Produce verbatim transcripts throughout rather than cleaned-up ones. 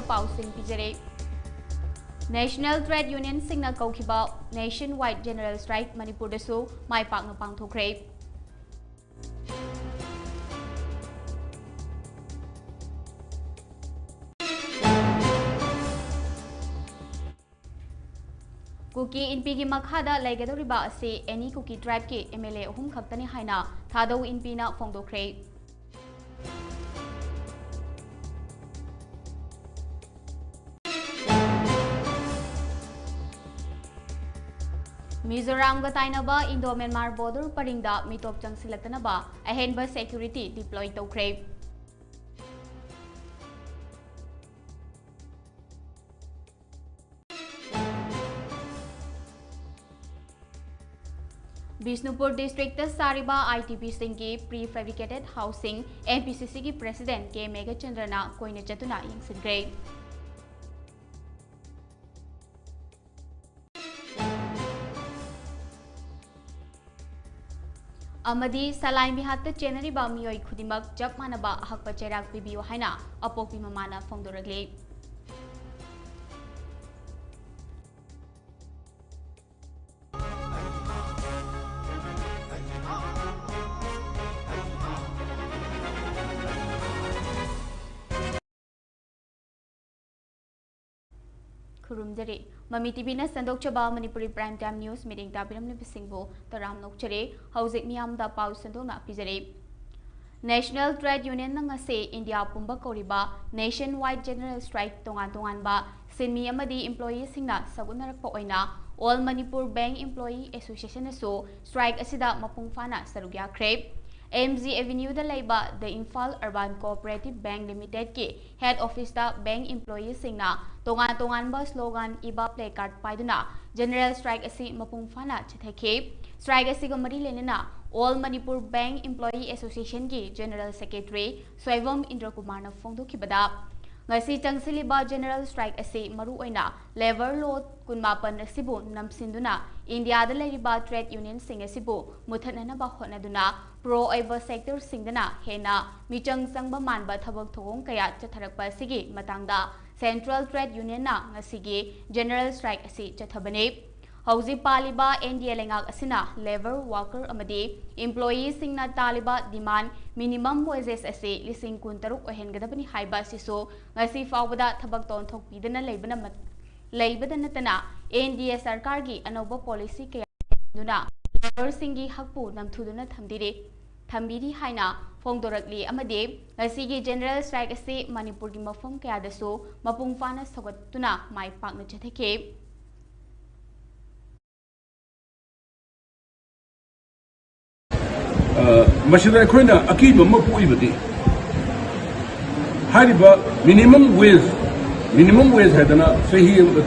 ꯄꯥꯎꯁꯤꯡ ꯄꯤꯖꯔꯦ꯫ National Trade Unionꯁꯤꯡꯅ ꯀꯧꯈꯤꯕ Nationwide General Strike ꯃꯅꯤꯄꯨꯔꯗꯁꯨ ꯃꯥꯏ ꯄꯥꯛꯅ ꯄꯥꯡꯊꯣꯛꯈ꯭ꯔꯦ꯫ ꯀꯨꯀꯤ ꯏꯟꯄꯤꯒꯤ ꯃꯈꯥꯗ ꯂꯩꯒꯗꯧꯔꯤꯕ ꯑꯁꯤ ꯑꯦꯅꯤ ꯀꯨꯀꯤ tribeꯀꯤ MLA ꯑꯍꯨꯝ ꯈꯛꯇꯅꯤ ꯍꯥꯏꯅ ꯊꯥꯗꯧ ꯏꯟꯄꯤꯅ ꯐꯣꯡꯗꯣꯛꯈ꯭ꯔꯦ꯫ ꯃꯤꯖꯣꯔꯥꯝꯒ ꯇꯥꯏꯅꯕ Indo-Myanmar border ꯄꯔꯤꯡꯗ ꯃꯤꯇꯣꯞ ꯆꯪꯁꯤꯜꯂꯛꯇꯅꯕ ꯑꯍꯦꯟꯕ security deploy ꯇꯧꯈ꯭ꯔꯦ꯫ ꯕꯤꯁꯅꯨꯄꯨꯔ districtꯇ ꯁꯥꯔꯤꯕ IDPꯁꯤꯡꯒꯤ prefabricated houseꯁꯤꯡ MPCCꯒꯤ president ꯀꯦ ꯃꯦꯘꯆꯟꯗ꯭ꯔꯅ ꯀꯣꯏꯅ ꯆꯠꯇꯨꯅ ꯌꯦꯡꯁꯤꯟꯈ꯭ꯔꯦ꯫ ꯑꯃꯗꯤ ꯁꯂꯥꯏ ꯃꯤꯍꯥꯠꯇ ꯆꯦꯟꯅꯔꯤꯕ ꯃꯤꯑꯣꯏ ꯈꯨꯗꯤꯡꯃꯛ ꯆꯞ ꯃꯥꯟꯅꯕ ꯑꯍꯛꯄ ꯆꯩꯔꯥꯛ ꯄꯤꯕꯤꯌꯨ ꯍꯥꯏꯅ ꯑꯄꯣꯛꯄꯤ ꯃꯃꯥꯅ ꯐꯣꯡꯗꯣꯔꯛꯂꯤ꯫ ꯈꯨꯔꯨꯝꯖꯔꯤ꯫ ꯃꯃꯤ TVꯅ ꯁꯟꯗꯣꯛꯆꯕ ꯃꯅꯤꯄꯨꯔꯤ prime time news ꯃꯤꯠꯌꯦꯡ ꯇꯥꯕꯤꯔꯝꯂꯤꯕꯁꯤꯡꯕꯨ ꯇꯔꯥꯝꯅ ꯑꯣꯛꯆꯔꯤ꯫ ꯍꯧꯖꯤꯛ ꯃꯤꯌꯥꯝꯗ ꯄꯥꯎ ꯁꯟꯗꯣꯛꯅ ꯄꯤꯖꯔꯤ꯫ National Trade Unionꯅ ꯉꯁꯤ ꯏꯟꯗꯤꯌꯥ ꯄꯨꯝꯕ ꯀꯧꯔꯤꯕ Nationwide General Strike ꯇꯣꯉꯥꯟ ꯇꯣꯉꯥꯟꯕ ꯁꯤꯟꯃꯤ ꯑꯃꯗꯤ employeeꯁꯤꯡꯅ ꯁꯛꯎꯠꯅꯔꯛꯄ ꯑꯣꯏꯅ All Manipur Bank Employee Associationꯅꯁꯨ strike ꯑꯁꯤꯗ ꯃꯄꯨꯡ ꯐꯥꯅ ꯁꯔꯨꯛ ꯌꯥꯈ꯭ꯔꯦ꯫ MG Avenueꯗ ꯂꯩꯕ The Imphal Urban Cooperative Bank Limitedꯀꯤ head officeꯇ bank employeeꯁꯤꯡꯅ ꯇꯣꯉꯥꯟ ꯇꯣꯉꯥꯟꯕ slogan ꯏꯕ placard ꯄꯥꯏꯗꯨꯅ general strike ꯑꯁꯤ ꯃꯄꯨꯡ ꯐꯥꯅ ꯆꯠꯊꯈꯤ꯫ Strike ꯑꯁꯤꯒ ꯃꯔꯤ ꯂꯩꯅꯅ All Manipur Bank Employee Associationꯒꯤ general secretary Soibam ꯏꯟꯗ꯭ꯔꯀꯨꯃꯥꯔꯅ ꯐꯣꯡꯗꯣꯛꯈꯤꯕꯗ, ꯉꯁꯤ ꯆꯪꯁꯤꯜꯂꯤꯕ general strike ꯑꯁꯤ ꯃꯔꯨꯑꯣꯏꯅ labour law ꯀꯨꯟꯃꯥꯄꯟ ꯑꯁꯤꯕꯨ ꯅꯝꯁꯤꯟꯗꯨꯅ ꯏꯟꯗꯤꯌꯥꯗ ꯂꯩꯔꯤꯕ trade unionꯁꯤꯡ ꯑꯁꯤꯕꯨ ꯃꯨꯠꯊꯠꯅꯅꯕ ꯍꯣꯠꯅꯗꯨꯅ pro ꯑꯣꯏꯕ sectorꯁꯤꯡꯗꯅ ꯍꯦꯟꯅ ꯃꯤꯆꯪ ꯆꯪꯕ ꯃꯥꯟꯕ ꯊꯕꯛ ꯊꯧꯑꯣꯡ ꯀꯌꯥ ꯆꯠꯊꯔꯛꯄ ꯑꯁꯤꯒꯤ ꯃꯇꯥꯡꯗ Central Trade Unionꯅ ꯉꯁꯤꯒꯤ General Strike ꯑꯁꯤ ꯆꯠꯊꯕꯅꯤ꯫ ꯍꯧꯖꯤꯛ ꯄꯥꯜꯂꯤꯕ N D A ꯂꯩꯉꯥꯛ ꯑꯁꯤꯅ labour, worker ꯑꯃꯗꯤ employeeꯁꯤꯡꯅ ꯇꯥꯜꯂꯤꯕ demand minimum wages ꯑꯁꯤ ꯂꯤꯁꯤꯡ ꯀꯨꯟ ꯇꯔꯨꯛ ꯑꯣꯏꯍꯟꯒꯗꯕꯅꯤ ꯍꯥꯏꯕ ꯑꯁꯤꯁꯨ ꯉꯁꯤ ꯐꯥꯎꯕꯗ ꯊꯕꯛ ꯇꯧꯊꯣꯛꯄꯤꯗꯅ ꯂꯩꯕꯅ ꯃ-, ꯂꯩꯕꯗ ꯅꯠꯇꯅ N D A ꯁꯔꯀꯥꯔꯒꯤ ꯑꯅꯧꯕ policy ꯀꯌꯥ ꯗꯨꯅ labourꯁꯤꯡꯒꯤ ꯍꯛꯄꯨ ꯅꯝꯊꯨꯗꯨꯅ ꯊꯝꯕꯤꯔꯤ, ꯊꯝꯕꯤꯔꯤ ꯍꯥꯏꯅ ꯐꯣꯡꯗꯣꯔꯛꯂꯤ ꯑꯃꯗꯤ ꯉꯁꯤꯒꯤ General Strike ꯑꯁꯤ ꯃꯅꯤꯄꯨꯔꯒꯤ ꯃꯐꯝ ꯀꯌꯥꯗꯁꯨ ꯃꯄꯨꯡ ꯐꯥꯅ ꯁꯧꯒꯠꯇꯨꯅ ꯃꯥꯏ ꯄꯥꯛꯅ ꯆꯠꯊꯈꯤ꯫ ꯑ, ꯃꯁꯤꯗ ꯑꯩꯈꯣꯏꯅ ꯑꯀꯤꯕ ꯑꯃ ꯄꯣꯛꯏꯕꯗꯤ, ꯍꯥꯏꯔꯤꯕ minimum wage, minimum wage ꯍꯥꯏꯗꯅ ꯆꯍꯤ ꯑꯃ,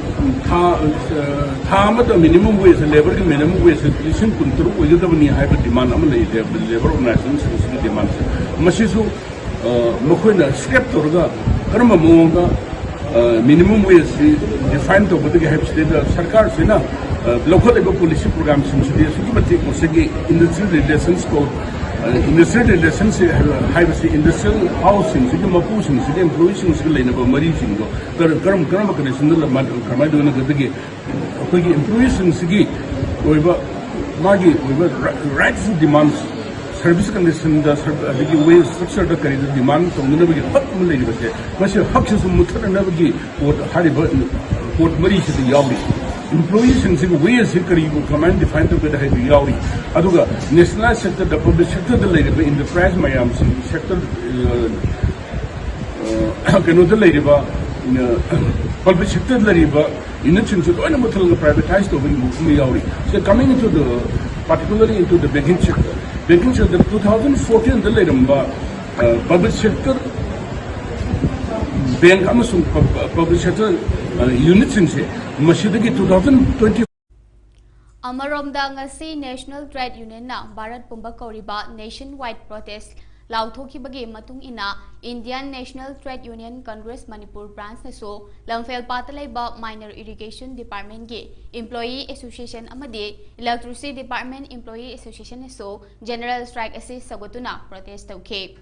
ꯊꯥ, ꯑ, ꯊꯥ ꯑꯃꯗ minimum wage, labourꯒꯤ minimum wage ꯂꯤꯁꯤꯡ ꯀꯨꯟ ꯇꯔꯨꯛ ꯑꯣꯏꯒꯗꯕꯅꯤ ꯍꯥꯏꯕ demand ꯑꯃ ꯂꯩ, labour, labour organisationꯁꯤꯡꯁꯤꯒꯤ demandꯁꯦ꯫ ꯃꯁꯤꯁꯨ, ꯑ, ꯃꯈꯣꯏꯅ scrap ꯇꯧꯔꯒ ꯀꯔꯝꯕ ꯃꯑꯣꯡꯗ, ꯑ, minimum wageꯁꯤ define ꯇꯧꯒꯗꯒꯦ ꯍꯥꯏꯕꯁꯤꯗꯩꯗ ꯁꯔꯀꯥꯔꯁꯤꯅ, ꯑ, ꯂꯧꯈꯠꯂꯤꯕ policy programꯁꯤꯡꯁꯤꯗꯤ ꯑꯁꯨꯛꯀꯤ ꯃꯇꯤꯛ ꯉꯁꯥꯏꯒꯤ industrial relations ꯀꯣ, ꯑ, industrial relations ꯍꯥꯏꯕꯁꯤ industrial houseꯁꯤꯡꯁꯤꯒꯤ ꯃꯄꯨꯁꯤꯡꯁꯤꯒꯤ employeeꯁꯤꯡꯁꯤꯒ ꯂꯩꯅꯕ ꯃꯔꯤꯁꯤꯡꯗꯣ ꯀꯔ-, ꯀꯔꯝ-, ꯀꯔꯝꯕ conditionꯗ ꯂ-, ꯃꯥ-, ꯀꯃꯥꯏꯅ ꯇꯧꯒꯗꯒꯦ? ꯑꯩꯈꯣꯏꯒꯤ employeeꯁꯤꯡꯁꯤꯒꯤ ꯑꯣꯏꯕ, ꯃꯥꯒꯤ ꯑꯣꯏꯕ ri-, rights and demands, service conditionꯗ, serv-, ꯑꯗꯒꯤ wage structureꯗ ꯀꯔꯤꯗ demand ꯇꯧꯅꯅꯕꯒꯤ ꯍꯛ ꯑꯃ ꯂꯩꯔꯤꯕꯁꯦ, ꯃꯁꯤ ꯍꯛꯁꯤꯁꯨ ꯃꯨꯠꯊꯠꯅꯅꯕꯒꯤ ꯄꯣꯠ, ꯍꯥꯏꯔꯤꯕ ꯄꯣꯠ ꯃꯔꯤꯁꯤꯗ ꯌꯥꯎꯔꯤ꯫ Employeeꯁꯤꯡꯁꯤꯒꯤ wageꯁꯤ ꯀꯔꯤꯕꯨ ꯀꯃꯥꯏꯅ define ꯇꯧꯒꯗ ꯍꯥꯏꯕ ꯌꯥꯎꯔꯤ꯫ ꯑꯗꯨꯒ nationalized sectorꯗ, public sectorꯗ ꯂꯩꯔꯤꯕ enterprise ꯃꯌꯥꯝꯁꯤꯡ, sector, ꯑ, ꯑ, ꯀꯩꯅꯣꯗ ꯂꯩꯔꯤꯕ, ꯑ, public sectorꯗ ꯂꯩꯔꯤꯕ unitꯁꯤꯡꯁꯨ ꯂꯣꯏꯅ ꯃꯨꯠꯊꯠꯂꯒ privatise ꯇꯧꯕꯒꯤ move ꯑꯃ ꯌꯥꯎꯔꯤ꯫ So coming into the, particularly into the banking sector, banking sector two thousand fourteenꯗ ꯂꯩꯔꯝꯕ, ꯑ, public sector bank ꯑꯃꯁꯨꯡ pub-, public sector, ꯑ, unitꯁꯤꯡꯁꯦ ꯃꯁꯤꯗꯒꯤ two thousand twenty ꯑꯃꯔꯣꯝꯗ, ꯉꯁꯤ National Trade Unionꯅ ꯚꯥꯔꯠ ꯄꯨꯝꯕ ꯀꯧꯔꯤꯕ nationwide protest ꯂꯥꯎꯊꯣꯛꯈꯤꯕꯒꯤ ꯃꯇꯨꯡ ꯏꯟꯅ, Indian National Trade Union Congress Manipur branchꯅꯁꯨ ꯂꯝꯐꯦꯜꯄꯥꯠꯇ ꯂꯩꯕ Minor Irrigation Departmentꯀꯤ Employee Association ꯑꯃꯗꯤ Electricity Department Employee Associationꯅꯁꯨ General Strike ꯑꯁꯤ ꯁꯧꯒꯠꯇꯨꯅ protest ꯇꯧꯈꯤ꯫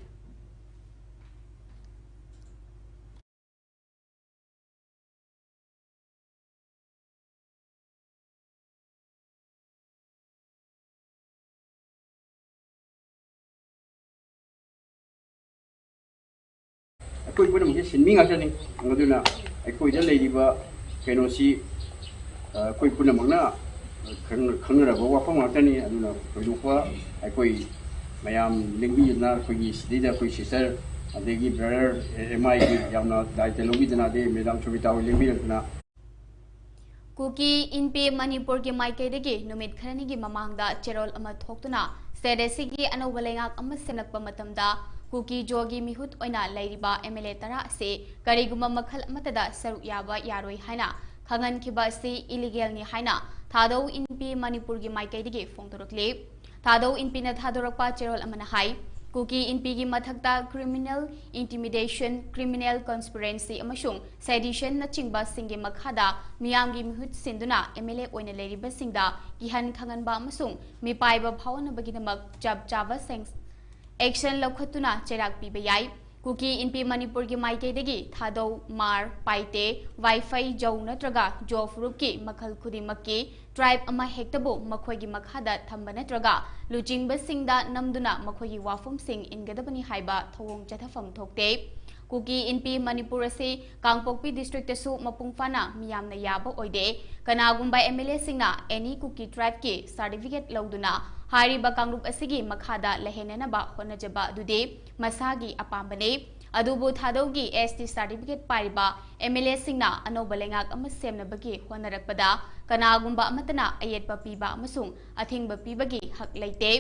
ꯑꯩꯈꯣꯏ ꯄꯨꯝꯅꯃꯛꯁꯦ ꯁꯤꯟꯃꯤ ꯉꯥꯛꯇꯅꯤ꯫ ꯑꯗꯨꯅ ꯑꯩꯈꯣꯏꯗ ꯂꯩꯔꯤꯕ ꯀꯩꯅꯣꯁꯤ, ꯑ, ꯑꯩꯈꯣꯏ ꯄꯨꯝꯅꯃꯛꯅ ꯈꯪꯅ-, ꯈꯪꯅꯔꯕ ꯋꯥꯐꯝ ꯉꯥꯛꯇꯅꯤ꯫ ꯑꯗꯨꯅ ꯊꯣꯏꯗꯣꯛꯄ ꯑꯩꯈꯣꯏ ꯃꯌꯥꯝ ꯂꯦꯡꯕꯤꯗꯅ, ꯑꯩꯈꯣꯏꯒꯤ ꯁꯤꯗꯩꯗ ꯑꯩꯈꯣꯏ ꯁꯤꯁꯇꯔ ꯑꯗꯒꯤ ꯕ꯭ꯔꯗꯔ ꯑꯦꯝ ꯑꯥꯏꯒꯤ ꯌꯥꯝꯅ ꯗꯥꯏꯇ ꯂꯧꯕꯤꯗꯅ, ꯑꯗꯩ ꯃꯦꯗꯥꯝ ꯁꯣꯕꯤꯇꯥ ꯍꯣꯏ ꯂꯦꯡꯕꯤꯔꯛꯇꯅ, ꯀꯨꯀꯤ ꯏꯟꯄꯤ ꯃꯅꯤꯄꯨꯔꯒꯤ ꯃꯥꯏꯀꯩꯗꯒꯤ ꯅꯨꯃꯤꯠ ꯈꯔꯅꯤꯒꯤ ꯃꯃꯥꯡꯗ ꯆꯦꯔꯣꯜ ꯑꯃ ꯊꯣꯛꯇꯨꯅ ꯁ꯭ꯇꯦꯠ ꯑꯁꯤꯒꯤ ꯑꯅꯧꯕ ꯂꯩꯉꯥꯛ ꯑꯃ ꯁꯦꯝꯂꯛꯄ ꯃꯇꯝꯗ ꯀꯨꯀꯤ ꯖꯣꯒꯤ ꯃꯤꯍꯨꯠ ꯑꯣꯏꯅ ꯂꯩꯔꯤꯕ ꯑꯦꯝ ꯑꯦꯜ ꯑꯦ ꯇꯔꯥ ꯑꯁꯤ ꯀꯔꯤꯒꯨꯝꯕ ꯃꯈꯜ ꯑꯃꯠꯇꯗ ꯁꯔꯨꯛ ꯌꯥꯕ ꯌꯥꯔꯣꯏ ꯍꯥꯏꯅ ꯈꯪꯍꯟꯈꯤꯕ ꯑꯁꯤ ꯏꯂꯤꯒꯦꯜꯅꯤ ꯍꯥꯏꯅ ꯊꯥꯗꯧ ꯏꯟꯄꯤ ꯃꯅꯤꯄꯨꯔꯒꯤ ꯃꯥꯏꯀꯩꯗꯒꯤ ꯐꯣꯡꯗꯣꯔꯛꯂꯤ꯫ ꯊꯥꯗꯧ ꯏꯟꯄꯤꯅ ꯊꯥꯗꯣꯔꯛꯄ ꯆꯦꯔꯣꯜ ꯑꯃꯅ ꯍꯥꯏ, ꯀꯨꯀꯤ ꯏꯟꯄꯤꯒꯤ ꯃꯊꯛꯇ criminal intimidation, criminal conspiracy ꯑꯃꯁꯨꯡ seditionꯅꯆꯤꯡꯕꯁꯤꯡꯒꯤ ꯃꯈꯥꯗ ꯃꯤꯌꯥꯝꯒꯤ ꯃꯤꯍꯨꯠ ꯁꯤꯟꯗꯨꯅ ꯑꯦꯝ ꯑꯦꯜ ꯑꯦ ꯑꯣꯏꯅ ꯂꯩꯔꯤꯕꯁꯤꯡꯗ ꯀꯤꯍꯟ ꯈꯪꯍꯟꯕ ꯑꯃꯁꯨꯡ ꯃꯤꯄꯥꯏꯕ ꯐꯥꯎꯅꯕꯒꯤꯗꯃꯛ ꯆꯞ ꯆꯥꯕ ꯁꯦꯡ-, action ꯂꯧꯈꯠꯇꯨꯅ ꯆꯩꯔꯥꯛ ꯄꯤꯕ ꯌꯥꯏ꯫ ꯀꯨꯀꯤ ꯏꯟꯄꯤ ꯃꯅꯤꯄꯨꯔꯒꯤ ꯃꯥꯏꯀꯩꯗꯒꯤ ꯊꯥꯗꯧ, ꯃꯥꯔ, ꯄꯥꯏꯇꯦ, ꯋꯥꯏꯐꯩ, ꯖꯧ ꯅꯠꯇ꯭ꯔꯒ ꯖꯣ ꯐꯨꯔꯨꯞꯀꯤ ꯃꯈꯜ ꯈꯨꯗꯤꯡꯃꯛꯀꯤ tribe ꯑꯃ ꯍꯦꯛꯇꯕꯨ ꯃꯈꯣꯏꯒꯤ ꯃꯈꯥꯗ ꯊꯝꯕ ꯅꯠꯇ꯭ꯔꯒ ꯂꯨꯆꯤꯡꯕꯁꯤꯡꯗ ꯅꯝꯗꯨꯅ ꯃꯈꯣꯏꯒꯤ ꯋꯥꯐꯝꯁꯤꯡ ꯏꯟꯒꯗꯕꯅꯤ ꯍꯥꯏꯕ ꯊꯧꯑꯣꯡ ꯆꯠꯊꯐꯝ ꯊꯣꯛꯇꯦ꯫ ꯀꯨꯀꯤ ꯏꯟꯄꯤ ꯃꯅꯤꯄꯨꯔ ꯑꯁꯤ ꯀꯥꯡꯄꯣꯛꯄꯤ districtꯇꯁꯨ ꯃꯄꯨꯡ ꯐꯥꯅ ꯃꯤꯌꯥꯝꯅ ꯌꯥꯕ ꯑꯣꯏꯗꯦ꯫ ꯀꯅꯥꯒꯨꯝꯕ ꯑꯦꯝ ꯑꯦꯜ ꯑꯦꯁꯤꯡꯅ any ꯀꯨꯀꯤ tribeꯀꯤ certificate ꯂꯧꯗꯨꯅ ꯍꯥꯏꯔꯤꯕ ꯀꯥꯡꯂꯨꯞ ꯑꯁꯤꯒꯤ ꯃꯈꯥꯗ ꯂꯩꯍꯟꯅꯅꯕ ꯍꯣꯠꯅꯖꯕ ꯑꯗꯨꯗꯤ ꯃꯁꯥꯒꯤ ꯑꯄꯥꯝꯕꯅꯤ꯫ ꯑꯗꯨꯕꯨ ꯊꯥꯗꯧꯒꯤ ꯑꯦꯁ ꯇꯤ certificate ꯄꯥꯏꯔꯤꯕ ꯑꯦꯝ ꯑꯦꯜ ꯑꯦꯁꯤꯡꯅ ꯑꯅꯧꯕ ꯂꯩꯉꯥꯛ ꯑꯃ ꯁꯦꯝꯅꯕꯒꯤ ꯍꯣꯠꯅꯔꯛꯄꯗ ꯀꯅꯥꯒꯨꯝꯕ ꯑꯃꯠꯇꯅ ꯑꯌꯦꯠꯄ ꯄꯤꯕ ꯑꯃꯁꯨꯡ ꯑꯊꯤꯡꯕ ꯄꯤꯕꯒꯤ ꯍꯛ ꯂꯩꯇꯦ꯫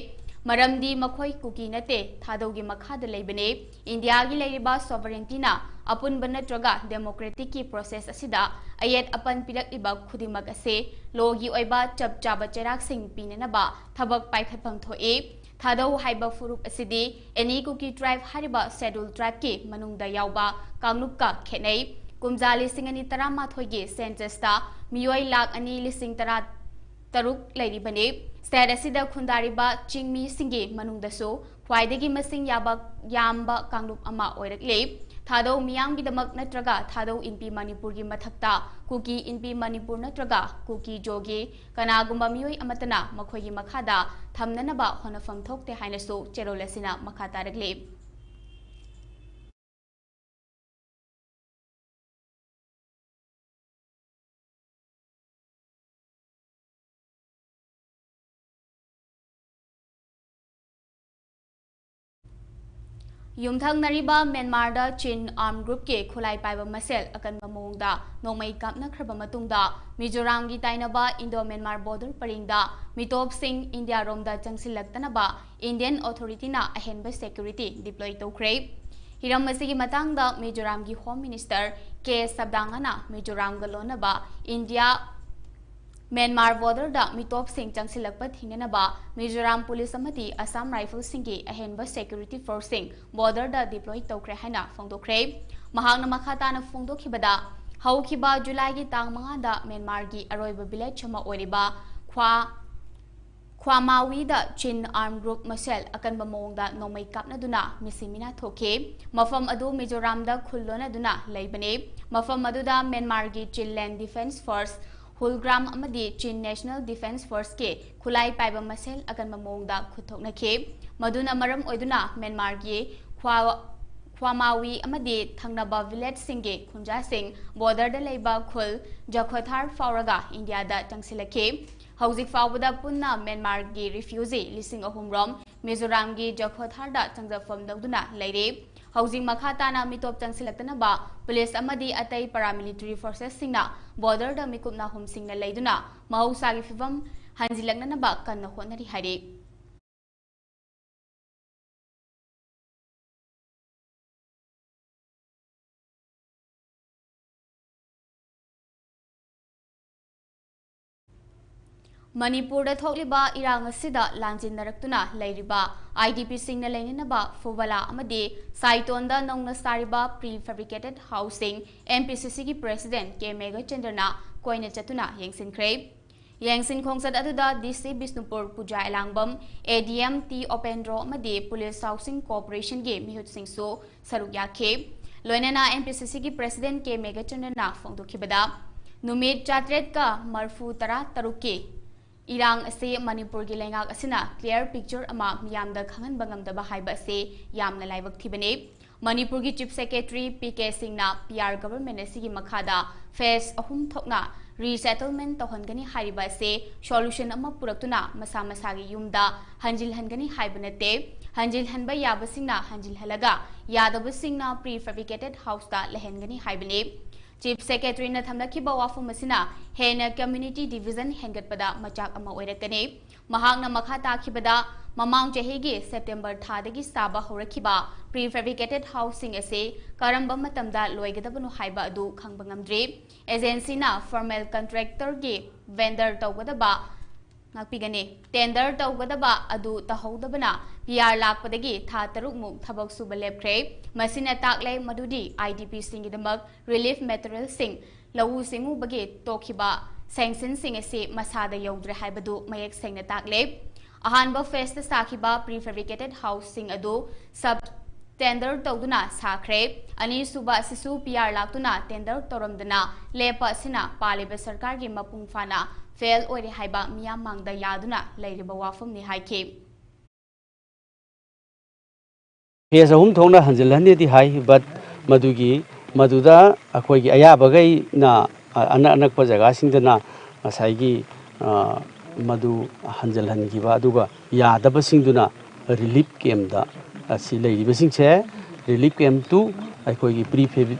ꯃꯔꯝꯗꯤ ꯃꯈꯣꯏ ꯀꯨꯀꯤ ꯅꯠꯇꯦ, ꯊꯥꯗꯧꯒꯤ ꯃꯈꯥꯗ ꯂꯩꯕꯅꯤ꯫ ꯏꯟꯗꯤꯌꯥꯒꯤ ꯂꯩꯔꯤꯕ sovereigntyꯅ ꯑꯄꯨꯟꯕ ꯅꯠꯇ꯭ꯔꯒ democraticꯀꯤ process ꯑꯁꯤꯗ ꯑꯌꯦꯠ ꯑꯄꯟ ꯄꯤꯔꯛꯂꯤꯕ ꯈꯨꯗꯤꯡꯃꯛ ꯑꯁꯤ lawꯒꯤ ꯑꯣꯏꯕ ꯆꯞ ꯆꯥꯕ ꯆꯩꯔꯥꯛꯁꯤꯡ ꯄꯤꯅꯅꯕ ꯊꯕꯛ ꯄꯥꯏꯈꯠꯐꯝ ꯊꯣꯛꯏ꯫ ꯊꯥꯗꯧ ꯍꯥꯏꯕ ꯐꯨꯔꯨꯞ ꯑꯁꯤꯗꯤ any ꯀꯨꯀꯤ tribe ꯍꯥꯏꯔꯤꯕ scheduled tribeꯀꯤ ꯃꯅꯨꯡꯗ ꯌꯥꯎꯕ ꯀꯥꯡꯂꯨꯞꯀ ꯈꯦꯠꯅꯩ꯫ ꯀꯨꯝꯖꯥ ꯂꯤꯁꯤꯡ ꯑꯅꯤ ꯇꯔꯥꯃꯥꯊꯣꯏꯒꯤ censusꯇ ꯃꯤꯑꯣꯏ ꯂꯥꯈ ꯑꯅꯤ ꯂꯤꯁꯤꯡ ꯇꯔꯥ ꯇꯔꯨꯛ ꯂꯩꯔꯤꯕꯅꯤ꯫ State ꯑꯁꯤꯗ ꯈꯨꯟꯗꯥꯔꯤꯕ ꯆꯤꯡꯃꯤꯁꯤꯡꯒꯤ ꯃꯅꯨꯡꯗꯁꯨ ꯈ꯭ꯋꯥꯏꯗꯒꯤ ꯃꯁꯤꯡ ꯌꯥꯕ, ꯌꯥꯝꯕ ꯀꯥꯡꯂꯨꯞ ꯑꯃ ꯑꯣꯏꯔꯛꯂꯤ꯫ ꯊꯥꯗꯧ ꯃꯤꯌꯥꯝꯒꯤꯗꯃꯛ ꯅꯠꯇ꯭ꯔꯒ ꯊꯥꯗꯧ ꯏꯟꯄꯤ ꯃꯅꯤꯄꯨꯔꯒꯤ ꯃꯊꯛꯇ ꯀꯨꯀꯤ ꯏꯟꯄꯤ ꯃꯅꯤꯄꯨꯔ ꯅꯠꯇ꯭ꯔꯒ ꯀꯨꯀꯤ ꯖꯣꯒꯤ ꯀꯅꯥꯒꯨꯝꯕ ꯃꯤꯑꯣꯏ ꯑꯃꯠꯇꯅ ꯃꯈꯣꯏꯒꯤ ꯃꯈꯥꯗ ꯊꯝꯅꯅꯕ ꯍꯣꯠꯅꯐꯝ ꯊꯣꯛꯇꯦ ꯍꯥꯏꯅꯁꯨ ꯆꯦꯔꯣꯜ ꯑꯁꯤꯅ ꯃꯈꯥ ꯇꯥꯔꯛꯂꯤ꯫ ꯌꯨꯝꯊꯪꯅꯔꯤꯕ ꯃ꯭ꯌꯥꯟꯃꯥꯔꯗ ꯆꯤꯟ ꯑꯥꯔꯝ ꯒ꯭ꯔꯨꯞꯀꯤ ꯈꯨꯠꯂꯥꯏ ꯄꯥꯏꯕ ꯃꯁꯦꯜ ꯑꯀꯟꯕ ꯃꯑꯣꯡꯗ ꯅꯣꯡꯃꯩ ꯀꯥꯞꯅꯈ꯭ꯔꯕ ꯃꯇꯨꯡꯗ ꯃꯤꯖꯣꯔꯥꯝꯒꯤ ꯇꯥꯏꯅꯕ ꯏꯟꯗꯣ ꯃ꯭ꯌꯥꯟꯃꯥꯔ ꯕꯣꯔꯗꯔ ꯄꯔꯤꯡꯗ ꯃꯤꯇꯣꯞꯁꯤꯡ ꯏꯟꯗꯤꯌꯥꯔꯣꯝꯗ ꯆꯪꯁꯤꯜꯂꯛꯇꯅꯕ ꯏꯟꯗꯤꯌꯟ ꯑꯣꯊꯣꯔꯤꯇꯤꯅ ꯑꯍꯦꯟꯕ ꯁꯦꯀ꯭ꯌꯨꯔꯤꯇꯤ ꯗꯤꯄ꯭ꯂꯣꯏ ꯇꯧꯈ꯭ꯔꯦ꯫ ꯍꯤꯔꯝ ꯑꯁꯤꯒꯤ ꯃꯇꯥꯡꯗ ꯃꯤꯖꯣꯔꯥꯝꯒꯤ ꯍꯣꯝ ꯃꯤꯅꯤꯁꯇꯔ ꯀꯦ ꯁꯕꯗꯥꯡꯒꯅ ꯃꯤꯖꯣꯔꯥꯝꯒ ꯂꯣꯟꯅꯕ ꯏꯟꯗꯤꯌꯥ ꯃ꯭ꯌꯥꯟꯃꯥꯔ ꯕꯣꯔꯗꯔꯗ ꯃꯤꯇꯣꯞꯁꯤꯡ ꯆꯪꯁꯤꯜꯂꯛꯄ ꯊꯤꯡꯅꯅꯕ ꯃꯤꯖꯣꯔꯥꯝ ꯄꯨꯂꯤꯁ ꯑꯃꯗꯤ ꯑꯁꯥꯝ ꯔꯥꯏꯐꯜꯁꯤꯡꯒꯤ ꯑꯍꯦꯟꯕ ꯁꯦꯀ꯭ꯌꯨꯔꯤꯇꯤ ꯐꯣꯔꯁꯁꯤꯡ ꯕꯣꯔꯗꯔꯗ ꯗꯤꯄ꯭ꯂꯣꯏ ꯇꯧꯈ꯭ꯔꯦ ꯍꯥꯏꯅ ꯐꯣꯡꯗꯣꯛꯈ꯭ꯔꯦ꯫ ꯃꯍꯥꯛꯅ ꯃꯈꯥ ꯇꯥꯅ ꯐꯣꯡꯗꯣꯛꯈꯤꯕꯗ, ꯍꯧꯈꯤꯕ ꯖꯨꯂꯥꯏꯒꯤ ꯇꯥꯡ ꯃꯉꯥꯗ ꯃ꯭ꯌꯥꯟꯃꯥꯔꯒꯤ ꯑꯔꯣꯏꯕ ꯚꯤꯂꯦꯖ ꯑꯃ ꯑꯣꯏꯔꯤꯕ ꯈ꯭ꯋꯥ ꯈ꯭ꯋꯥꯃꯥꯋꯤꯗ ꯆꯤꯟ ꯑꯥꯔꯝ ꯒ꯭ꯔꯨꯞ ꯃꯁꯦꯜ ꯑꯀꯟꯕ ꯃꯑꯣꯡꯗ ꯅꯣꯡꯃꯩ ꯀꯥꯞꯅꯗꯨꯅ ꯃꯤꯁꯤ ꯃꯤꯅꯥ ꯊꯣꯛꯈꯤ꯫ ꯃꯐꯝ ꯑꯗꯨ ꯃꯤꯖꯣꯔꯥꯝꯗ ꯈꯨꯜ ꯂꯣꯟꯅꯗꯨꯅ ꯂꯩꯕꯅꯤ꯫ ꯃꯐꯝ ꯑꯗꯨꯗ ꯃ꯭ꯌꯥꯟꯃꯥꯔꯒꯤ ꯆꯤꯟ ꯂꯦꯟ ꯗꯤꯐꯦꯟꯁ ꯐꯣꯔꯁ, ꯍꯨꯜꯒ꯭ꯔꯥꯝ ꯑꯃꯗꯤ ꯆꯤꯟ ꯅꯦꯁꯅꯦꯜ ꯗꯤꯐꯦꯟꯁ ꯐꯣꯔꯁꯀꯤ ꯈꯨꯠꯂꯥꯏ ꯄꯥꯏꯕ ꯃꯁꯦꯜ ꯑꯀꯟꯕ ꯃꯑꯣꯡꯗ ꯈꯨꯠꯊꯣꯛꯅꯈꯤ꯫ ꯃꯗꯨꯅ ꯃꯔꯝ ꯑꯣꯏꯗꯨꯅ ꯃ꯭ꯌꯥꯟꯃꯥꯔꯒꯤ ꯈ꯭ꯋꯥ-, ꯈ꯭ꯋꯥꯃꯥꯋꯤ ꯑꯃꯗꯤ ꯊꯪꯅꯕ ꯚꯤꯂꯦꯖꯁꯤꯡꯒꯤ ꯈꯨꯟꯖꯥꯁꯤꯡ ꯕꯣꯔꯗꯔꯗ ꯂꯩꯕ ꯈꯨꯜ ꯖꯈꯣꯊꯥꯔ ꯐꯥꯎꯔꯒ ꯏꯟꯗꯤꯌꯥꯗ ꯆꯪꯁꯤꯜꯂꯛꯈꯤ꯫ ꯍꯧꯖꯤꯛ ꯐꯥꯎꯕꯗ ꯄꯨꯟꯅ ꯃ꯭ꯌꯥꯟꯃꯥꯔꯒꯤ ꯔꯤꯐ꯭ꯌꯨꯖꯤ ꯂꯤꯁꯤꯡ ꯑꯍꯨꯝ ꯔꯣꯝ ꯃꯤꯖꯣꯔꯥꯝꯒꯤ ꯖꯈꯣꯊꯥꯔꯗ ꯆꯪꯖꯐꯝ ꯂꯧꯗꯨꯅ ꯂꯩꯔꯤ꯫ ꯍꯧꯖꯤꯛ ꯃꯈꯥ ꯇꯥꯅ ꯃꯤꯇꯣꯞ ꯆꯪꯁꯤꯜꯂꯛꯇꯅꯕ ꯄꯨꯂꯤꯁ ꯑꯃꯗꯤ ꯑꯇꯩ ꯄꯥꯔꯥꯃꯤꯂꯤꯇꯔꯤ ꯐꯣꯔꯁꯦꯁꯁꯤꯡꯅ ꯕꯣꯔꯗꯔꯗ ꯃꯤꯀꯨꯞ ꯅꯥꯍꯨꯝꯁꯤꯡꯅ ꯂꯩꯗꯨꯅ ꯃꯍꯧꯁꯥꯒꯤ ꯐꯤꯕꯝ ꯍꯟꯖꯤꯜꯂꯛꯅꯅꯕ ꯀꯟꯅ ꯍꯣꯠꯅꯔꯤ ꯍꯥꯏꯔꯤ꯫ ꯃꯅꯤꯄꯨꯔꯗ ꯊꯣꯛꯂꯤꯕ ꯏꯔꯥꯡ ꯑꯁꯤꯗ ꯂꯥꯟꯖꯤꯟꯅꯔꯛꯇꯨꯅ ꯂꯩꯔꯤꯕ ꯑꯥꯏ ꯗꯤ ꯄꯤꯁꯤꯡꯅ ꯂꯩꯅꯅꯕ ꯐꯨꯕꯂꯥ ꯑꯃꯗꯤ ꯁꯥꯏꯇꯣꯟꯗ ꯅꯧꯅ ꯁꯥꯔꯤꯕ pre fabricated housing M P C Cꯒꯤ president ꯀꯦ ꯃꯦꯘꯆꯟꯗ꯭ꯔꯅ ꯀꯣꯏꯅ ꯆꯠꯇꯨꯅ ꯌꯦꯡꯁꯤꯟꯈ꯭ꯔꯦ꯫ ꯌꯦꯡꯁꯤꯟ ꯈꯣꯡꯆꯠ ꯑꯗꯨꯗ D C Bishnupur Puja Elangbam, A D M T Opendro ꯑꯃꯗꯤ Police Housing Corporationꯒꯤ ꯃꯤꯍꯨꯠꯁꯤꯡꯁꯨ ꯁꯔꯨꯛ ꯌꯥꯈꯤ꯫ ꯂꯣꯏꯅꯅ M P C Cꯒꯤ president ꯀꯦ ꯃꯦꯘꯆꯟꯗ꯭ꯔꯅ ꯐꯣꯡꯗꯣꯛꯈꯤꯕꯗ, ꯅꯨꯃꯤꯠ ꯆꯥꯇ꯭ꯔꯦꯠꯀ ꯃꯔꯐꯨ ꯇꯔꯥ ꯇꯔꯨꯛꯀꯤ ꯏꯔꯥꯡ ꯑꯁꯤ ꯃꯅꯤꯄꯨꯔꯒꯤ ꯂꯩꯉꯥꯛ ꯑꯁꯤꯅ clear picture ꯑꯃ ꯃꯤꯌꯥꯝꯗ ꯈꯪꯍꯟꯕ ꯉꯝꯗꯕ ꯍꯥꯏꯕ ꯑꯁꯤ ꯌꯥꯝꯅ ꯂꯥꯏꯕꯛ ꯊꯤꯕꯅꯤ꯫ ꯃꯅꯤꯄꯨꯔꯒꯤ Chief Secretary P K ꯁꯤꯡꯅ P R government ꯑꯁꯤꯒꯤ ꯃꯈꯥꯗ phase ꯑꯍꯨꯝ ꯊꯣꯛꯅ resettlement ꯇꯧꯍꯟꯒꯅꯤ ꯍꯥꯏꯔꯤꯕ ꯑꯁꯤ solution ꯑꯃ ꯄꯨꯔꯛꯇꯨꯅ ꯃꯁꯥ ꯃꯁꯥꯒꯤ ꯌꯨꯝꯗ ꯍꯟꯖꯤꯜꯍꯟꯒꯅꯤ ꯍꯥꯏꯕ ꯅꯠꯇꯦ꯫ ꯍꯟꯖꯤꯜꯍꯟꯕ ꯌꯥꯕꯁꯤꯡꯅ ꯍꯟꯖꯤꯜꯍꯜꯂꯒ ꯌꯥꯗꯕꯁꯤꯡꯅ pre fabricated houseꯇ ꯂꯩꯍꯟꯒꯅꯤ ꯍꯥꯏꯕꯅꯤ꯫ Chief Secretaryꯅ ꯊꯝꯂꯛꯈꯤꯕ ꯋꯥꯐꯝ ꯑꯁꯤꯅ ꯍꯦꯟꯅ community division ꯍꯦꯟꯒꯠꯄꯗ ꯃꯆꯥꯛ ꯑꯃ ꯑꯣꯏꯔꯛꯀꯅꯤ꯫ ꯃꯍꯥꯛꯅ ꯃꯈꯥ ꯇꯥꯈꯤꯕꯗ, ꯃꯃꯥꯡ ꯆꯍꯤꯒꯤ September ꯊꯥꯗꯒꯤ ꯁꯥꯕ ꯍꯧꯔꯛꯈꯤꯕ pre fabricated houseꯁꯤꯡ ꯑꯁꯤ ꯀꯔꯝꯕ ꯃꯇꯝꯗ ꯂꯣꯏꯒꯗꯕꯅꯣ ꯍꯥꯏꯕ ꯑꯗꯨ ꯈꯪꯕ ꯉꯝꯗ꯭ꯔꯤ꯫ Agencyꯅ formal contractorꯒꯤ vendor ꯇꯧꯒꯗꯕ ꯉꯥꯛꯄꯤꯒꯅꯤ꯫ Tender ꯇꯧꯒꯗꯕ ꯑꯗꯨ ꯇꯧꯍꯧꯗꯕꯅ P R ꯂꯥꯛꯄꯗꯒꯤ ꯊꯥ ꯇꯔꯨꯛꯃꯨꯛ ꯊꯕꯛ ꯁꯨꯕ ꯂꯦꯞꯈ꯭ꯔꯦ꯫ ꯃꯁꯤꯅ ꯇꯥꯛꯂꯦ ꯃꯗꯨꯗꯤ IDPꯁꯤꯡꯒꯤꯗꯃꯛ relief materialꯁꯤꯡ, ꯂꯧꯎ ꯁꯤꯡꯎꯕꯒꯤ ꯇꯣꯛꯈꯤꯕ sanctionꯁꯤꯡ ꯑꯁꯤ ꯃꯁꯥꯗ ꯌꯧꯗ꯭ꯔꯦ ꯍꯥꯏꯕꯗꯨ ꯃꯌꯦꯛ ꯁꯦꯡꯅ ꯇꯥꯛꯂꯦ꯫ ꯑꯍꯥꯟꯕ phaseꯇ ꯁꯥꯈꯤꯕ pre fabricated houseꯁꯤꯡ ꯑꯗꯨ sub tender ꯇꯧꯗꯨꯅ ꯁꯥꯈ꯭ꯔꯦ꯫ ꯑꯅꯤꯁꯨꯕ ꯑꯁꯤꯁꯨ P R ꯂꯥꯛꯇꯨꯅ tender ꯇꯧꯔꯝꯗꯅ ꯂꯦꯞꯄ ꯑꯁꯤꯅ ꯄꯥꯜꯂꯤꯕ ꯁꯔꯀꯥꯔꯒꯤ ꯃꯄꯨꯡ ꯐꯥꯅ fail ꯑꯣꯏꯔꯦ ꯍꯥꯏꯕ ꯃꯤꯌꯥꯝ ꯃꯥꯡꯗ ꯌꯥꯗꯨꯅ ꯂꯩꯔꯤꯕ ꯋꯥꯐꯝꯅꯤ ꯍꯥꯏꯈꯤ꯫ Phase ꯑꯍꯨꯝ ꯊꯣꯛꯅ ꯍꯟꯖꯤꯜꯍꯟꯅꯤꯗꯤ ꯍꯥꯏ, but ꯃꯗꯨꯒꯤ, ꯃꯗꯨꯗ ꯑꯩꯈꯣꯏꯒꯤ ꯑꯌꯥꯕꯈꯩꯅ, ꯑ, ꯑꯅꯛ ꯑꯅꯛꯄ ꯖꯒꯥꯁꯤꯡꯗꯅ ꯉꯁꯥꯏꯒꯤ, ꯑ, ꯃꯗꯨ ꯍꯟꯖꯤꯜꯍꯟꯈꯤꯕ, ꯑꯗꯨꯒ ꯌꯥꯗꯕꯁꯤꯡꯗꯨꯅ relief campꯇ, ꯑꯁꯤ ꯂꯩꯔꯤꯕꯁꯤꯡꯁꯦ relief campꯇꯨ ꯑꯩꯈꯣꯏꯒꯤ pre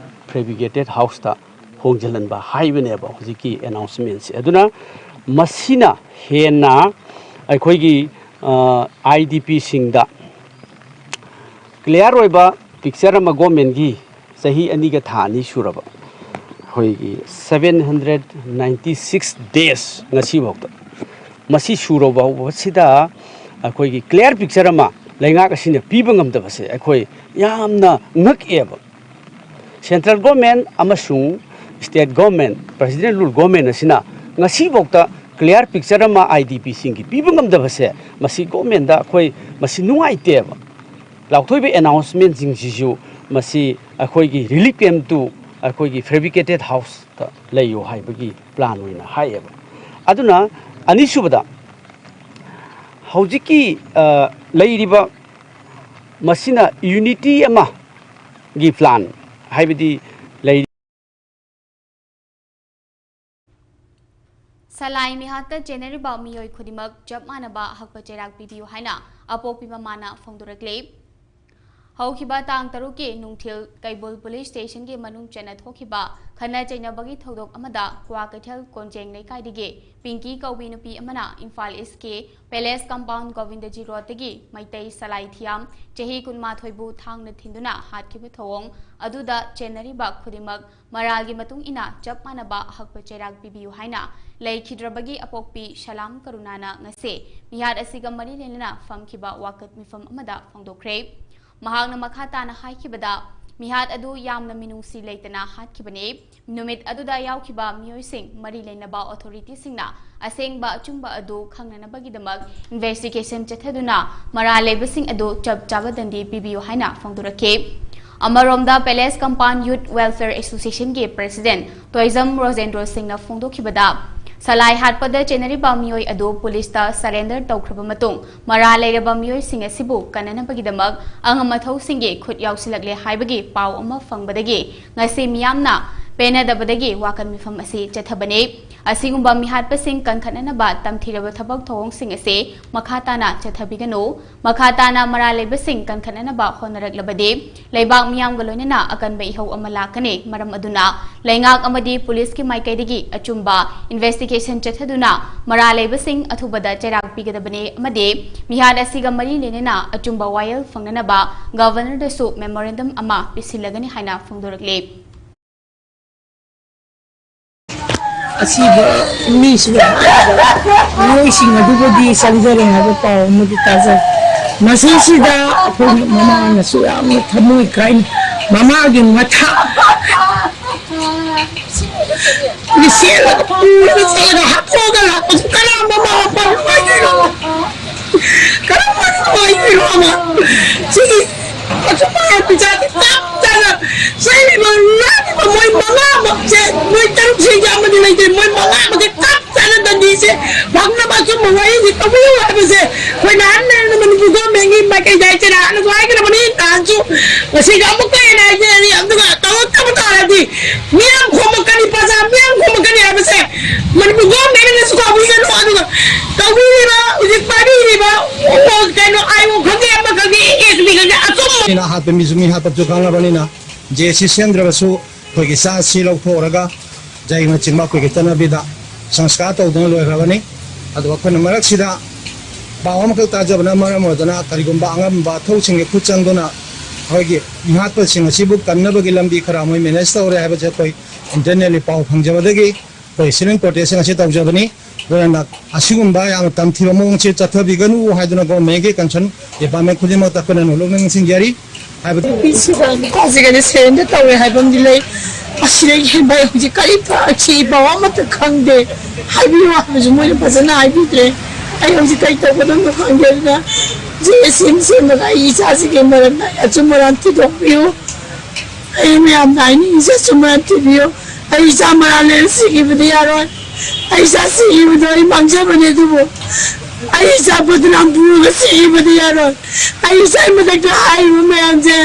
fabricated houseꯇ ꯍꯣꯡꯖꯤꯜꯍꯟꯕ ꯍꯥꯏꯕꯅꯦꯕ ꯍꯧꯖꯤꯛꯀꯤ announcementꯁꯦ꯫ ꯑꯗꯨꯅ ꯃꯁꯤꯅ ꯍꯦꯟꯅ ꯑꯩꯈꯣꯏꯒꯤ, ꯑ, IDPꯁꯤꯡꯗ clear ꯑꯣꯏꯕ picture ꯑꯃ governmentꯀꯤ ꯆꯍꯤ ꯑꯅꯤꯒ ꯊꯥ ꯑꯅꯤ ꯁꯨꯔꯕ ꯑꯩꯈꯣꯏꯒꯤ seven hundred ninety six days ꯉꯁꯤꯐꯥꯎꯗ, ꯃꯁꯤ ꯁꯨꯔꯕ ꯐꯥꯎꯕꯁꯤꯗ ꯑꯩꯈꯣꯏꯒꯤ clear picture ꯑꯃ ꯂꯩꯉꯥꯛ ꯑꯁꯤꯅ ꯄꯤꯕ ꯉꯝꯗꯕꯁꯦ ꯑꯩꯈꯣꯏ ꯌꯥꯝꯅ ꯉꯛꯑꯦꯕ꯫ Central government ꯑꯃꯁꯨꯡ state government, President rule government ꯑꯁꯤꯅ ꯉꯁꯤꯐꯥꯎꯗ clear picture ꯑꯃ IDPꯁꯤꯡꯒꯤ ꯄꯤꯕ ꯉꯝꯗꯕꯁꯦ, ꯃꯁꯤ governmentꯗ ꯑꯩꯈꯣꯏ ꯃꯁꯤ ꯅꯨꯡꯉꯥꯏꯇꯦꯕ꯫ ꯂꯥꯎꯊꯣꯛꯏꯕ announcementꯁꯤꯡꯁꯤꯁꯨ ꯃꯁꯤ ꯑꯩꯈꯣꯏꯒꯤ relief campꯇꯨ ꯑꯩꯈꯣꯏꯒꯤ fabricated houseꯇ ꯂꯩꯌꯨ ꯍꯥꯏꯕꯒꯤ plan ꯑꯣꯏꯅ ꯍꯥꯏꯌꯦꯕ꯫ ꯑꯗꯨꯅ ꯑꯅꯤꯁꯨꯕꯗ ꯍꯧꯖꯤꯛꯀꯤ, ꯑ, ꯂꯩꯔꯤꯕ ꯃꯁꯤꯅ unity ꯑꯃꯒꯤ plan, ꯍꯥꯏꯕꯗꯤ ꯂꯩꯔꯤ ꯁꯂꯥꯏ ꯃꯤꯍꯥꯠꯇ ꯆꯦꯟꯅꯔꯤꯕ ꯃꯤꯑꯣꯏ ꯈꯨꯗꯤꯡꯃꯛ ꯆꯞ ꯃꯥꯟꯅꯕ ꯍꯛꯄ ꯆꯩꯔꯥꯛ ꯄꯤꯕꯤꯌꯨ ꯍꯥꯏꯅ ꯑꯄꯣꯛꯄꯤ ꯃꯃꯥꯅ ꯐꯣꯡꯗꯣꯔꯛꯂꯤ꯫ ꯍꯧꯈꯤꯕ ꯇꯥꯡ ꯇꯔꯨꯛꯀꯤ ꯅꯨꯡꯊꯤꯜ ꯀꯩꯕꯨꯜ ꯄꯨꯂꯤꯁ ꯁ꯭ꯇꯦꯁꯟꯒꯤ ꯃꯅꯨꯡ ꯆꯟꯅ ꯊꯣꯛꯈꯤꯕ ꯈꯠꯅ ꯆꯩꯅꯕꯒꯤ ꯊꯧꯗꯣꯛ ꯑꯃꯗ ꯀ꯭ꯋꯥꯀꯩꯊꯦꯜ ꯀꯣꯟꯖꯦꯡ ꯂꯩꯀꯥꯏꯗꯒꯤ ꯄꯤꯡꯀꯤ ꯀꯧꯕꯤ ꯅꯨꯄꯤ ꯑꯃꯅ ꯏꯝꯐꯥꯜ ꯏꯁꯀꯤ ꯄꯦꯂꯦꯁ ꯀꯝꯄꯥꯎꯟ ꯒꯣꯕꯤꯟꯗꯖꯤ ꯔꯣꯗꯇꯒꯤ ꯃꯩꯇꯩ ꯁꯂꯥꯏ ꯊꯤꯌꯥꯝ ꯆꯍꯤ ꯀꯨꯟꯃꯥꯊꯣꯏꯕꯨ ꯊꯥꯡꯅ ꯊꯤꯟꯗꯨꯅ ꯍꯥꯠꯈꯤꯕ ꯊꯧꯑꯣꯡ ꯑꯗꯨꯗ ꯆꯦꯟꯅꯔꯤꯕ ꯈꯨꯗꯤꯡꯃꯛ ꯃꯔꯥꯜꯒꯤ ꯃꯇꯨꯡ ꯏꯟꯅ ꯆꯞ ꯃꯥꯟꯅꯕ ꯑꯍꯛꯄ ꯆꯩꯔꯥꯛ ꯄꯤꯕꯤꯌꯨ ꯍꯥꯏꯅ ꯂꯩꯈꯤꯗ꯭ꯔꯕꯒꯤ ꯑꯄꯣꯛꯄꯤ ꯁꯂꯥꯝ ꯀꯔꯨꯅꯥꯅ ꯉꯁꯤ ꯃꯤꯍꯥꯠ ꯑꯁꯤꯒ ꯃꯔꯤ ꯂꯩꯅꯅ ꯐꯝꯈꯤꯕ ꯋꯥꯀꯠ ꯃꯤꯐꯝ ꯑꯃꯗ ꯐꯣꯡꯗꯣꯛꯈ꯭ꯔꯦ꯫ ꯃꯍꯥꯛꯅ ꯃꯈꯥ ꯇꯥꯅ ꯍꯥꯏꯈꯤꯕꯗ, ꯃꯤꯍꯥꯠ ꯑꯗꯨ ꯌꯥꯝꯅ ꯃꯤꯅꯨꯡꯁꯤ ꯂꯩꯇꯅ ꯍꯥꯠꯈꯤꯕꯅꯤ꯫ ꯅꯨꯃꯤꯠ ꯑꯗꯨꯗ ꯌꯥꯎꯈꯤꯕ ꯃꯤꯑꯣꯏꯁꯤꯡ ꯃꯔꯤ ꯂꯩꯅꯕ ꯑꯣꯊꯣꯔꯤꯇꯤꯁꯤꯡꯅ ꯑꯁꯦꯡꯕ ꯑꯆꯨꯝꯕ ꯑꯗꯨ ꯈꯪꯅꯅꯕꯒꯤꯗꯃꯛ ꯏꯟꯚꯦꯁꯇꯤꯒꯦꯁꯟ ꯆꯠꯊꯗꯨꯅ ꯃꯔꯥꯜ ꯂꯩꯕꯁꯤꯡ ꯑꯗꯨ ꯆꯞ ꯆꯥꯕ ꯗꯟꯗꯤ ꯄꯤꯕꯤꯌꯨ ꯍꯥꯏꯅ ꯐꯣꯡꯗꯣꯔꯛꯈꯤ꯫ ꯑꯃꯔꯣꯝꯗ, ꯄꯦꯂꯦꯁ ꯀꯝꯄꯥꯎꯟ ꯌꯨꯠ ꯋꯦꯜꯐꯤꯌꯔ ꯑꯦꯁꯣꯁꯤꯌꯦꯁꯟꯒꯤ ꯄ꯭ꯔꯦꯁꯤꯗꯦꯟꯠ ꯇꯣꯏꯖꯝ ꯔꯣꯖꯦꯟꯗ꯭ꯔꯣ ꯁꯤꯡꯅ ꯐꯣꯡꯗꯣꯛꯈꯤꯕꯗ, ꯁꯂꯥꯏ ꯍꯥꯠꯄꯗ ꯆꯦꯟꯅꯔꯤꯕ ꯃꯤꯑꯣꯏ ꯑꯗꯨ ꯄꯨꯂꯤꯁꯇ ꯁꯔꯦꯟꯗꯔ ꯇꯧꯈ꯭ꯔꯕ ꯃꯇꯨꯡ, ꯃꯔꯥꯜ ꯂꯩꯔꯕ ꯃꯤꯑꯣꯏꯁꯤꯡ ꯑꯁꯤꯕꯨ ꯀꯟꯅꯅꯕꯒꯤꯗꯃꯛ ꯑꯉꯝ ꯑꯊꯧꯁꯤꯡꯒꯤ ꯈꯨꯠ ꯌꯥꯎꯁꯤꯜꯂꯛꯂꯦ ꯍꯥꯏꯕꯒꯤ ꯄꯥꯎ ꯑꯃ ꯐꯪꯕꯗꯒꯤ ꯉꯁꯤ ꯃꯤꯌꯥꯝꯅ ꯄꯦꯟꯅꯗꯕꯗꯒꯤ ꯋꯥꯀꯠ ꯃꯤꯐꯝ ꯑꯁꯤ ꯆꯠꯊꯕꯅꯤ꯫ ꯑꯁꯤꯒꯨꯝꯕ ꯃꯤꯍꯥꯠꯄꯁꯤꯡ ꯀꯟꯈꯠꯅꯅꯕ ꯇꯝꯊꯤꯔꯕ ꯊꯕꯛ ꯊꯧꯑꯣꯡꯁꯤꯡ ꯑꯁꯤ ꯃꯈꯥ ꯇꯥꯅ ꯆꯠꯊꯕꯤꯒꯅꯨ꯫ ꯃꯈꯥ ꯇꯥꯅ ꯃꯔꯥꯜ ꯂꯩꯕꯁꯤꯡ ꯀꯟꯈꯠꯅꯅꯕ ꯍꯣꯠꯅꯔꯛꯂꯕꯗꯤ ꯂꯩꯕꯥꯛ ꯃꯤꯌꯥꯝꯒ ꯂꯣꯏꯅꯅ ꯑꯀꯟꯕ ꯏꯍꯧ ꯑꯃ ꯂꯥꯛꯀꯅꯤ꯫ ꯃꯔꯝ ꯑꯗꯨꯅ ꯂꯩꯉꯥꯛ ꯑꯃꯗꯤ ꯄꯨꯂꯤꯁꯀꯤ ꯃꯥꯏꯀꯩꯗꯒꯤ ꯑꯆꯨꯝꯕ ꯏꯟꯚꯦꯁꯇꯤꯒꯦꯁꯟ ꯆꯠꯊꯗꯨꯅ ꯃꯔꯥꯜ ꯂꯩꯕꯁꯤꯡ ꯑꯊꯨꯕꯗ ꯆꯩꯔꯥꯛ ꯄꯤꯒꯗꯕꯅꯤ ꯑꯃꯗꯤ ꯃꯤꯍꯥꯠ ꯑꯁꯤꯒ ꯃꯔꯤ ꯂꯩꯅꯅ ꯑꯆꯨꯝꯕ ꯋꯥꯌꯦꯜ ꯐꯪꯅꯅꯕ ꯒꯕꯔꯅꯔꯗꯁꯨ ꯃꯦꯃꯣꯔꯦꯟꯗꯝ ꯑꯃ ꯄꯤꯁꯤꯜꯂꯒꯅꯤ ꯍꯥꯏꯅ ꯐꯣꯡꯗꯣꯔꯛꯂꯤ꯫ ꯑꯁꯤꯕ ꯃꯤꯁꯤꯡ ꯍꯥꯏꯔꯤꯕ ꯃꯤꯑꯣꯏꯁꯤꯡ ꯑꯗꯨꯕꯨꯗꯤ ꯆꯪꯖꯔꯦ ꯍꯥꯏꯕ ꯄꯥꯎ ꯑꯃꯗꯤ ꯇꯥꯖꯩ꯫ ꯃꯁꯤꯁꯤꯗ ꯑꯩꯈꯣꯏ ꯃꯃꯥꯅꯁꯨ ꯌꯥꯝꯅ ꯊꯃꯣꯏ ꯀꯥꯏꯅ ꯃꯃꯥꯒꯤ ꯃꯊꯥ ꯂꯤꯆꯦꯜꯂꯒ ꯄꯨꯔꯒ ꯆꯠꯂꯒ ꯍꯥꯠꯇꯣꯛꯑꯒ ꯂꯥꯛꯄꯁꯤ ꯀꯅꯥ ꯃꯃꯥ ꯃꯄꯥ ꯅꯨꯡꯉꯥꯏꯗꯣꯏꯅꯣ? ꯀꯔꯝꯕ ꯅꯨꯡꯉꯥꯏꯗꯣꯏꯅꯣ ꯑꯃ? ꯁꯤꯒꯤ ꯑꯆꯨꯝꯕ ꯄꯤꯆꯥꯗꯤ ꯆꯞ ꯆꯥꯅ ꯆꯩꯔꯤꯕ ꯂꯥꯛꯂꯤꯕ ꯃꯣꯏ ꯃꯉꯥꯃꯛꯁꯦ, ꯃꯣꯏ ꯇꯔꯨꯛꯁꯤꯒꯤ ꯑꯃꯗꯤ ꯂꯩꯇꯦ, ꯃꯣꯏ ꯃꯉꯥꯃꯛꯁꯦ ꯆꯞ ꯆꯥꯅ ꯗꯟꯗꯤꯁꯦ ꯐꯪꯅꯕ ꯑꯆꯨꯝꯕ ꯋꯥꯔꯤꯁꯤ ꯇꯧꯕꯤꯌꯨ ꯍꯥꯏꯕꯁꯦ ꯑꯩꯈꯣꯏ ꯅꯍꯥꯟ ꯂꯩꯔꯝꯕ ꯃꯅꯤꯄꯨꯔ ꯒꯣꯔꯃꯦꯟꯒꯤ ꯃꯥꯏꯀꯩꯗ ꯍꯥꯏꯖꯔꯦ, ꯍꯥꯟꯅꯁꯨ ꯍꯥꯏꯈ꯭ꯔꯕꯅꯤ, ꯅꯍꯥꯟꯁꯨ ꯉꯁꯤꯁꯨ ꯑꯃꯨꯛꯀ ꯍꯦꯟꯅ ꯍꯥꯏꯖꯔꯤ꯫ ꯑꯗꯨꯒ ꯇꯧꯔꯛꯇꯕ ꯇꯥꯔꯗꯤ ꯃꯤꯌꯥꯝ ꯈꯣꯝꯃꯛꯀꯅꯤ, ꯄ꯭ꯔꯖꯥ ꯃꯤꯌꯥꯝ ꯈꯣꯝꯃꯛꯀꯅꯤ ꯍꯥꯏꯕꯁꯦ ꯃꯅꯤꯄꯨꯔ ꯒꯣꯔꯃꯦꯟ ꯑꯩꯅ ꯍꯥꯠꯄ ꯃꯤꯁꯨ ꯃꯤ ꯍꯥꯠꯄꯁꯨ ꯈꯪꯉꯕꯅꯤꯅ, ꯖꯦ ꯁꯤ ꯁꯦꯝꯗ꯭ꯔꯕꯁꯨ ꯑꯩꯈꯣꯏꯒꯤ ꯆꯥꯁꯤ ꯂꯧꯊꯣꯛꯑꯒ ꯖꯩꯅꯆꯤꯡꯕ ꯑꯩꯈꯣꯏꯒꯤ ꯆꯠꯅꯕꯤꯗ ꯁꯪꯁꯀꯥꯔ ꯇꯧꯗꯨꯅ ꯂꯣꯏꯈ꯭ꯔꯕꯅꯤ꯫ ꯑꯗꯨꯒ ꯑꯩꯈꯣꯏꯅ ꯃꯔꯛꯁꯤꯗ ꯄꯥꯎ ꯑꯃꯈꯛ ꯇꯥꯖꯕꯅ ꯃꯔꯝ ꯑꯣꯏꯗꯨꯅ ꯀꯔꯤꯒꯨꯝꯕ ꯑꯉꯝꯕ ꯊꯧꯁꯤꯡꯒꯤ ꯈꯨꯠ ꯆꯪꯗꯨꯅ ꯑꯩꯈꯣꯏꯒꯤ ꯃꯤꯍꯥꯠꯄꯁꯤꯡ ꯑꯁꯤꯕꯨ ꯀꯟꯅꯕꯒꯤ ꯂꯝꯕꯤ ꯈꯔ ꯃꯣꯏ ꯃꯦꯅꯦꯖ ꯇꯧꯔꯦ ꯍꯥꯏꯕꯁꯦ ꯑꯩꯈꯣꯏ ꯏꯟꯇꯔꯅꯦꯜꯂꯤ ꯄꯥꯎ ꯐꯪꯖꯕꯗꯒꯤ ꯑꯩꯈꯣꯏ ꯁꯤꯠ ꯏꯟ ꯄ꯭ꯔꯣꯇꯦꯁꯁꯤꯡ ꯑꯁꯤ ꯇꯧꯖꯕꯅꯤ꯫ ꯑꯗꯨꯅ ꯑꯁꯤꯒꯨꯝꯕ ꯌꯥꯝꯅ ꯇꯝꯊꯤꯕ ꯃꯑꯣꯡꯁꯤ ꯆꯠꯊꯕꯤꯒꯅꯨ ꯍꯥꯏꯗꯨꯅ ꯒꯣꯔꯃꯦꯟꯒꯤ ꯀꯟꯁꯔꯟ ꯗꯤꯄꯥꯔꯠꯃꯦꯟ ꯈꯨꯗꯤꯡꯃꯛꯇ ꯑꯩꯈꯣꯏꯅ ꯅꯣꯂꯨꯛꯅ ꯅꯤꯡꯁꯤꯡꯖꯔꯤ꯫ ꯍꯥꯏꯕꯗꯤ ꯅꯨꯄꯤꯁꯤꯒ ꯅꯨꯄꯥꯁꯤꯒꯗꯤ ꯁꯦꯔꯦꯟꯗꯔ ꯇꯧꯔꯦ ꯍꯥꯏꯕ ꯑꯃꯗꯤ ꯂꯩ꯫ ꯑꯁꯤꯗꯒꯤ ꯍꯦꯟꯕ ꯑꯩ ꯍꯧꯖꯤꯛ ꯀꯔꯤ ꯐꯔꯛꯁꯤ ꯄꯥꯎ ꯑꯃꯠꯇ ꯈꯪꯗꯦ꯫ ꯍꯥꯏꯕꯤꯌꯨ ꯍꯥꯏꯕꯁꯨ ꯃꯣꯏꯅ ꯐꯖꯅ ꯍꯥꯏꯕꯤꯗ꯭ꯔꯦ꯫ ꯑꯩ ꯍꯧꯖꯤꯛ ꯀꯔꯤ ꯇꯧꯒꯗꯕꯅꯣ ꯈꯪꯗꯦ꯫ ꯑꯗꯨꯅ ꯖꯦ ꯑꯦꯁ ꯑꯦꯝ ꯁꯦꯝꯃꯒ ꯑꯩ ꯏꯆꯥꯁꯤꯒꯤ ꯃꯔꯝꯗ ꯑꯩ ꯑꯆꯨꯝ ꯑꯔꯥꯟ ꯊꯤꯗꯣꯛꯄꯤꯌꯨ꯫ ꯑꯩ ꯃꯌꯥꯝꯅ ꯍꯥꯏꯅꯤꯡꯉꯤꯁꯦ ꯑꯆꯨꯝ ꯑꯔꯥꯟ ꯊꯤꯕꯤꯌꯨ꯫ ꯑꯩ ꯏꯆꯥ ꯃꯔꯥꯜ ꯂꯩꯔ ꯁꯤꯈꯤꯕꯗꯤ ꯌꯥꯔꯣꯏ꯫ ꯑꯩ ꯏꯆꯥ ꯁꯤꯈꯤꯕꯗꯣ ꯑꯩ ꯃꯥꯡꯖꯕꯅꯦ, ꯑꯗꯨꯕꯨ ꯑꯩ ꯏꯆꯥ ꯕꯗꯅꯥꯝ ꯄꯨꯔꯒ ꯁꯤꯈꯤꯕꯗꯤ ꯌꯥꯔꯣꯏ꯫ ꯑꯩ ꯏꯆꯥꯒꯤ ꯃꯊꯛꯇ ꯍꯥꯏꯔꯤꯕ ꯃꯌꯥꯝꯁꯦ,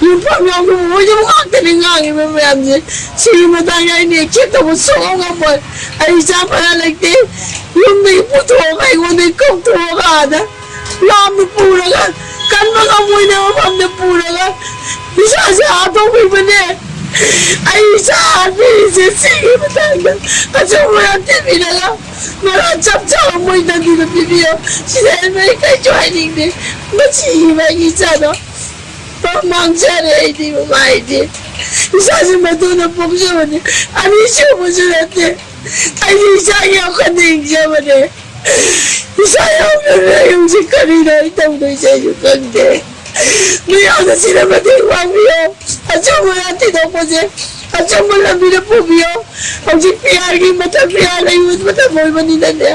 ꯌꯨꯝꯐꯝ ꯌꯥꯎꯗꯕ ꯃꯣꯏꯗꯕꯨ ꯉꯥꯛꯇꯅꯦ ꯉꯥꯡꯉꯤꯕ ꯃꯌꯥꯝꯁꯦ꯫ ꯁꯤꯒꯤ ꯃꯇꯥꯡꯗ ꯑꯩꯅ ꯑꯦꯛꯁꯦꯞ ꯇꯧꯕ ꯁꯨꯡꯉꯝ ꯉꯝꯃꯣꯏ꯫ ꯑꯩ ꯏꯆꯥ ꯃꯔꯥꯜ ꯂꯩꯇꯦ꯫ ꯌꯨꯝꯗꯒꯤ ꯄꯨꯊꯣꯛꯑꯒ ꯑꯩꯉꯣꯟꯗꯒꯤ ꯀꯧꯊꯣꯛꯑꯒ ꯑꯥꯗ ꯂꯥꯞꯅ ꯄꯨꯔꯒ, ꯀꯟꯕ ꯉꯝꯃꯣꯏꯗꯕ ꯃꯐꯝꯗ ꯄꯨꯔꯒ ꯏꯆꯥꯁꯦ ꯍꯥꯠꯇꯣꯛꯄꯤꯕꯅꯦ꯫ ꯑꯩ ꯏꯆꯥ ꯍꯥꯠꯄꯤꯔꯤꯁꯦ ꯁꯤꯒꯤ ꯃꯇꯥꯡꯗ ꯑꯆꯨꯝꯕ ꯌꯥꯝ ꯊꯤꯕꯤꯔꯒ ꯃꯔꯥ ꯆꯞ ꯆꯥꯕ ꯃꯣꯏ ꯗꯟꯗꯤꯗ ꯄꯤꯕꯤꯌꯣ꯫ ꯁꯤꯗ ꯍꯦꯟꯅ ꯑꯩ ꯀꯩꯁꯨ ꯍꯥꯏꯅꯤꯡꯗꯦ꯫ ꯃꯁꯤꯕ ꯑꯩꯒꯤ ꯏꯆꯥꯗꯣ ꯃꯥꯡꯖꯔꯦ꯫ ꯑꯩꯗꯤ ꯃꯃꯥ ꯑꯩꯗꯤ ꯏꯆꯥꯁꯦ ꯃꯇꯨꯅ ꯄꯣꯛꯆꯕꯅꯦ꯫ ꯑꯅꯤꯁꯨꯕꯁꯨ ꯅꯠꯇꯦ꯫ ꯑꯩꯗꯤ ꯏꯆꯥꯒꯤ ꯌꯥꯝ ꯀꯟꯅ ꯌꯦꯡꯖꯕꯅꯦ꯫ ꯏꯆꯥ ꯌꯥꯎꯗꯅ ꯑꯩ ꯍꯧꯖꯤꯛ ꯀꯔꯤꯅꯣ ꯑꯩ ꯇꯧꯗꯣꯏꯁꯦ ꯑꯩꯁꯨ ꯈꯪꯗꯦ꯫ ꯃꯌꯥꯝꯅ ꯁꯤꯗ ꯃꯇꯦꯡ ꯄꯥꯡꯕꯤꯌꯣ꯫ ꯑꯆꯨꯝꯕ ꯊꯤꯗꯣꯛꯄꯁꯦ ꯑꯆꯨꯝꯕ ꯂꯝꯕꯤꯗ ꯄꯨꯕꯤꯌꯣ꯫ ꯍꯧꯖꯤꯛ ꯄꯤ ꯑꯥꯔꯒꯤ ꯃꯇꯝ, ꯄꯤ ꯑꯥꯔ ꯂꯩꯕ ꯃꯇꯝ ꯑꯣꯏꯕꯅꯤꯅꯅꯦ꯫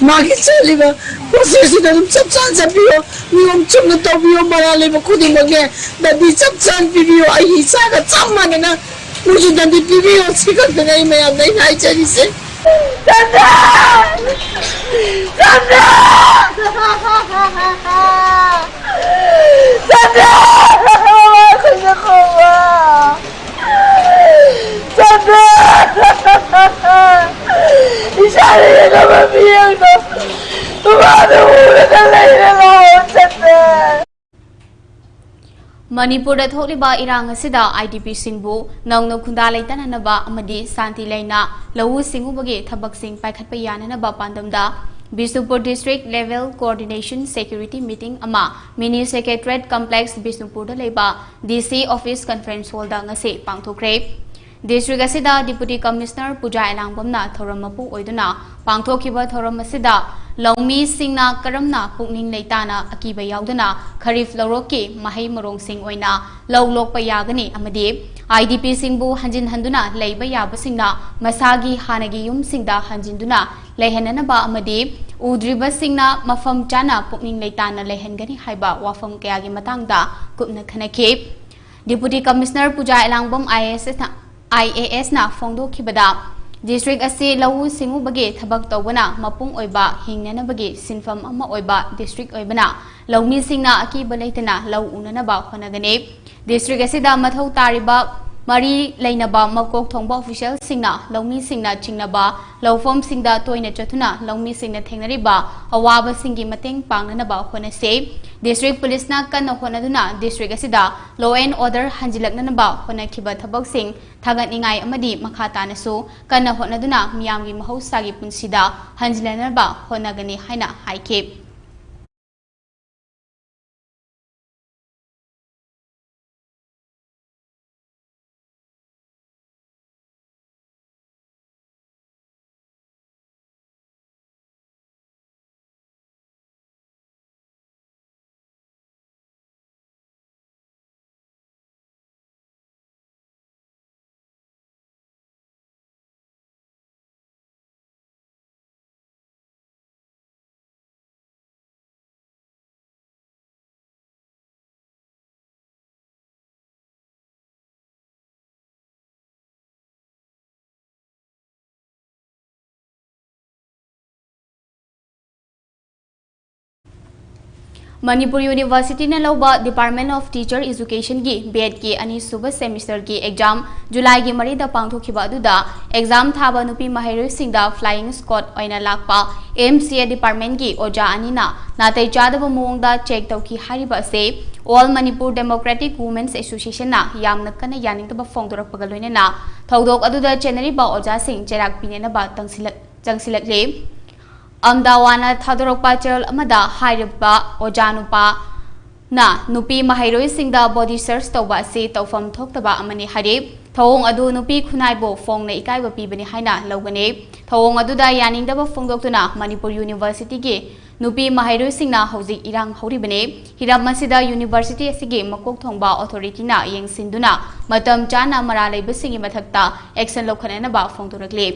ꯃꯥꯒꯤ ꯆꯠꯂꯤꯕ ꯄ꯭ꯔꯣꯁꯦꯁꯁꯤꯗ ꯑꯗꯨꯝ ꯆꯞ ꯆꯥꯅ ꯆꯠꯄꯤꯌꯣ꯫ ꯅꯤꯌꯣꯝ ꯆꯨꯝꯅ ꯇꯧꯕꯤꯌꯣ꯫ ꯃꯔꯥꯜ ꯂꯩꯕ ꯈꯨꯗꯤꯡꯃꯛꯅꯦ ꯗꯟꯗꯤ ꯆꯞ ꯆꯥꯅ ꯄꯤꯕꯤꯌꯣ꯫ ꯑꯩꯒꯤ ꯏꯆꯥꯒ ꯆꯞ ꯃꯥꯟꯅꯅ ꯃꯣꯏꯁꯨ ꯗꯟꯗꯤ ꯄꯤꯕꯤꯌꯣ꯫ ꯁꯤ ꯈꯛꯇꯅꯦ ꯑꯩ ꯃꯌꯥꯝꯗ ꯑꯩꯅ ꯍꯥꯏꯖꯔꯤꯁꯦ꯫ ꯆꯟꯗ꯭ꯔ! ꯆꯟꯗ꯭ꯔ! ꯆꯟꯗ꯭ꯔ! ꯃꯃꯥ ꯈꯨꯟꯗ ꯀꯧꯕ! ꯆꯟꯗ꯭ꯔ! ꯏꯆꯥꯗ ꯌꯦꯡꯅꯕ ꯃꯤ ꯌꯦꯡꯉꯣ꯫ ꯃꯃꯥꯗ ꯎꯔꯒ ꯂꯩꯔꯦ ꯂꯥꯛꯑꯣ ꯆꯟꯗ꯭ꯔ! ꯃꯅꯤꯄꯨꯔꯗ ꯊꯣꯛꯂꯤꯕ ꯏꯔꯥꯡ ꯑꯁꯤꯗ IDPꯁꯤꯡꯕꯨ ꯅꯧꯅ ꯈꯨꯟꯗꯥ ꯂꯩꯇꯥꯅꯅꯕ ꯑꯃꯗꯤ ꯁꯥꯟꯇꯤ ꯂꯩꯅ ꯂꯧꯎ ꯁꯤꯡꯎꯕꯒꯤ ꯊꯕꯛꯁꯤꯡ ꯄꯥꯏꯈꯠꯄ ꯌꯥꯅꯅꯕ ꯄꯥꯟꯗꯝꯗ Bishnupur District Level Coordination Security Meeting ꯑꯃ Mini Secretariat Complex ꯕꯤꯁꯅꯨꯄꯨꯔꯗ ꯂꯩꯕ DC Office Conference Hallꯗ ꯉꯁꯤ ꯄꯥꯡꯊꯣꯛꯈ꯭ꯔꯦ꯫ District ꯑꯁꯤꯗ Deputy Commissioner ꯄꯨꯖꯥ ꯑꯦꯂꯥꯡꯕꯝꯅ ꯊꯧꯔꯝ ꯃꯄꯨ ꯑꯣꯏꯗꯨꯅ ꯄꯥꯡꯊꯣꯛꯈꯤꯕ ꯊꯧꯔꯝ ꯑꯁꯤꯗ ꯂꯧꯃꯤꯁꯤꯡꯅ ꯀꯔꯝꯅ ꯄꯨꯛꯅꯤꯡ ꯂꯩꯇꯥꯅ ꯑꯀꯤꯕ ꯌꯥꯎꯗꯅ ꯈꯔꯤꯐ ꯂꯧꯔꯣꯛꯀꯤ ꯃꯍꯩ ꯃꯔꯣꯡꯁꯤꯡ ꯑꯣꯏꯅ ꯂꯧ ꯂꯣꯛꯄ ꯌꯥꯒꯅꯤ ꯑꯃꯗꯤ IDPꯁꯤꯡꯕꯨ ꯍꯟꯖꯤꯟ ꯍꯟꯗꯨꯅ ꯂꯩꯕ ꯌꯥꯕꯁꯤꯡꯅ ꯃꯁꯥꯒꯤ ꯍꯥꯟꯅꯒꯤ ꯌꯨꯝꯁꯤꯡꯗ ꯍꯟꯖꯤꯟꯗꯨꯅ ꯂꯩꯍꯟꯅꯅꯕ ꯑꯃꯗꯤ ꯎꯗ꯭ꯔꯤꯕꯁꯤꯡꯅ ꯃꯐꯝ ꯆꯥꯅ ꯄꯨꯛꯅꯤꯡ ꯂꯩꯇꯥꯅ ꯂꯩꯍꯟꯒꯅꯤ ꯍꯥꯏꯕ ꯋꯥꯐꯝ ꯀꯌꯥꯒꯤ ꯃꯇꯥꯡꯗ ꯀꯨꯞꯅ ꯈꯟꯅꯈꯤ꯫ Deputy Commissioner ꯄꯨꯖꯥ ꯑꯦꯂꯥꯡꯕꯝ IASꯅ, IASꯅ ꯐꯣꯡꯗꯣꯛꯈꯤꯕꯗ, district ꯑꯁꯤ ꯂꯧꯎ ꯁꯤꯡꯎꯕꯒꯤ ꯊꯕꯛ ꯇꯧꯕꯅ ꯃꯄꯨꯡ ꯑꯣꯏꯕ ꯍꯤꯡꯅꯅꯕꯒꯤ ꯁꯤꯟꯐꯝ ꯑꯃ ꯑꯣꯏꯕ district ꯑꯣꯏꯕꯅ, ꯂꯧꯃꯤꯁꯤꯡꯅ ꯑꯀꯤꯕ ꯂꯩꯇꯅ ꯂꯧ ꯎꯅꯅꯕ ꯍꯣꯠꯅꯒꯅꯤ꯫ District ꯑꯁꯤꯗ ꯃꯊꯧ ꯇꯥꯔꯤꯕ ꯃꯔꯤ ꯂꯩꯅꯕ ꯃꯀꯣꯛ ꯊꯣꯡꯕ officialꯁꯤꯡꯅ ꯂꯧꯃꯤꯁꯤꯡꯅ ꯆꯤꯡꯅꯕ ꯂꯧꯐꯝꯁꯤꯡꯗ ꯇꯣꯏꯅ ꯆꯠꯇꯨꯅ ꯂꯧꯃꯤꯁꯤꯡꯅ ꯊꯦꯡꯅꯔꯤꯕ ꯑꯋꯥꯕꯁꯤꯡꯒꯤ ꯃꯇꯦꯡ ꯄꯥꯡꯅꯅꯕ ꯍꯣꯠꯅꯁꯤ꯫ District Policeꯅ ꯀꯟꯅ ꯍꯣꯠꯅꯗꯨꯅ district ꯑꯁꯤꯗ law and order ꯍꯟꯖꯤꯜꯂꯛꯅꯅꯕ ꯍꯣꯠꯅꯈꯤꯕ ꯊꯕꯛꯁꯤꯡ ꯊꯥꯒꯠꯅꯤꯡꯉꯥꯏ ꯑꯃꯗꯤ ꯃꯈꯥ ꯇꯥꯅꯁꯨ ꯀꯟꯅ ꯍꯣꯠꯅꯗꯨꯅ ꯃꯤꯌꯥꯝꯒꯤ ꯃꯍꯧꯁꯥꯒꯤ ꯄꯨꯟꯁꯤꯗ ꯍꯟꯖꯤꯜꯂꯅꯕ ꯍꯣꯠꯅꯒꯅꯤ ꯍꯥꯏꯅ ꯍꯥꯏꯈꯤ꯫ ꯃꯅꯤꯄꯨꯔ Universityꯅ ꯂꯧꯕ Department of Teacher Educationꯒꯤ B.Edꯀꯤ ꯑꯅꯤꯁꯨꯕ semesterꯒꯤ exam Julyꯒꯤ ꯃꯔꯤꯗ ꯄꯥꯡꯊꯣꯛꯈꯤꯕ ꯑꯗꯨꯗ exam ꯊꯥꯕ ꯅꯨꯄꯤ ꯃꯍꯩꯔꯣꯏꯁꯤꯡꯗ flying squad ꯑꯣꯏꯅ ꯂꯥꯛꯄ MCA departmentꯀꯤ ꯑꯣꯖꯥ ꯑꯅꯤꯅ ꯅꯥꯇꯩ ꯆꯥꯗꯕ ꯃꯑꯣꯡꯗ check ꯇꯧꯈꯤ ꯍꯥꯏꯔꯤꯕ ꯑꯁꯤ All Manipur Democratic Women's Associationꯅ ꯌꯥꯝꯅ ꯀꯟꯅ ꯌꯥꯅꯤꯡꯗꯕ ꯐꯣꯡꯗꯣꯔꯛꯄꯒ ꯂꯣꯏꯅꯅ ꯊꯧꯗꯣꯛ ꯑꯗꯨꯗ ꯆꯦꯟꯅꯔꯤꯕ ꯑꯣꯖꯥꯁꯤꯡ ꯆꯩꯔꯥꯛ ꯄꯤꯅꯅꯕ ꯇꯪꯁꯤꯜꯂꯛ-, ꯆꯪꯁꯤꯜꯂꯛꯂꯤ꯫ ꯑꯝꯗꯥꯋꯥꯅ ꯊꯥꯗꯣꯔꯛꯄ ꯆꯦꯔꯣꯜ ꯑꯃꯗ ꯍꯥꯏꯔꯤꯕ ꯑꯣꯖꯥ ꯅꯨꯄꯥꯅ ꯅꯨꯄꯤ ꯃꯍꯩꯔꯣꯏꯁꯤꯡꯗ body search ꯇꯧꯕ ꯑꯁꯤ ꯇꯧꯐꯝ ꯊꯣꯛꯇꯕ ꯑꯃꯅꯤ ꯍꯥꯏꯔꯤ꯫ ꯊꯧꯑꯣꯡ ꯑꯗꯨ ꯅꯨꯄꯤ ꯈꯨꯟꯅꯥꯏꯕꯨ ꯐꯣꯡꯅ ꯏꯀꯥꯏꯕ ꯄꯤꯕꯅꯤ ꯍꯥꯏꯅ ꯂꯧꯒꯅꯤ꯫ ꯊꯧꯑꯣꯡ ꯑꯗꯨꯗ ꯌꯥꯅꯤꯡꯗꯕ ꯐꯣꯡꯗꯣꯛꯇꯨꯅ ꯃꯅꯤꯄꯨꯔ ꯌꯨꯅꯤꯚꯔꯁꯤꯇꯤꯒꯤ ꯅꯨꯄꯤ ꯃꯍꯩꯔꯣꯏꯁꯤꯡꯅ ꯍꯧꯖꯤꯛ ꯏꯔꯥꯡ ꯍꯧꯔꯤꯕꯅꯤ꯫ ꯍꯤꯔꯝ ꯑꯁꯤꯗ ꯌꯨꯅꯤꯚꯔꯁꯤꯇꯤ ꯑꯁꯤꯒꯤ ꯃꯀꯣꯛ ꯊꯣꯡꯕ ꯑꯣꯊꯣꯔꯤꯇꯤꯅ ꯌꯦꯡꯁꯤꯟꯗꯨꯅ ꯃꯇꯝ ꯆꯥꯅ ꯃꯔꯥꯜ ꯂꯩꯕꯁꯤꯡꯒꯤ ꯃꯊꯛꯇ action ꯂꯧꯈꯠꯅꯅꯕ ꯐꯣꯡꯗꯣꯔꯛꯂꯤ꯫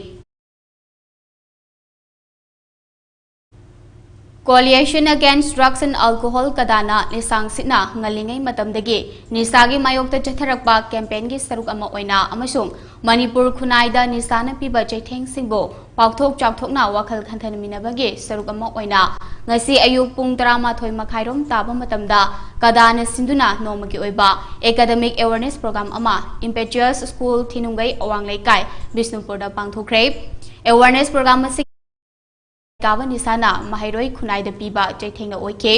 Coalition Against Drugs and Alcohol, ꯀꯗꯥꯅ ꯂꯤꯁꯥꯡ ꯁꯤꯠꯅ ꯉꯜꯂꯤꯉꯩ ꯃꯇꯝꯗꯒꯤ ꯅꯤꯁꯥꯒꯤ ꯃꯥꯌꯣꯛꯇ ꯆꯠꯊꯔꯛꯄ campaignꯒꯤ ꯁꯔꯨꯛ ꯑꯃ ꯑꯣꯏꯅ ꯑꯃꯁꯨꯡ ꯃꯅꯤꯄꯨꯔ ꯈꯨꯟꯅꯥꯏꯗ ꯅꯤꯁꯥꯅ ꯄꯤꯕ ꯆꯩꯊꯦꯡꯁꯤꯡꯕꯨ ꯄꯥꯛꯊꯣꯛ ꯆꯥꯎꯊꯣꯛꯅ ꯋꯥꯈꯜ ꯈꯟꯊꯃꯤꯟꯅꯕꯒꯤ ꯁꯔꯨꯛ ꯑꯃ ꯑꯣꯏꯅ ꯉꯁꯤ ꯑꯌꯨꯛ ꯄꯨꯡ ꯇꯔꯥꯃꯥꯊꯣꯏ ꯃꯈꯥꯏꯔꯣꯝ ꯇꯥꯕ ꯃꯇꯝꯗ ꯀꯗꯥꯅ ꯁꯤꯟꯗꯨꯅ ꯅꯣꯡꯃꯒꯤ ꯑꯣꯏꯕ academic awareness program ꯑꯃ Impetuous School, ꯊꯤꯅꯨꯡꯒꯩ ꯑꯋꯥꯡ ꯂꯩꯀꯥꯏ, ꯕꯤꯁꯅꯨꯄꯨꯔꯗ ꯄꯥꯡꯊꯣꯛꯈ꯭ꯔꯦ꯫ Awareness program ꯑꯁꯤ ꯀꯥꯕ ꯅꯤꯁꯥꯅ ꯃꯍꯩꯔꯣꯏ ꯈꯨꯟꯅꯥꯏꯗ ꯄꯤꯕ ꯆꯩꯊꯦꯡꯅ ꯑꯣꯏꯈꯤ꯫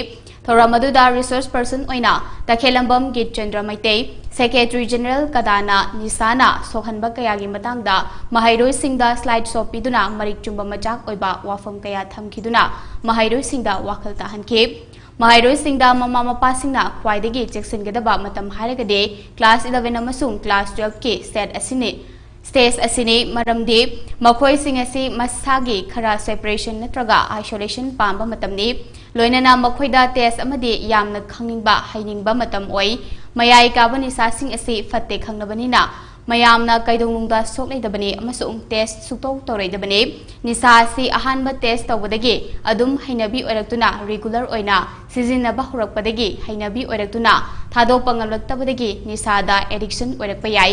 ꯊꯧꯔꯝ ꯑꯗꯨꯗ resource person ꯑꯣꯏꯅ ꯇꯈꯦꯜꯂꯝꯕꯝ ꯒꯤꯠꯆꯟꯗ꯭ꯔ ꯃꯩꯇꯩ, Secretary General ꯀꯗꯥꯅ ꯅꯤꯁꯥꯅ ꯁꯣꯛꯍꯟꯕ ꯀꯌꯥꯒꯤ ꯃꯇꯥꯡꯗ ꯃꯍꯩꯔꯣꯏꯁꯤꯡꯗ slide show ꯄꯤꯗꯨꯅ ꯃꯔꯤꯛ ꯆꯨꯝꯕ ꯃꯆꯥꯛ ꯑꯣꯏꯕ ꯋꯥꯐꯝ ꯀꯌꯥ ꯊꯝꯈꯤꯗꯨꯅ ꯃꯍꯩꯔꯣꯏꯁꯤꯡꯗ ꯋꯥꯈꯜ ꯇꯥꯍꯟꯈꯤ꯫ ꯃꯍꯩꯔꯣꯏꯁꯤꯡꯗ ꯃꯃꯥ ꯃꯄꯥꯁꯤꯡꯅ ꯈ꯭ꯋꯥꯏꯗꯒꯤ ꯆꯦꯛꯁꯤꯟꯒꯗꯕ ꯃꯇꯝ ꯍꯥꯏꯔꯒꯗꯤ class eleven ꯑꯃꯁꯨꯡ class twelveꯀꯤ set ꯑꯁꯤꯅꯤ, stage ꯑꯁꯤꯅꯤ, ꯃꯔꯝꯗꯤ ꯃꯈꯣꯏꯁꯤꯡ ꯑꯁꯤ ꯃꯁꯥꯒꯤ ꯈꯔ separation ꯅꯠꯇ꯭ꯔꯒ isolation ꯄꯥꯝꯕ ꯃꯇꯝꯅꯤ꯫ ꯂꯣꯏꯅꯅ ꯃꯈꯣꯏꯗ test ꯑꯃꯗꯤ ꯌꯥꯝꯅ ꯈꯪꯅꯤꯡꯕ, ꯍꯩꯅꯤꯡꯕ ꯃꯇꯝ ꯑꯣꯏ꯫ ꯃꯌꯥꯏ ꯀꯥꯕ ꯅꯤꯁꯥꯁꯤꯡ ꯑꯁꯤ ꯐꯠꯇꯦ ꯈꯪꯂꯕꯅꯤꯅ ꯃꯌꯥꯝꯅ ꯀꯩꯗꯧꯅꯨꯡꯗ ꯁꯣꯛꯂꯣꯏꯗꯕꯅꯤ ꯑꯃꯁꯨꯡ test ꯁꯨꯛꯇꯧ ꯇꯧꯔꯣꯏꯗꯕꯅꯤ꯫ ꯅꯤꯁꯥ ꯑꯁꯤ ꯑꯍꯥꯟꯕ test ꯇꯧꯕꯗꯒꯤ ꯑꯗꯨꯝ ꯍꯩꯅꯕꯤ ꯑꯣꯏꯔꯛꯇꯨꯅ regular ꯑꯣꯏꯅ ꯁꯤꯖꯤꯟꯅꯕ ꯍꯧꯔꯛꯄꯗꯒꯤ ꯍꯩꯅꯕꯤ ꯑꯣꯏꯔꯛꯇꯨꯅ ꯊꯥꯗꯣꯛꯄ ꯉꯝꯂꯛꯇꯕꯗꯒꯤ ꯅꯤꯁꯥꯗ addiction ꯑꯣꯏꯔꯛꯄ ꯌꯥꯏ꯫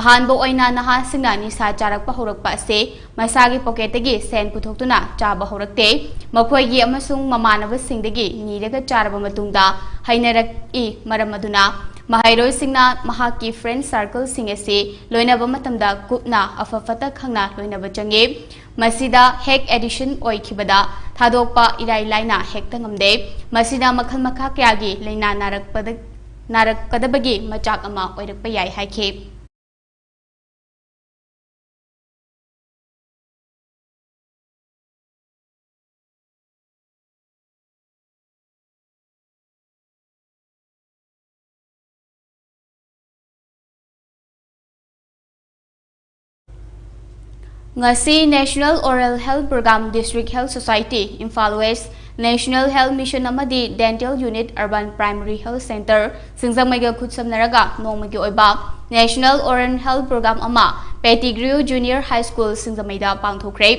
ꯑꯍꯥꯟꯕ ꯑꯣꯏꯅ ꯅꯍꯥꯁꯤꯡꯅ ꯅꯤꯁꯥ ꯆꯥꯔꯛꯄ ꯍꯧꯔꯛꯄ ꯑꯁꯤ ꯃꯁꯥꯒꯤ pocketꯇꯒꯤ ꯁꯦꯟ ꯄꯨꯊꯣꯛꯇꯨꯅ ꯆꯥꯕ ꯍꯧꯔꯛꯇꯦ꯫ ꯃꯈꯣꯏꯒꯤ ꯑꯃꯁꯨꯡ ꯃꯃꯥꯟꯅꯕꯁꯤꯡꯗꯒꯤ ꯅꯤꯔꯒ ꯆꯥꯔꯕ ꯃꯇꯨꯡꯗ ꯍꯩꯅꯔꯛꯏ꯫ ꯃꯔꯝ ꯑꯗꯨꯅ ꯃꯍꯩꯔꯣꯏꯁꯤꯡꯅ ꯃꯍꯥꯛꯀꯤ friend circleꯁꯤꯡ ꯑꯁꯤ ꯂꯣꯏꯅꯕ ꯃꯇꯝꯗ ꯀꯨꯞꯅ ꯑꯐ ꯐꯠꯇ ꯈꯪꯅ ꯂꯣꯏꯅꯕ ꯆꯪꯏ꯫ ꯃꯁꯤꯗ ꯍꯦꯛ addiction ꯑꯣꯏꯈꯤꯕꯗ ꯊꯥꯗꯣꯛꯄ ꯏꯔꯥꯏ ꯂꯥꯏꯅ ꯍꯦꯛꯇ ꯉꯝꯗꯦ꯫ ꯃꯁꯤꯅ ꯃꯈꯜ ꯃꯈꯥ ꯀꯌꯥꯒꯤ ꯂꯥꯏꯅꯥ ꯅꯥꯔꯛꯄꯗ, ꯅꯥꯔꯛꯀꯗꯕꯒꯤ ꯃꯆꯥꯛ ꯑꯃ ꯑꯣꯏꯔꯛꯄ ꯌꯥꯏ ꯍꯥꯏꯈꯤ꯫ ꯉꯁꯤ National Oral Health Program, District Health Society, Imphal West, National Health Mission ꯑꯃꯗꯤ Dental Unit, Urban Primary Health Centre, ꯁꯤꯡꯖꯃꯩꯒ ꯈꯨꯠꯁꯝꯅꯔꯒ ꯅꯣꯡꯃꯒꯤ ꯑꯣꯏꯕ National Oral Health Program ꯑꯃ Pettigrew Junior High School, ꯁꯤꯡꯖꯃꯩꯗ ꯄꯥꯡꯊꯣꯛꯈ꯭ꯔꯦ꯫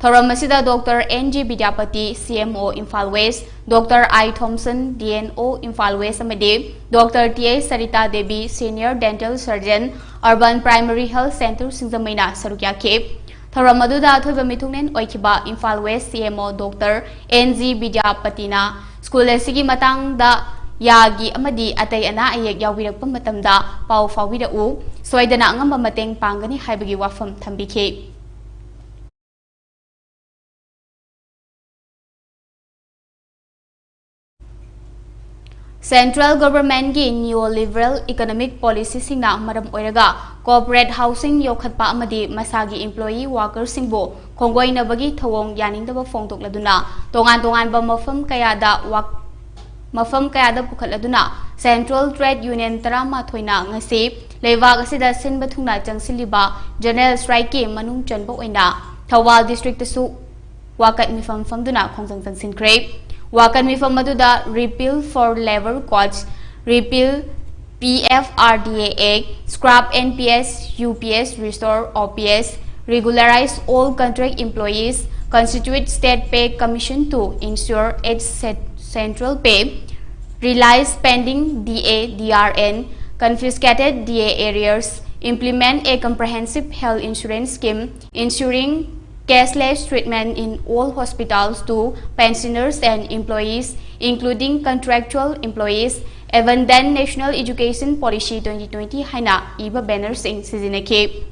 ꯊꯧꯔꯝ ꯑꯁꯤꯗ Doctor N G Bidyapati, C M O Imphal West, Doctor I Thompson, D N O Imphal West, ꯑꯃꯗꯤ Doctor T A Sarita Devi, Senior Dental Surgeon, Urban Primary Health Centre, ꯁꯤꯡꯖꯃꯩꯅ ꯁꯔꯨꯛ ꯌꯥꯈꯤ꯫ ꯊꯧꯔꯝ ꯑꯗꯨꯗ ꯑꯊꯣꯏꯕ ꯃꯤꯊꯨꯡꯂꯦꯟ ꯑꯣꯏꯈꯤꯕ Imphal West C M O Doctor N G ꯕꯤꯗ꯭ꯌꯥꯄꯇꯤꯅ school ꯑꯁꯤꯒꯤ ꯃꯇꯥꯡꯗ ꯌꯥꯒꯤ ꯑꯃꯗꯤ ꯑꯇꯩ ꯑꯅꯥ ꯑꯌꯦꯛ ꯌꯥꯎꯕꯤꯔꯛꯄ ꯃꯇꯝꯗ ꯄꯥꯎ ꯐꯥꯎꯕꯤꯔꯛꯎ, ꯁꯣꯏꯗꯅ ꯑꯉꯝꯕ ꯃꯇꯦꯡ ꯄꯥꯡꯒꯅꯤ ꯍꯥꯏꯕꯒꯤ ꯋꯥꯐꯝ ꯊꯝꯕꯤꯈꯤ꯫ Central Governmentꯀꯤ neoliberal economic policyꯁꯤꯡꯅ ꯃꯔꯝ ꯑꯣꯏꯔꯒ corporate housing ꯌꯣꯛꯈꯠꯄ ꯑꯃꯗꯤ ꯃꯁꯥꯒꯤ employee workerꯁꯤꯡꯕꯨ ꯈꯣꯡꯒꯣꯏꯅꯕꯒꯤ ꯊꯧꯑꯣꯡ ꯌꯥꯅꯤꯡꯗꯕ ꯐꯣꯡꯗꯣꯛꯂꯗꯨꯅ ꯇꯣꯉꯥꯟ ꯇꯣꯉꯥꯟꯕ ꯃꯐꯝ ꯀꯌꯥꯗ ꯋꯥꯛ-, ꯃꯐꯝ ꯀꯌꯥꯗ ꯄꯨꯈꯠꯂꯗꯨꯅ Central Trade Union ꯇꯔꯥꯃꯥꯊꯣꯏꯅ ꯉꯁꯤ ꯂꯩꯕꯥꯛ ꯑꯁꯤꯗ ꯁꯤꯟꯕ ꯊꯨꯡꯅ ꯆꯪꯁꯤꯜꯂꯤꯕ general strikeꯀꯤ ꯃꯅꯨꯡ ꯆꯟꯕ ꯑꯣꯏꯅ ꯊꯧꯕꯥꯜ districtꯇꯁꯨ ꯋꯥꯀꯠ ꯃꯤꯐꯝ ꯐꯝꯗꯨꯅ ꯈꯣꯡꯖꯪ ꯆꯪꯁꯤꯟꯈ꯭ꯔꯦ꯫ ꯋꯥꯀꯠ ꯃꯤꯐꯝ ꯑꯗꯨꯗ Repeal for Labour Codes, Repeal P F R D A Act, Scrap N P S, U P S, Restore O P S, Regularize all contract employees, constitute State Pay Commission to ensure its set-, central pay, realize pending D A D R N, confiscated D A arrears, implement a comprehensive health insurance scheme, ensuring cashless treatment in all hospitals to pensioners and employees, including contractual employees, Abundant National Education Policy twenty twenty ꯍꯥꯏꯅ ꯏꯕ ꯕꯦꯅꯔꯁꯤꯡ ꯁꯤꯖꯤꯟꯅꯈꯤ꯫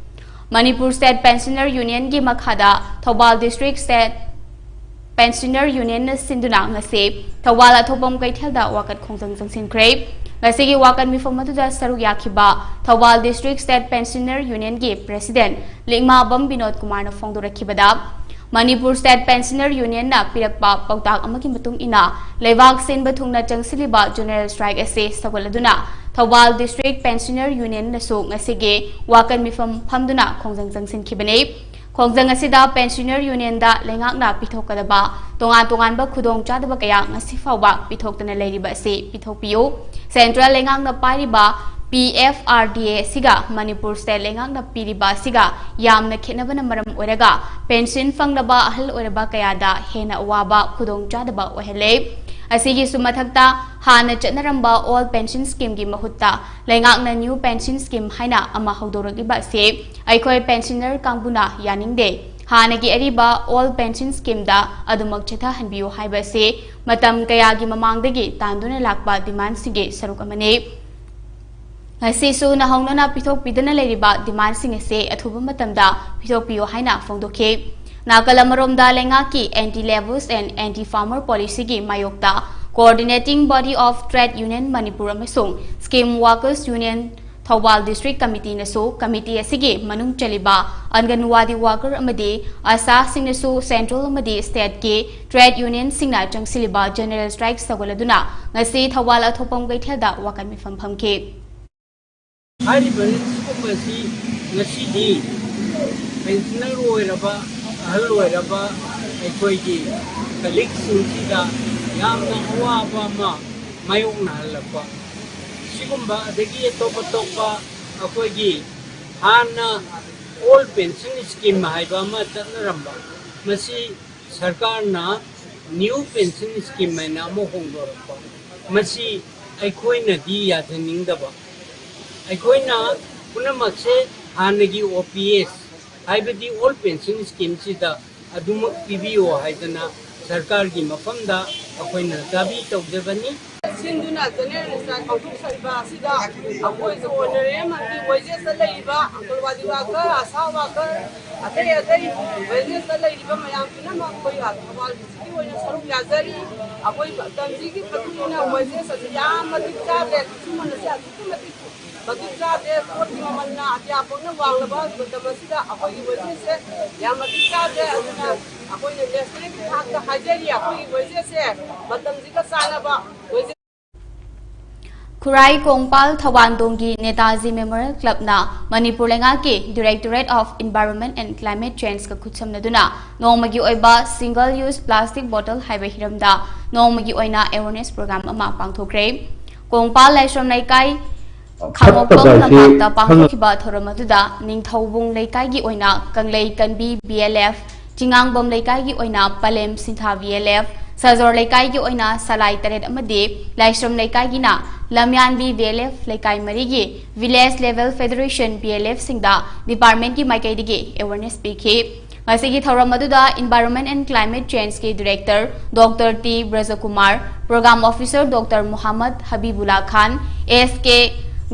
Manipur state pensioner ꯌꯨꯅꯤꯌꯟꯒꯤ ꯃꯈꯥꯗ Thoubal district state pensioner ꯌꯨꯅꯤꯌꯟꯅ ꯁꯤꯟꯗꯨꯅ ꯉꯁꯤ ꯊꯧꯕꯥꯜ ꯑꯊꯣꯛꯄꯝ ꯀꯩꯊꯦꯜꯗ ꯋꯥꯀꯠ ꯈꯣꯡꯖꯪ ꯆꯪꯁꯤꯟꯈ꯭ꯔꯦ꯫ ꯉꯁꯤꯒꯤ ꯋꯥꯀꯠ ꯃꯤꯐꯝ ꯑꯗꯨꯗ ꯁꯔꯨꯛ ꯌꯥꯈꯤꯕ Thoubal district state pensioner ꯌꯨꯅꯤꯌꯟꯒꯤ president ꯂꯤꯛꯃꯥꯕꯝ Vinod ꯀꯨꯃꯥꯔꯅ ꯐꯣꯡꯗꯣꯔꯛꯈꯤꯕꯗ, ꯃꯅꯤꯄꯨꯔ ꯁ꯭ꯇꯦꯠ ꯄꯦꯟꯁꯅꯔ ꯌꯨꯅꯤꯌꯟꯅ ꯄꯤꯔꯛꯄ ꯄꯥꯎꯇꯥꯛ ꯑꯃꯒꯤ ꯃꯇꯨꯡ ꯏꯟꯅ, ꯂꯩꯕꯥꯛ ꯁꯤꯟꯕ ꯊꯨꯡꯅ ꯆꯪꯁꯤꯜꯂꯤꯕ ꯖꯦꯅꯔꯦꯜ ꯁ꯭ꯇ꯭ꯔꯥꯏꯛ ꯑꯁꯤ ꯁꯧꯒꯠꯂꯗꯨꯅ ꯊꯧꯕꯥꯜ ꯗꯤꯁꯇ꯭ꯔꯤꯛ ꯄꯦꯟꯁꯅꯔ ꯌꯨꯅꯤꯌꯟꯅꯁꯨ ꯉꯁꯤꯒꯤ ꯋꯥꯀꯠ ꯃꯤꯐꯝ ꯐꯝꯗꯨꯅ ꯈꯣꯡꯖꯪ ꯆꯪꯁꯤꯟꯈꯤꯕꯅꯤ꯫ ꯈꯣꯡꯖꯪ ꯑꯁꯤꯗ ꯄꯦꯟꯁꯅꯔ ꯌꯨꯅꯤꯌꯟꯗ ꯂꯩꯉꯥꯛꯅ ꯄꯤꯊꯣꯛꯀꯗꯕ ꯇꯣꯉꯥꯟ ꯇꯣꯉꯥꯟꯕ ꯈꯨꯗꯣꯡꯆꯥꯗꯕ ꯀꯌꯥ ꯉꯁꯤ ꯐꯥꯎꯕ ꯄꯤꯊꯣꯛꯇꯅ ꯂꯩꯔꯤꯕ ꯑꯁꯤ ꯄꯤꯊꯣꯛꯄꯤꯌꯨ꯫ ꯁꯦꯟꯇ꯭ꯔꯦꯜ ꯂꯩꯉꯥꯛꯅ ꯄꯥꯏꯔꯤꯕ ꯄꯤ ꯑꯦꯐ ꯑꯥꯔ ꯗꯤ ꯑꯦ ꯑꯁꯤꯒ ꯃꯅꯤꯄꯨꯔ ꯁ꯭ꯇꯦꯠ ꯂꯩꯉꯥꯛꯅ ꯄꯤꯔꯤꯕ ꯑꯁꯤꯒ ꯌꯥꯝꯅ ꯈꯦꯠꯅꯕꯅ ꯃꯔꯝ ꯑꯣꯏꯔꯒ ꯄꯦꯟꯁꯤꯟ ꯐꯪꯂꯕ ꯑꯍꯜ ꯑꯣꯏꯔꯕ ꯀꯌꯥꯗ ꯍꯦꯟꯅ ꯑꯋꯥꯕ ꯈꯨꯗꯣꯡꯆꯥꯗꯕ ꯑꯣꯏꯍꯜꯂꯦ꯫ ꯑꯁꯤꯒꯤꯁꯨ ꯃꯊꯛꯇ ꯍꯥꯟꯅ ꯆꯠꯅꯔꯝꯕ ꯑꯣꯜ ꯄꯦꯟꯁꯤꯟ ꯁ꯭ꯀꯤꯝꯒꯤ ꯃꯍꯨꯠꯇ ꯂꯩꯉꯥꯛꯅ ꯅ꯭ꯌꯨ ꯄꯦꯟꯁꯤꯟ ꯁ꯭ꯀꯤꯝ ꯍꯥꯏꯅ ꯑꯃ ꯍꯧꯗꯣꯔꯛꯂꯤꯕ ꯑꯁꯤ ꯑꯩꯈꯣꯏ ꯄꯦꯟꯁꯤꯅꯔ ꯀꯥꯡꯕꯨꯅ ꯌꯥꯅꯤꯡꯗꯦ꯫ ꯍꯥꯟꯅꯒꯤ ꯑꯔꯤꯕ ꯑꯣꯜ ꯄꯦꯟꯁꯤꯟ ꯁ꯭ꯀꯤꯝꯗ ꯑꯗꯨꯃꯛ ꯆꯠꯊꯍꯟꯕꯤꯌꯨ ꯍꯥꯏꯕ ꯑꯁꯤ ꯃꯇꯝ ꯀꯌꯥꯒꯤ ꯃꯃꯥꯡꯗꯒꯤ ꯇꯥꯟꯗꯨꯅ ꯂꯥꯛꯄ ꯗꯤꯃꯥꯟꯁꯤꯡꯒꯤ ꯁꯔꯨꯛ ꯑꯃꯅꯤ꯫ ꯉꯁꯤꯁꯨ ꯅꯧꯍꯧꯅꯅ ꯄꯤꯊꯣꯛꯄꯤꯗꯅ ꯂꯩꯔꯤꯕ ꯗꯤꯃꯥꯟꯁꯤꯡ ꯑꯁꯤ ꯑꯊꯨꯕ ꯃꯇꯝꯗ ꯄꯤꯊꯣꯛꯄꯤꯌꯨ ꯍꯥꯏꯅ ꯐꯣꯡꯗꯣꯛꯈꯤ꯫ ꯅꯥꯀꯜ ꯑꯃꯔꯣꯝꯗ ꯂꯩꯉꯥꯛꯀꯤ Anti Labours and Anti Farmer Policyꯒꯤ ꯃꯥꯌꯣꯛꯇ Coordinating Body of Trade Union Manipur ꯑꯃꯁꯨꯡ Scheme Workers Union Thoubal district ꯀꯃꯤꯇꯤꯅꯁꯨ ꯀꯃꯤꯇꯤ ꯑꯁꯤꯒꯤ ꯃꯅꯨꯡ ꯆꯜꯂꯤꯕ ꯑꯪꯒꯟꯋꯥꯗꯤ ꯋꯥꯀꯔ ꯑꯃꯗꯤ ꯑꯁꯥꯁꯤꯡꯅꯁꯨ ꯁꯦꯟꯇ꯭ꯔꯦꯜ ꯑꯃꯗꯤ ꯁ꯭ꯇꯦꯠꯀꯤ ꯇ꯭ꯔꯦꯗ ꯌꯨꯅꯤꯌꯟꯁꯤꯡꯅ ꯆꯪꯁꯤꯜꯂꯤꯕ ꯖꯦꯅꯔꯦꯜ ꯁ꯭ꯇ꯭ꯔꯥꯏꯛ ꯁꯧꯒꯠꯂꯗꯨꯅ ꯉꯁꯤ ꯊꯧꯕꯥꯜ ꯑꯊꯣꯛꯄꯝ ꯀꯩꯊꯦꯜꯗ ꯋꯥꯀꯠ ꯃꯤꯐꯝ ꯐꯝꯈꯤ꯫ ꯍꯥꯏꯔꯤꯕ ꯁꯤꯒꯨꯝꯕꯁꯤ ꯉꯁꯤꯗꯤ ꯄꯦꯟꯁꯅꯔ ꯑꯣꯏꯔꯕ, ꯑꯍꯜ ꯑꯣꯏꯔꯕ ꯑꯩꯈꯣꯏꯒꯤ ꯀꯂꯤꯛꯁꯤꯡꯁꯤꯗ ꯌꯥꯝꯅ ꯑꯋꯥꯕ ꯑꯃ ꯃꯥꯌꯣꯛꯅꯍꯜꯂꯛꯄ, ꯁꯤꯒꯨꯝꯕ ꯑꯗꯒꯤ ꯑꯇꯣꯞ ꯑꯇꯣꯞꯄ ꯑꯩꯈꯣꯏꯒꯤ ꯍꯥꯟꯅ ꯑꯣꯜ ꯄꯦꯟꯁꯟ ꯁ꯭ꯀꯤꯝ ꯍꯥꯏꯕ ꯑꯃ ꯆꯠꯅꯔꯝꯕ, ꯃꯁꯤ ꯁꯔꯀꯥꯔꯅ ꯅ꯭ꯌꯨ ꯄꯦꯟꯁꯟ ꯁ꯭ꯀꯤꯝ ꯍꯥꯏꯅ ꯑꯃ ꯍꯣꯡꯗꯣꯔꯛꯄ, ꯃꯁꯤ ꯑꯩꯈꯣꯏꯅꯗꯤ ꯌꯥꯖꯅꯤꯡꯗꯕ꯫ ꯑꯩꯈꯣꯏꯅ ꯄꯨꯝꯅꯃꯛꯁꯦ ꯍꯥꯟꯅꯒꯤ ꯑꯣ ꯄꯤ ꯑꯦꯁ, ꯍꯥꯏꯕꯗꯤ ꯑꯣꯜ ꯄꯦꯟꯁꯟ ꯁ꯭ꯀꯤꯝꯁꯤꯗ ꯑꯗꯨꯃꯛ ꯄꯤꯕꯤꯌꯣ ꯍꯥꯏꯗꯅ ꯁꯔꯀꯥꯔꯒꯤ ꯃꯐꯝꯗ ꯑꯩꯈꯣꯏꯅ ꯗꯥꯕꯤ ꯇꯧꯖꯕꯅꯤ꯫ ꯁꯤꯟꯗꯨꯅ ꯖꯦꯅꯦꯔꯦꯜ ꯏꯁꯇ꯭ꯔꯥꯏꯛ ꯄꯥꯡꯊꯣꯛꯆꯔꯤꯕ ꯑꯁꯤꯗ ꯑꯩꯈꯣꯏꯁꯨ ꯑꯣꯅꯔꯦ ꯑꯃꯗꯤ ꯋꯦꯖꯦꯁꯇ ꯂꯩꯔꯤꯕ ꯑꯪꯒꯜꯋꯥꯗꯤ ꯋꯥꯀꯔ, ꯑꯥꯁꯥ ꯋꯥꯀꯔ, ꯑꯇꯩ ꯑꯇꯩ ꯋꯦꯖꯦꯁꯇ ꯂꯩꯔꯤꯕ ꯃꯌꯥꯝ ꯄꯨꯝꯅꯃꯛ ꯑꯩꯈꯣꯏ ꯊꯧꯕꯥꯜ ꯗꯤꯁꯇ꯭ꯔꯤꯛꯀꯤ ꯑꯣꯏꯅ ꯁꯔꯨꯛ ꯌꯥꯖꯔꯤ꯫ ꯑꯩꯈꯣꯏ ꯃꯇꯝꯁꯤꯒꯤ ꯃꯇꯨꯡ ꯏꯟꯅ ꯋꯦꯖꯦꯁ ꯑꯁꯤ ꯌꯥꯝ ꯃꯇꯤꯛ ꯆꯥꯗꯦ, ꯈꯨꯠꯁꯨꯃꯟ ꯑꯁꯤ ꯑꯗꯨꯛꯀꯤ ꯃꯇꯤꯛ ꯃꯇꯤꯛ ꯆꯥꯗꯦ꯫ ꯄꯣꯠꯀꯤ ꯃꯃꯜꯅ ꯑꯇꯤꯌꯥ ꯄꯣꯛꯅ ꯋꯥꯡꯂꯕ ꯃꯇꯝ ꯑꯁꯤꯗ ꯑꯩꯈꯣꯏꯒꯤ ꯋꯦꯖꯦꯁꯁꯦ ꯌꯥꯝ ꯃꯇꯤꯛ ꯆꯥꯗꯦ꯫ ꯑꯗꯨꯅ ꯑꯩꯈꯣꯏꯅ ꯅꯦꯁꯅꯦꯜꯒꯤ ꯊꯥꯛꯇ ꯍꯥꯏꯖꯔꯤ, ꯑꯩꯈꯣꯏꯒꯤ ꯋꯦꯖꯦꯁꯁꯦ ꯃꯇꯝꯁꯤꯒ ꯆꯥꯟꯅꯕ ꯋꯦꯖꯦꯁ꯫ ꯈꯨꯔꯥꯏ ꯀꯣꯡꯄꯥꯜ ꯊꯧꯕꯥꯟꯗꯣꯡꯒꯤ ꯅꯦꯇꯥꯖꯤ ꯃꯦꯃꯣꯔꯤꯌꯦꯜ ꯀ꯭ꯂꯕꯅ ꯃꯅꯤꯄꯨꯔ ꯂꯩꯉꯥꯛꯀꯤ Directorate of Environment and Climate Changeꯀ ꯈꯨꯠꯁꯝꯅꯗꯨꯅ ꯅꯣꯡꯃꯒꯤ ꯑꯣꯏꯕ single use plastic bottle ꯍꯥꯏꯕ ꯍꯤꯔꯝꯗ ꯅꯣꯡꯃꯒꯤ ꯑꯣꯏꯅ awareness program ꯑꯃ ꯄꯥꯡꯊꯣꯛꯈ꯭ꯔꯦ꯫ ꯀꯣꯡꯄꯥꯜ ꯂꯥꯏꯁ꯭ꯔꯝ ꯂꯩꯀꯥꯏ ꯈꯥꯃꯣꯛꯄꯝ ꯐꯠꯇꯕ ꯍꯥꯏꯁꯤ ꯂꯝꯄꯥꯛꯇ ꯈꯪ- ꯄꯥꯡꯊꯣꯛꯈꯤꯕ ꯊꯧꯔꯝ ꯑꯗꯨꯗ ꯅꯤꯡꯊꯧꯕꯨꯡ ꯂꯩꯀꯥꯏꯒꯤ ꯑꯣꯏꯅ ꯀꯪꯂꯩ ꯀꯟꯕꯤ B L F, ꯆꯤꯉꯥꯡꯕꯝ ꯂꯩꯀꯥꯏꯒꯤ ꯑꯣꯏꯅ ꯄꯂꯦꯝ ꯁꯤꯟꯊꯥ B L F, ꯁꯖꯣꯔ ꯂꯩꯀꯥꯏꯒꯤ ꯑꯣꯏꯅ ꯁꯂꯥꯏ ꯇꯔꯦꯠ ꯑꯃꯗꯤ ꯂꯥꯏꯁ꯭ꯔꯝ ꯂꯩꯀꯥꯏꯒꯤꯅ ꯂꯝꯌꯥꯟꯕꯤ B L F ꯂꯩꯀꯥꯏ ꯃꯔꯤꯒꯤ Village Level Federation B L Fꯁꯤꯡꯗ departmentꯀꯤ ꯃꯥꯏꯀꯩꯗꯒꯤ awareness ꯄꯤꯈꯤ꯫ ꯉꯁꯤꯒꯤ ꯊꯧꯔꯝ ꯑꯗꯨꯗ Environment and Climate Changeꯀꯤ Director Doctor T Brajakumar, Program Officer Doctor Muhammad Habibulla Khan, S K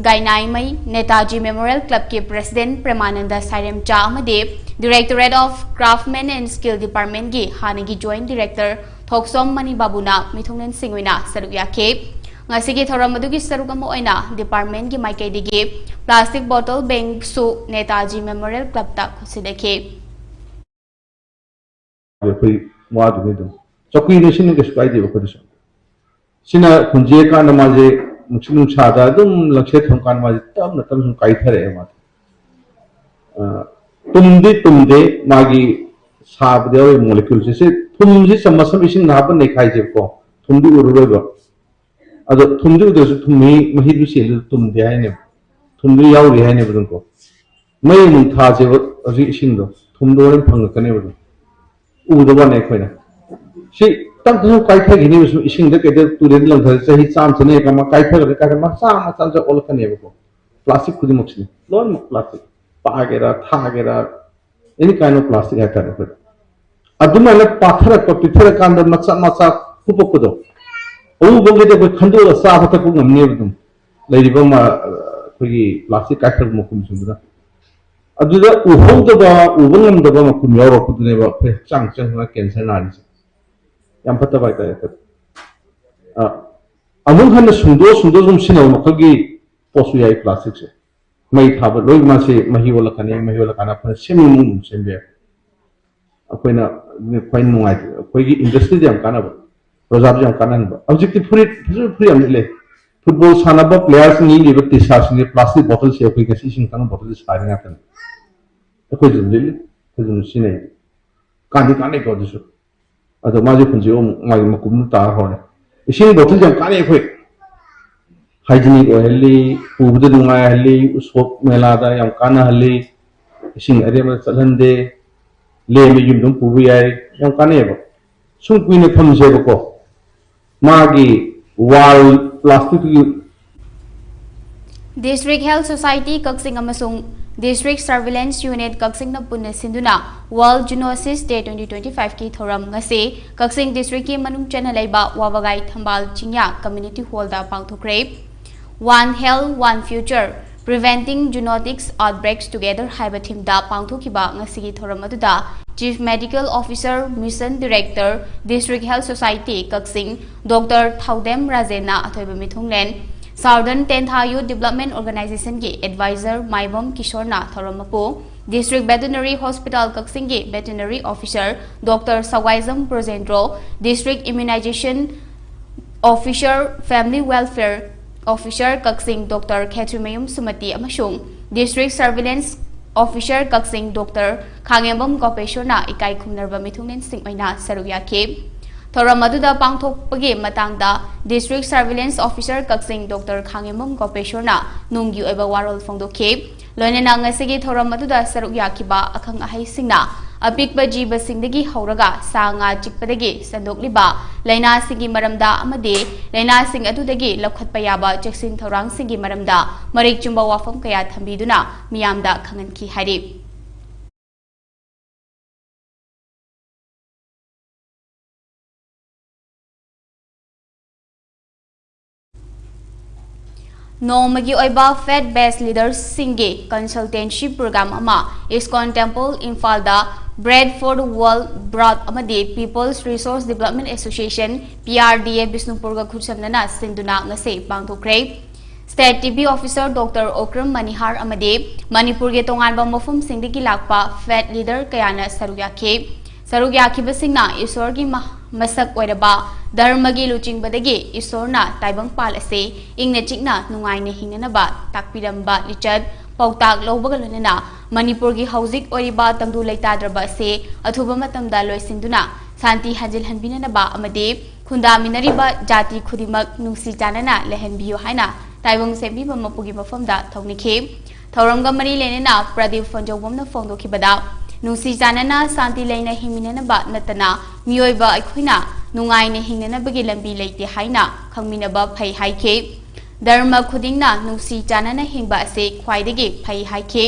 Gainaimei, Netaji memorial ꯀ꯭ꯂꯕꯀꯤ President ꯄ꯭ꯔꯦꯃꯥꯅꯟꯗ ꯁꯥꯏꯔꯦꯝꯆꯥ ꯑꯃꯗꯤ Directorate of Craftsman and Skill Departmentꯀꯤ ꯍꯥꯟꯅꯒꯤ Joint Director ꯊꯣꯛꯁꯣꯝ ꯃꯅꯤ ꯕꯥꯕꯨꯅ ꯃꯤꯊꯨꯡꯂꯦꯟꯁꯤꯡ ꯑꯣꯏꯅ ꯁꯔꯨꯛ ꯌꯥꯈꯤ꯫ ꯉꯁꯤꯒꯤ ꯊꯧꯔꯝ ꯑꯗꯨꯒꯤ ꯁꯔꯨꯛ ꯑꯃ ꯑꯣꯏꯅ departmentꯀꯤ ꯃꯥꯏꯀꯩꯗꯒꯤ plastic bottle bankꯁꯨ ꯅꯦꯇꯥꯖꯤ ꯃꯦꯃꯣꯔꯤꯌꯦꯜ ꯀ꯭ꯂꯕꯇ ꯈꯨꯠꯁꯤꯟꯅꯈꯤ꯫ ꯑꯩꯈꯣꯏ ꯋꯥꯗꯨꯅꯤ ꯑꯗꯨꯝ꯫ ꯆꯧꯀ꯭ꯔꯤꯗ ꯁꯤꯅ ꯀꯩꯁꯨ ꯀꯥꯏꯗꯦꯕ ꯑꯩꯈꯣꯏꯗꯁꯨ꯫ ꯁꯤꯅ ꯍꯨꯟꯖꯦꯛꯀꯥꯟꯗ ꯃꯥꯁꯦ ꯅꯨꯡꯁꯤꯠ ꯅꯨꯡꯁꯥꯗ ꯑꯗꯨꯝ ꯂꯪꯁꯦꯠ ꯊꯝꯀꯥꯟꯗ ꯃꯥꯁꯦ ꯇꯞꯅ ꯇꯞꯅ ꯁꯨꯝ ꯀꯥꯏꯊꯔꯛꯑꯦ ꯃꯥꯗꯤ꯫ ꯑ, ꯇꯨꯝꯗꯤ ꯇꯨꯝꯗꯦ, ꯃꯥꯒꯤ ꯁꯥꯕꯗ ꯌꯥꯎꯔꯤꯕ moleculeꯁꯦ꯫ ꯁꯤ ꯊꯨꯝꯁꯤ ꯆꯃꯁ ꯑꯃ ꯏꯁꯤꯡꯗ ꯍꯥꯞꯄ ꯅꯩꯈꯥꯏꯁꯦꯕꯀꯣ, ꯊꯨꯝꯗꯤ ꯎꯔꯔꯣꯏꯕ꯫ ꯑꯗꯣ ꯊꯨꯝꯗꯤ ꯎꯗ꯭ꯔꯁꯨ ꯊꯨꯝ ꯃꯍꯤ, ꯃꯍꯤꯗꯨ ꯆꯦꯟꯗꯨ ꯇꯨꯝꯗꯦ ꯍꯥꯏꯅꯦꯕ꯫ ꯊꯨꯝꯗꯤ ꯌꯥꯎꯔꯤ ꯍꯥꯏꯅꯦꯕ ꯑꯗꯨꯝꯀꯣ꯫ ꯃꯩ ꯑꯃꯨꯛ ꯊꯥꯁꯦꯕ ꯍꯧꯖꯤꯛ ꯏꯁꯤꯡꯗꯣ꯫ ꯊꯨꯝꯗꯣ ꯍꯣꯔꯦꯟ ꯐꯪꯉꯛꯀꯅꯦꯕ ꯑꯗꯨꯝ꯫ ꯎꯗꯕ ꯋꯥꯅꯤ ꯑꯩꯈꯣꯏꯅ꯫ ꯁꯤ ꯇꯞ ꯇꯞꯅ ꯀꯥꯏꯊꯈꯤꯅꯦꯕ ꯁꯨꯝ ꯏꯁꯤꯡꯗ ꯀꯩꯗ ꯇꯨꯔꯦꯟꯗ ꯂꯪꯊꯔ ꯆꯍꯤ ꯆꯥꯝꯃ ꯆꯅꯤ ꯀꯥꯏ ꯀꯥꯏ ꯀꯥꯏ ꯀꯥꯏ ꯃꯆꯥ ꯃꯆꯥ ꯃꯆꯥ ꯑꯣꯜꯂꯛꯀꯅꯦꯕꯀꯣ꯫ Plastic ꯈꯨꯗꯤꯡꯃꯛꯁꯤꯅꯤ꯫ ꯂꯣꯏꯅꯃꯛ plastic꯫ ꯄꯥꯒꯦꯔꯥ, ꯊꯥꯒꯦꯔꯥ, any kind of plastic ꯍꯥꯏꯇꯥꯔꯦ ꯑꯩꯈꯣꯏ꯫ ꯑꯗꯨꯃꯥꯏꯅ ꯄꯥꯊꯔꯛꯄ, ꯄꯤꯊꯔꯀꯥꯟꯗ ꯃꯆꯥ ꯃꯆꯥ ꯍꯨꯞꯄꯛꯄꯗꯣ, ꯑꯎꯕꯈꯩꯗꯤ ꯑꯩꯈꯣꯏ ꯈꯟꯗꯣꯛꯑꯒ ꯆꯥꯕ ꯊꯛꯄ ꯉꯝꯅꯦꯕ꯫ ꯑꯗꯨꯝ ꯂꯩꯔꯤꯕ ꯑꯃ ꯑꯩꯈꯣꯏꯒꯤ ꯄ꯭ꯂꯥꯁꯇꯤꯛ ꯀꯥꯏꯊꯔꯛꯄ ꯃꯈꯨꯝꯁꯤꯡꯗꯨꯅ꯫ ꯑꯗꯨꯗ ꯎꯍꯧꯗꯕ, ꯎꯕ ꯉꯝꯗꯕ ꯃꯈꯨꯝ ꯌꯥꯎꯔꯛꯄꯗꯨꯅꯦꯕ ꯑꯩꯈꯣꯏ ꯍꯛꯆꯥꯡ ꯆꯪꯗꯅ ꯀꯦꯟꯁꯔ ꯅꯥꯔꯤꯁꯦ꯫ ꯌꯥꯝ ꯐꯠꯇꯕ ꯍꯥꯏꯇꯥꯔꯦ꯫ ꯑ, ꯑꯃꯨꯛ ꯍꯟꯅ ꯁꯨꯡꯗꯣꯛ ꯁꯨꯡꯗꯣꯛ ꯁꯨꯝ ꯁꯤꯖꯤꯟꯅꯕ ꯃꯈꯜꯒꯤ ꯄꯣꯠꯁꯨ ꯌꯥꯏ ꯄ꯭ꯂꯥꯁꯇꯤꯛꯁꯦ꯫ ꯃꯩ ꯊꯥꯕ ꯂꯣꯏ ꯃꯥꯁꯦ ꯃꯍꯤ ꯑꯣꯜꯂꯛꯀꯅꯤ, ꯃꯍꯤ ꯑꯣꯜꯂꯛꯀꯥꯟꯗ ꯑꯩꯈꯣꯏꯅ ꯁꯦꯝꯅꯤꯡꯕ ꯃꯑꯣꯡꯗ ꯁꯦꯝꯕ ꯌꯥꯏ꯫ ꯑꯩꯈꯣꯏꯅ ꯈ꯭ꯋꯥꯏ ꯅꯨꯡꯉꯥꯏꯇꯦ, ꯑꯩꯈꯣꯏꯒꯤ ꯏꯟꯗꯁꯇ꯭ꯔꯤꯗ ꯌꯥꯝ ꯀꯥꯟꯅꯕ, ꯄ꯭ꯔꯖꯥꯗ ꯌꯥꯝ ꯀꯥꯟꯅꯍꯟꯕ꯫ ꯍꯧꯖꯤꯛꯇꯤ ꯐꯨꯔꯤꯠ ꯐꯖ ꯐꯨꯔꯤꯠ ꯌꯥꯝ ꯂꯤꯠꯂꯦ꯫ ꯐꯨꯠꯕꯣꯜ ꯁꯥꯟꯅꯕ ꯄ꯭ꯂꯦꯌꯔꯁꯤꯡ ꯂꯤꯠꯂꯤꯕ ꯇꯤ ꯁꯥꯔꯠꯁꯤꯡꯁꯦ ꯄ꯭ꯂꯥꯁꯇꯤꯛ ꯕꯣꯇꯜꯁꯦ ꯑꯩꯈꯣꯏ ꯉꯁꯤ ꯏꯁꯤꯡ ꯊꯛꯅꯕ ꯕꯣꯇꯜꯁꯦ ꯁꯥꯔꯤ ꯉꯥꯛꯇꯅꯤ꯫ ꯑꯩꯈꯣꯏꯁꯨ ꯑꯗꯨꯝ ꯂꯤꯠꯂꯤ, ꯑꯩꯈꯣꯏꯁꯨ ꯑꯗꯨꯝ ꯁꯤꯖꯤꯟꯅꯩ꯫ ꯀꯥꯟꯗꯤ ꯀꯥꯟꯅꯩꯀꯣ ꯑꯗꯨꯁꯨ꯫ ꯑꯗꯣ ꯃꯥꯁꯦ ꯍꯨꯟꯁꯦ ꯑꯃꯨꯛ ꯃꯥꯒꯤ ꯃꯀꯨꯝꯗꯨ ꯇꯥꯔ ꯍꯧꯔꯦ꯫ ꯏꯁꯤꯡ ꯕꯣꯇꯜꯁꯦ ꯌꯥꯝ ꯀꯥꯟꯅꯩ ꯑꯩꯈꯣꯏ꯫ ꯍꯥꯏꯖꯤꯅꯤꯛ ꯑꯣꯏꯍꯜꯂꯤ, ꯎꯕꯗ ꯅꯨꯡꯉꯥꯏꯍꯜꯂꯤ, ꯎꯁꯣꯞ ꯃꯦꯂꯥꯗ ꯌꯥꯝ ꯀꯥꯟꯅꯍꯜꯂꯤ, ꯏꯁꯤꯡ ꯑꯔꯦꯝꯕꯗ ꯆꯠꯍꯟꯗꯦ, ꯂꯦꯝꯃ ꯌꯨꯝꯗ ꯑꯗꯨꯝ ꯄꯨꯕ ꯌꯥꯏ, ꯌꯥꯝ ꯀꯥꯟꯅꯩꯑꯕ꯫ ꯁꯨꯝ ꯀꯨꯏꯅ ꯊꯝꯁꯦꯕꯀꯣ, ꯃꯥꯒꯤ ꯋꯥꯜ ꯄ꯭ꯂꯥꯁꯇꯤꯛꯀꯤ District Health Society ꯀꯛꯆꯤꯡ ꯑꯃꯁꯨꯡ District Surveillance Unit ꯀꯛꯆꯤꯡꯅ ꯄꯨꯟꯅ ꯁꯤꯟꯗꯨꯅ World Zoonosis Day twenty twenty-five ꯀꯤ ꯊꯧꯔꯝ ꯉꯁꯤ ꯀꯛꯆꯤꯡ district ꯀꯤ ꯃꯅꯨꯡ ꯆꯟꯅ ꯂꯩꯕ ꯋꯥꯕꯒꯥꯏ ꯊꯝꯕꯥꯜ ꯆꯤꯡꯌꯥ community hall ꯗ ꯄꯥꯡꯊꯣꯛꯈ꯭ꯔꯦ꯫ One Health, One Future, Preventing Zoonotics Outbreaks Together ꯍꯥꯏꯕ theme ꯗ ꯄꯥꯡꯊꯣꯛꯈꯤꯕ ꯉꯁꯤꯒꯤ ꯊꯧꯔꯝ ꯑꯗꯨꯗ Chief Medical Officer, Mission Director, District Health Society ꯀꯛꯆꯤꯡ, Doctor ꯊꯧꯗꯦꯝ ꯔꯥꯖꯦꯟꯅ ꯑꯊꯣꯏꯕ ꯃꯤꯊꯨꯡꯂꯦꯟ, Southern Tentha Youth Development Organization ꯒꯤ advisor ꯃꯥꯏꯕꯝ ꯀꯤꯁꯣꯔꯅ ꯊꯧꯔꯝ ꯃꯄꯨ, District Veterinary Hospital ꯀꯛꯆꯤꯡꯒꯤ veterinary officer Doctor ꯁꯋꯥꯏꯖꯝ ꯕ꯭ꯔꯣꯖꯦꯟꯗ꯭ꯔꯣ, District Immunization Officer, Family Welfare Officer ꯀꯛꯆꯤꯡ Doctor ꯈꯦꯇ꯭ꯔꯤꯃꯌꯨꯝ ꯁꯨꯃꯇꯤ ꯑꯃꯁꯨꯡ District Surveillance Officer ꯀꯛꯆꯤꯡ Doctor ꯈꯥꯉꯦꯝꯕꯝ ꯒꯣꯄꯦꯁꯣꯔꯅ ꯏꯀꯥꯏ ꯈꯨꯝꯅꯔꯕ ꯃꯤꯊꯨꯡꯂꯦꯟꯁꯤꯡ ꯑꯣꯏꯅ ꯁꯔꯨꯛ ꯌꯥꯈꯤ꯫ ꯊꯧꯔꯝ ꯑꯗꯨꯗ ꯄꯥꯡꯊꯣꯛꯄꯒꯤ ꯃꯇꯥꯡꯗ District Surveillance Officer ꯀꯛꯆꯤꯡ Doctor ꯈꯥꯉꯦꯝꯕꯝ ꯒꯣꯄꯦꯁꯣꯔꯅ ꯅꯨꯡꯒꯤ ꯑꯣꯏꯕ ꯋꯥꯔꯣꯜ ꯐꯣꯡꯗꯣꯛꯈꯤ꯫ ꯂꯣꯏꯅꯅ ꯉꯁꯤꯒꯤ ꯊꯧꯔꯝ ꯑꯗꯨꯗ ꯁꯔꯨꯛ ꯌꯥꯈꯤꯕ ꯑꯈꯪ ꯑꯍꯩꯁꯤꯡꯅ ꯑꯄꯤꯛꯄ ꯖꯤꯕꯁꯤꯡꯗꯒꯤ ꯍꯧꯔꯒ ꯁꯥ ꯉꯥ ꯆꯤꯛꯄꯗꯒꯤ ꯁꯟꯗꯣꯛꯂꯤꯕ ꯂꯥꯏꯅꯥꯁꯤꯡꯒꯤ ꯃꯔꯝꯗ ꯑꯃꯗꯤ ꯂꯥꯏꯅꯥꯁꯤꯡ ꯑꯗꯨꯗꯒꯤ ꯂꯧꯈꯠꯄ ꯌꯥꯕ ꯆꯦꯛꯁꯤꯟ ꯊꯧꯔꯥꯡꯁꯤꯡꯒꯤ ꯃꯔꯝꯗ ꯃꯔꯤꯛ ꯆꯨꯝꯕ ꯋꯥꯐꯝ ꯀꯌꯥ ꯊꯝꯕꯤꯗꯨꯅ ꯃꯤꯌꯥꯝꯗ ꯈꯪꯍꯟꯈꯤ ꯍꯥꯏꯔꯤ꯫ ꯅꯣꯡꯃꯒꯤ ꯑꯣꯏꯕ ꯐꯦꯠ ꯕꯦꯁ ꯂꯤꯗꯔꯁꯤꯡꯒꯤ ꯀꯟꯁꯜꯇꯦꯟꯁꯤ ꯄ꯭ꯔꯣꯒ꯭ꯔꯥꯝ ꯑꯃ ꯏꯁꯀꯣꯟ ꯇꯦꯝꯄꯜ ꯏꯝꯐꯥꯜꯗ Bread for the World Bharat ꯑꯃꯗꯤ People's Resource Development Association, P R D A, ꯕꯤꯁꯅꯨꯄꯨꯔꯒ ꯈꯨꯠꯁꯝꯅꯅ ꯁꯤꯟꯗꯨꯅ ꯉꯁꯤ ꯄꯥꯡꯊꯣꯛꯈ꯭ꯔꯦ꯫ State T B officer doctor Okram Manihar ꯑꯃꯗꯤ ꯃꯅꯤꯄꯨꯔꯒꯤ ꯇꯣꯉꯥꯟꯕ ꯃꯐꯝꯁꯤꯡꯗꯒꯤ ꯂꯥꯛꯄ ꯐꯦꯠ ꯂꯤꯗꯔ ꯀꯌꯥꯅ ꯁꯔꯨꯛ ꯌꯥꯈꯤ꯫ ꯁꯔꯨꯛ ꯌꯥꯈꯤꯕꯁꯤꯡꯅ ꯏꯁꯣꯔꯒꯤ ꯃ-, ꯃꯁꯛ ꯑꯣꯏꯔꯕ ꯙꯔꯃꯒꯤ ꯂꯨꯆꯤꯡꯕꯗꯒꯤ ꯏꯁꯣꯔꯅ ꯇꯥꯏꯕꯪꯄꯥꯜ ꯑꯁꯤ ꯏꯪꯅ ꯆꯤꯛꯅ ꯅꯨꯡꯉꯥꯏꯅ ꯍꯤꯡꯅꯅꯕ ꯇꯥꯛꯄꯤꯔꯝꯕ ꯂꯤꯆꯠ ꯄꯥꯎꯇꯥꯛ ꯂꯧꯕꯒ ꯂꯣꯏꯅꯅ ꯃꯅꯤꯄꯨꯔꯒꯤ ꯍꯧꯖꯤꯛ ꯑꯣꯏꯔꯤꯕ ꯇꯪꯗꯨ ꯂꯩꯇꯥꯗ꯭ꯔꯕ ꯑꯁꯤ ꯑꯊꯨꯕ ꯃꯇꯝꯗ ꯂꯣꯏꯁꯤꯟꯗꯨꯅ ꯁꯥꯟꯇꯤ ꯍꯟꯖꯤꯜꯍꯟꯕꯤꯅꯅꯕ ꯑꯃꯗꯤ ꯈꯨꯟꯗꯥꯃꯤꯟꯅꯔꯤꯕ ꯖꯥꯇꯤ ꯈꯨꯗꯤꯡꯃꯛ ꯅꯨꯡꯁꯤ ꯆꯥꯟꯅꯅ ꯂꯩꯍꯟꯕꯤꯌꯨ ꯍꯥꯏꯅ ꯇꯥꯏꯕꯪ ꯁꯦꯝꯕꯤꯕ ꯃꯄꯨꯒꯤ ꯃꯐꯝꯗ ꯊꯧꯅꯤꯈꯤ꯫ ꯊꯧꯔꯝꯒ ꯃꯔꯤ ꯂꯩꯅꯅ ꯄ꯭ꯔꯗꯤꯞ ꯐꯣꯟꯖꯧꯕꯝꯅ ꯐꯣꯡꯗꯣꯛꯈꯤꯕꯗ, ꯅꯨꯡꯁꯤ ꯆꯥꯟꯅꯅ ꯁꯥꯟꯇꯤ ꯂꯩꯅ ꯍꯤꯡꯃꯤꯟꯅꯅꯕ ꯅꯠꯇꯅ ꯃꯤꯑꯣꯏꯕ ꯑꯩꯈꯣꯏꯅ ꯅꯨꯡꯉꯥꯏꯅ ꯍꯤꯡꯅꯅꯕꯒꯤ ꯂꯝꯕꯤ ꯂꯩꯇꯦ ꯍꯥꯏꯅ ꯈꯪꯃꯤꯟꯅꯕ ꯐꯩ ꯍꯥꯏꯈꯤ꯫ ꯙꯔꯃ ꯈꯨꯗꯤꯡꯅ ꯅꯨꯡꯁꯤ ꯆꯥꯟꯅꯅ ꯍꯤꯡꯕ ꯑꯁꯤ ꯈ꯭ꯋꯥꯏꯗꯒꯤ ꯐꯩ ꯍꯥꯏꯈꯤ꯫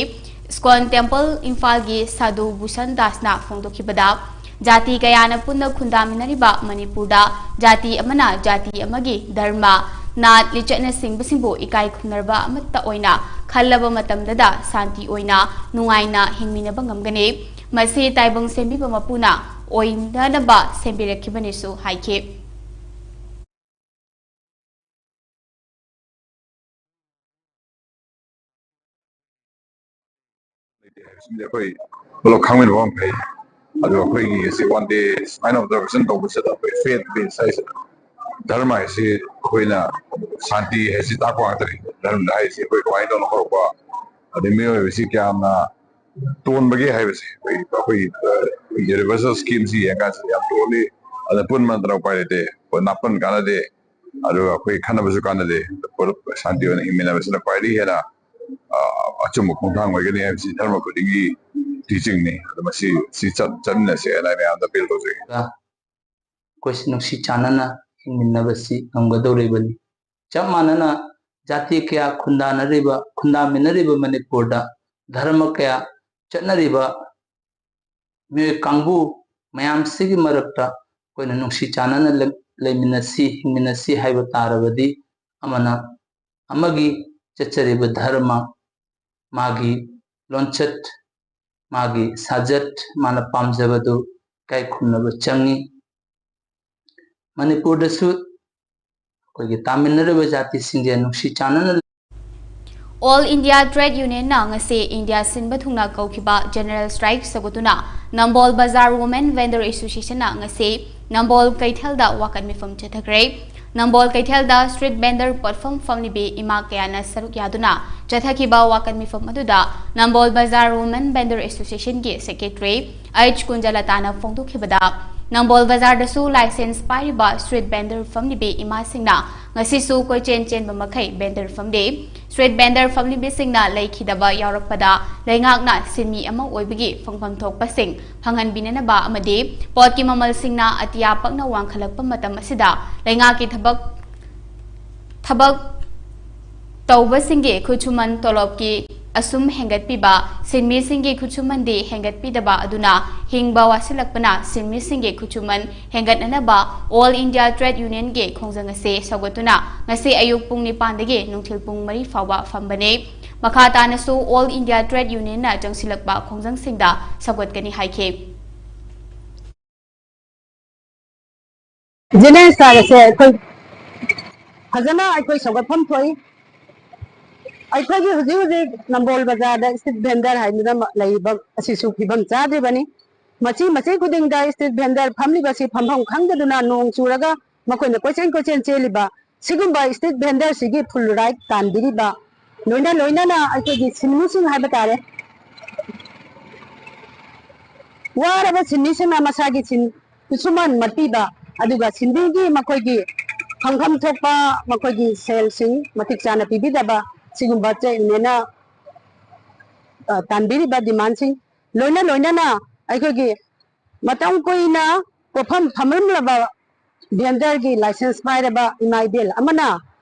ꯏꯁꯀꯣꯟ ꯇꯦꯝꯄꯜ ꯏꯝꯐꯥꯜꯒꯤ ꯁꯥꯗꯨ ꯚꯨꯁꯟ ꯗꯥꯁꯅ ꯐꯣꯡꯗꯣꯛꯈꯤꯕꯗ, ꯖꯥꯇꯤ ꯀꯌꯥꯅ ꯄꯨꯟꯅ ꯈꯨꯟꯗꯥꯃꯤꯟꯅꯔꯤꯕ ꯃꯅꯤꯄꯨꯔꯗ ꯖꯥꯇꯤ ꯑꯃꯅ ꯖꯥꯇꯤ ꯑꯃꯒꯤ ꯙꯔꯃ, ꯅꯥꯠ, ꯂꯤꯆꯠꯅꯆꯤꯡꯕꯁꯤꯡꯕꯨ ꯏꯀꯥꯏ ꯈꯨꯝꯅꯔꯕ ꯑꯃꯠꯇ ꯑꯣꯏꯅ ꯈꯜꯂꯕ ꯃꯇꯝꯗꯗ ꯁꯥꯟꯇꯤ ꯑꯣꯏꯅ ꯅꯨꯡꯉꯥꯏꯅ ꯍꯤꯡꯃꯤꯟꯅꯕ ꯉꯝꯒꯅꯤ꯫ ꯃꯁꯤ ꯇꯥꯏꯕꯪ ꯁꯦꯝꯕꯤꯕ ꯃꯄꯨꯅ ꯑꯣꯏꯅꯅꯕ ꯁꯦꯝꯕꯤꯔꯛꯈꯤꯕꯅꯤꯁꯨ ꯍꯥꯏꯈꯤ꯫ ꯂꯩꯇꯦ ꯍꯥꯏꯕꯁꯤꯃꯗꯤ ꯑꯩꯈꯣꯏ ꯄꯨꯂꯞ ꯈꯪꯃꯤꯟꯅꯕ ꯑꯃ ꯐꯩ꯫ ꯑꯗꯨꯒ ꯑꯩꯈꯣꯏꯒꯤ ꯁꯤ ꯋꯥꯟ ꯗꯦ ꯁꯨꯃꯥꯏꯅ ꯑꯣꯕꯖꯔꯕꯦꯁꯟ ꯇꯧꯕꯁꯤꯗ ꯑꯩꯈꯣꯏ ꯐꯦꯠ ꯕꯦꯁ ꯍꯥꯏꯁꯦ, ꯙꯔꯃ ꯍꯥꯏꯁꯤ ꯑꯩꯈꯣꯏꯅ ꯁꯥꯟꯇꯤ ꯍꯥꯏꯁꯤ ꯇꯥꯛꯄ ꯉꯥꯛꯇꯅꯤ꯫ ꯙꯔꯃ ꯍꯥꯏꯁꯤ ꯑꯩꯈꯣꯏ ꯀꯃꯥꯏꯅ ꯇꯧꯅ ꯍꯧꯔꯛꯄ, ꯑꯗꯩ ꯃꯤꯑꯣꯏꯕꯁꯤ ꯀꯌꯥꯝꯅ ꯇꯣꯟꯕꯒꯦ ꯍꯥꯏꯕꯁꯦ ꯑꯩꯈꯣꯏ, ꯑꯩꯈꯣꯏ ꯌꯨꯅꯤꯚꯔꯁꯦꯜ ꯁ꯭ꯀꯤꯝꯁꯤ ꯌꯦꯡꯀꯥꯟꯁꯤꯗ ꯌꯥꯝ ꯇꯣꯜꯂꯤ꯫ ꯑꯗ ꯄꯨꯟꯕ ꯅꯠꯇꯅ ꯎꯄꯥꯏ ꯂꯩꯇꯦ꯫ ꯑꯩꯈꯣꯏ ꯅꯥꯄꯟ ꯀꯥꯟꯅꯗꯦ꯫ ꯑꯗꯨꯒ ꯑꯩꯈꯣꯏ ꯈꯟꯅꯕꯁꯨ ꯀꯥꯟꯅꯗꯦ꯫ ꯄꯨꯂꯞ ꯁꯥꯟꯇꯤ ꯑꯣꯏꯅ ꯍꯤꯡꯃꯤꯟꯅꯕꯁꯤꯅ ꯈ꯭ꯋꯥꯏꯗꯒꯤ ꯍꯦꯟꯅ, ꯑ, ꯑꯆꯨꯝꯕ ꯈꯣꯡꯊꯥꯡ ꯑꯣꯏꯒꯅꯤ ꯍꯥꯏꯕꯁꯤ ꯙꯔꯃ ꯈꯨꯗꯤꯡꯒꯤ ꯇꯤꯆꯤꯡꯅꯤ꯫ ꯑꯗꯣ ꯃꯁꯤ, ꯁꯤ ꯆꯠ-, ꯆꯠꯃꯤꯟꯅꯁꯦ ꯍꯥꯏꯅ ꯑꯩ ꯃꯌꯥꯝꯗ ꯑꯄꯤꯜ ꯇꯧꯖꯒꯦ꯫ ꯑꯩꯈꯣꯏꯁꯤ ꯅꯨꯡꯁꯤ ꯆꯥꯟꯅꯅ ꯍꯤꯡꯃꯤꯟꯅꯕꯁꯤ ꯉꯝꯒꯗꯧꯔꯤꯕꯅꯤ꯫ ꯆꯞ ꯃꯥꯟꯅꯅ ꯖꯥꯇꯤ ꯀꯌꯥ ꯈꯨꯟꯗꯥꯅꯔꯤꯕ, ꯈꯨꯟꯗꯥꯃꯤꯟꯅꯔꯤꯕ ꯃꯅꯤꯄꯨꯔꯗ ꯙꯔꯃ ꯀꯌꯥ ꯆꯠꯅꯔꯤꯕ ꯃꯤꯑꯣꯏ ꯀꯥꯡꯕꯨ ꯃꯌꯥꯝꯁꯤꯒꯤ ꯃꯔꯛꯇ ꯑꯩꯈꯣꯏꯅ ꯅꯨꯡꯁꯤ ꯆꯥꯟꯅꯅ ꯂꯩ-, ꯂꯩꯃꯤꯟꯅꯁꯤ, ꯍꯤꯡꯃꯤꯟꯅꯁꯤ ꯍꯥꯏꯕ ꯇꯥꯔꯕꯗꯤ ꯑꯃꯅ ꯑꯃꯒꯤ ꯆꯠꯆꯔꯤꯕ ꯙꯔꯃ, ꯃꯥꯒꯤ ꯂꯣꯟꯆꯠ, ꯃꯥꯒꯤ ꯁꯥꯖꯠ, ꯃꯥꯅ ꯄꯥꯝꯖꯕꯗꯨ ꯏꯀꯥꯏ ꯈꯨꯝꯅꯕ ꯆꯪꯉꯤ꯫ ꯃꯅꯤꯄꯨꯔꯗꯁꯨ ꯑꯩꯈꯣꯏꯒꯤ ꯇꯥꯃꯤꯟꯅꯔꯤꯕ ꯖꯥꯇꯤꯁꯤꯡꯁꯦ ꯅꯨꯡꯁꯤ ꯆꯥꯟꯅꯅ All India Trade Unionꯅ ꯉꯁꯤ ꯏꯟꯗꯤꯌꯥ ꯁꯤꯟꯕ ꯊꯨꯡꯅ ꯀꯧꯈꯤꯕ General Strike ꯁꯧꯒꯠꯇꯨꯅ ꯅꯝꯕꯣꯜ ꯕꯖꯥꯔ Women Vendor Associationꯅ ꯉꯁꯤ ꯅꯝꯕꯣꯜ ꯀꯩꯊꯦꯜꯗ ꯋꯥꯀꯠ ꯃꯤꯐꯝ ꯆꯠꯊꯈ꯭ꯔꯦ꯫ ꯅꯝꯕꯣꯜ ꯀꯩꯊꯦꯜꯗ street vendor ꯄꯣꯠꯐꯝ ꯐꯝꯂꯤꯕꯤ ꯏꯃꯥ ꯀꯌꯥꯅ ꯁꯔꯨꯛ ꯌꯥꯗꯨꯅ ꯆꯠꯊꯈꯤꯕ ꯋꯥꯀꯠ ꯃꯤꯐꯝ ꯑꯗꯨꯗ ꯅꯝꯕꯣꯜ ꯕꯖꯥꯔ Women Vendor Associationꯒꯤ secretary H ꯀꯨꯟꯖꯂꯇꯥꯅ ꯐꯣꯡꯗꯣꯛꯈꯤꯕꯗ, ꯅꯝꯕꯣꯜ ꯕꯖꯥꯔꯗꯁꯨ license ꯄꯥꯏꯔꯤꯕ street vendor ꯐꯝꯂꯤꯕꯤ ꯏꯃꯥꯁꯤꯡꯅ ꯉꯁꯤꯁꯨ ꯀꯣꯏꯆꯦꯟ ꯆꯦꯟꯕ ꯃꯈꯩ vendor ꯐꯝꯂꯤ꯫ Street vendor ꯐꯝꯂꯤꯕꯤꯁꯤꯡꯅ ꯂꯩꯈꯤꯗꯕ ꯌꯥꯎꯔꯛꯄꯗ ꯂꯩꯉꯥꯛꯅ ꯁꯤꯟꯃꯤ ꯑꯃ ꯑꯣꯏꯕꯒꯤ ꯐꯪꯐꯝ ꯊꯣꯛꯄꯁꯤꯡ ꯐꯪꯍꯟꯕꯤꯅꯅꯕ ꯑꯃꯗꯤ ꯄꯣꯠꯀꯤ ꯃꯃꯜꯁꯤꯡꯅ ꯑꯇꯤꯌꯥ ꯄꯛꯅ ꯋꯥꯡꯈꯠꯂꯛꯄ ꯃꯇꯝ ꯑꯁꯤꯗ ꯂꯩꯉꯥꯛꯀꯤ ꯊꯕꯛ ꯊꯕꯛ ꯇꯧꯕꯁꯤꯡꯒꯤ ꯈꯨꯠꯁꯨꯃꯟ ꯇꯣꯂꯣꯞꯀꯤ ꯑꯁꯨꯝ ꯍꯦꯟꯒꯠꯄꯤꯕ, ꯁꯤꯟꯃꯤꯁꯤꯡꯒꯤ ꯈꯨꯠꯁꯨꯃꯟꯗꯤ ꯍꯦꯟꯒꯠꯄꯤꯗꯕ ꯑꯗꯨꯅ ꯍꯤꯡꯕ ꯋꯥꯁꯤꯜꯂꯛꯄꯅ ꯁꯤꯟꯃꯤꯁꯤꯡꯒꯤ ꯈꯨꯠꯁꯨꯃꯟ ꯍꯦꯟꯒꯠꯅꯅꯕ All India Trade Unionꯒꯤ ꯈꯣꯡꯖꯪ ꯑꯁꯤ ꯁꯧꯒꯠꯇꯨꯅ ꯉꯁꯤ ꯑꯌꯨꯛ ꯄꯨꯡ ꯅꯤꯄꯥꯟꯗꯒꯤ ꯅꯨꯡꯊꯤꯜ ꯄꯨꯡ ꯃꯔꯤ ꯐꯥꯎꯕ ꯐꯝꯕꯅꯤ꯫ ꯃꯈꯥ ꯇꯥꯅꯁꯨ All India Trade Unionꯅ ꯆꯪꯁꯤꯜꯂꯛꯄ ꯈꯣꯡꯖꯪꯁꯤꯡꯗ ꯁꯧꯒꯠꯀꯅꯤ ꯍꯥꯏꯈꯤ꯫ General Strike ꯑꯁꯦ ꯑꯩꯈꯣꯏ ꯐꯖꯅ ꯑꯩꯈꯣꯏ ꯁꯧꯒꯠꯐꯝ ꯊꯣꯛꯏ꯫ ꯑꯩꯈꯣꯏꯒꯤ ꯍꯧꯖꯤꯛ ꯍꯧꯖꯤꯛ ꯅꯝꯕꯣꯜ ꯕꯖꯥꯔꯗ street vendor ꯍꯥꯏꯗꯨꯅ ꯂꯩꯔꯤꯕ ꯑꯁꯤꯁꯨ ꯐꯤꯕꯝ ꯆꯥꯗ꯭ꯔꯤꯕꯅꯤ꯫ ꯃꯆꯤ ꯃꯆꯤ ꯈꯨꯗꯤꯡꯗ street vendor ꯐꯝꯂꯤꯕꯁꯤ ꯐꯝꯐꯝ ꯈꯪꯗꯗꯨꯅ ꯅꯣꯡ ꯆꯨꯔꯒ ꯃꯈꯣꯏꯅ ꯀꯣꯏꯆꯦꯟ ꯀꯣꯏꯆꯦꯟ ꯆꯦꯜꯂꯤꯕ ꯁꯤꯒꯨꯝꯕ street vendorꯁꯤꯒꯤ full right ꯇꯥꯟꯕꯤꯔꯤꯕ, ꯂꯣꯏꯅ ꯂꯣꯏꯅꯅ ꯑꯩꯈꯣꯏꯒꯤ ꯁꯤꯟꯃꯤꯁꯤꯡ ꯍꯥꯏꯕ ꯇꯥꯔꯦ, ꯋꯥꯔꯕ ꯁꯤꯟꯃꯤꯁꯤꯡꯅ ꯃꯁꯥꯒꯤ ꯁꯤꯟ ꯈꯨꯠꯁꯨꯃꯟ ꯃꯠꯄꯤꯕ, ꯑꯗꯨꯒ ꯁꯤꯟꯃꯤꯒꯤ ꯃꯈꯣꯏꯒꯤ ꯐꯪꯐꯝ ꯊꯣꯛꯄ ꯃꯈꯣꯏꯒꯤ ꯁꯦꯜꯁꯤꯡ ꯃꯇꯤꯛ ꯆꯥꯅ ꯄꯤꯕꯤꯗꯕ, ꯁꯤꯒꯨꯝꯕ trade unionꯅ, ꯑ, ꯇꯥꯟꯕꯤꯔꯤꯕ demandꯁꯤꯡ, ꯂꯣꯏꯅ ꯂꯣꯏꯅꯅ ꯑꯩꯈꯣꯏꯒꯤ ꯃꯇꯝ ꯀꯨꯏꯅ ꯄꯣꯠꯐꯝ ꯐꯝꯂꯝꯂꯕ vendorꯒꯤ license ꯄꯥꯏꯔꯕ ꯏꯃꯥ ꯏꯕꯦꯜ ꯑꯃꯅ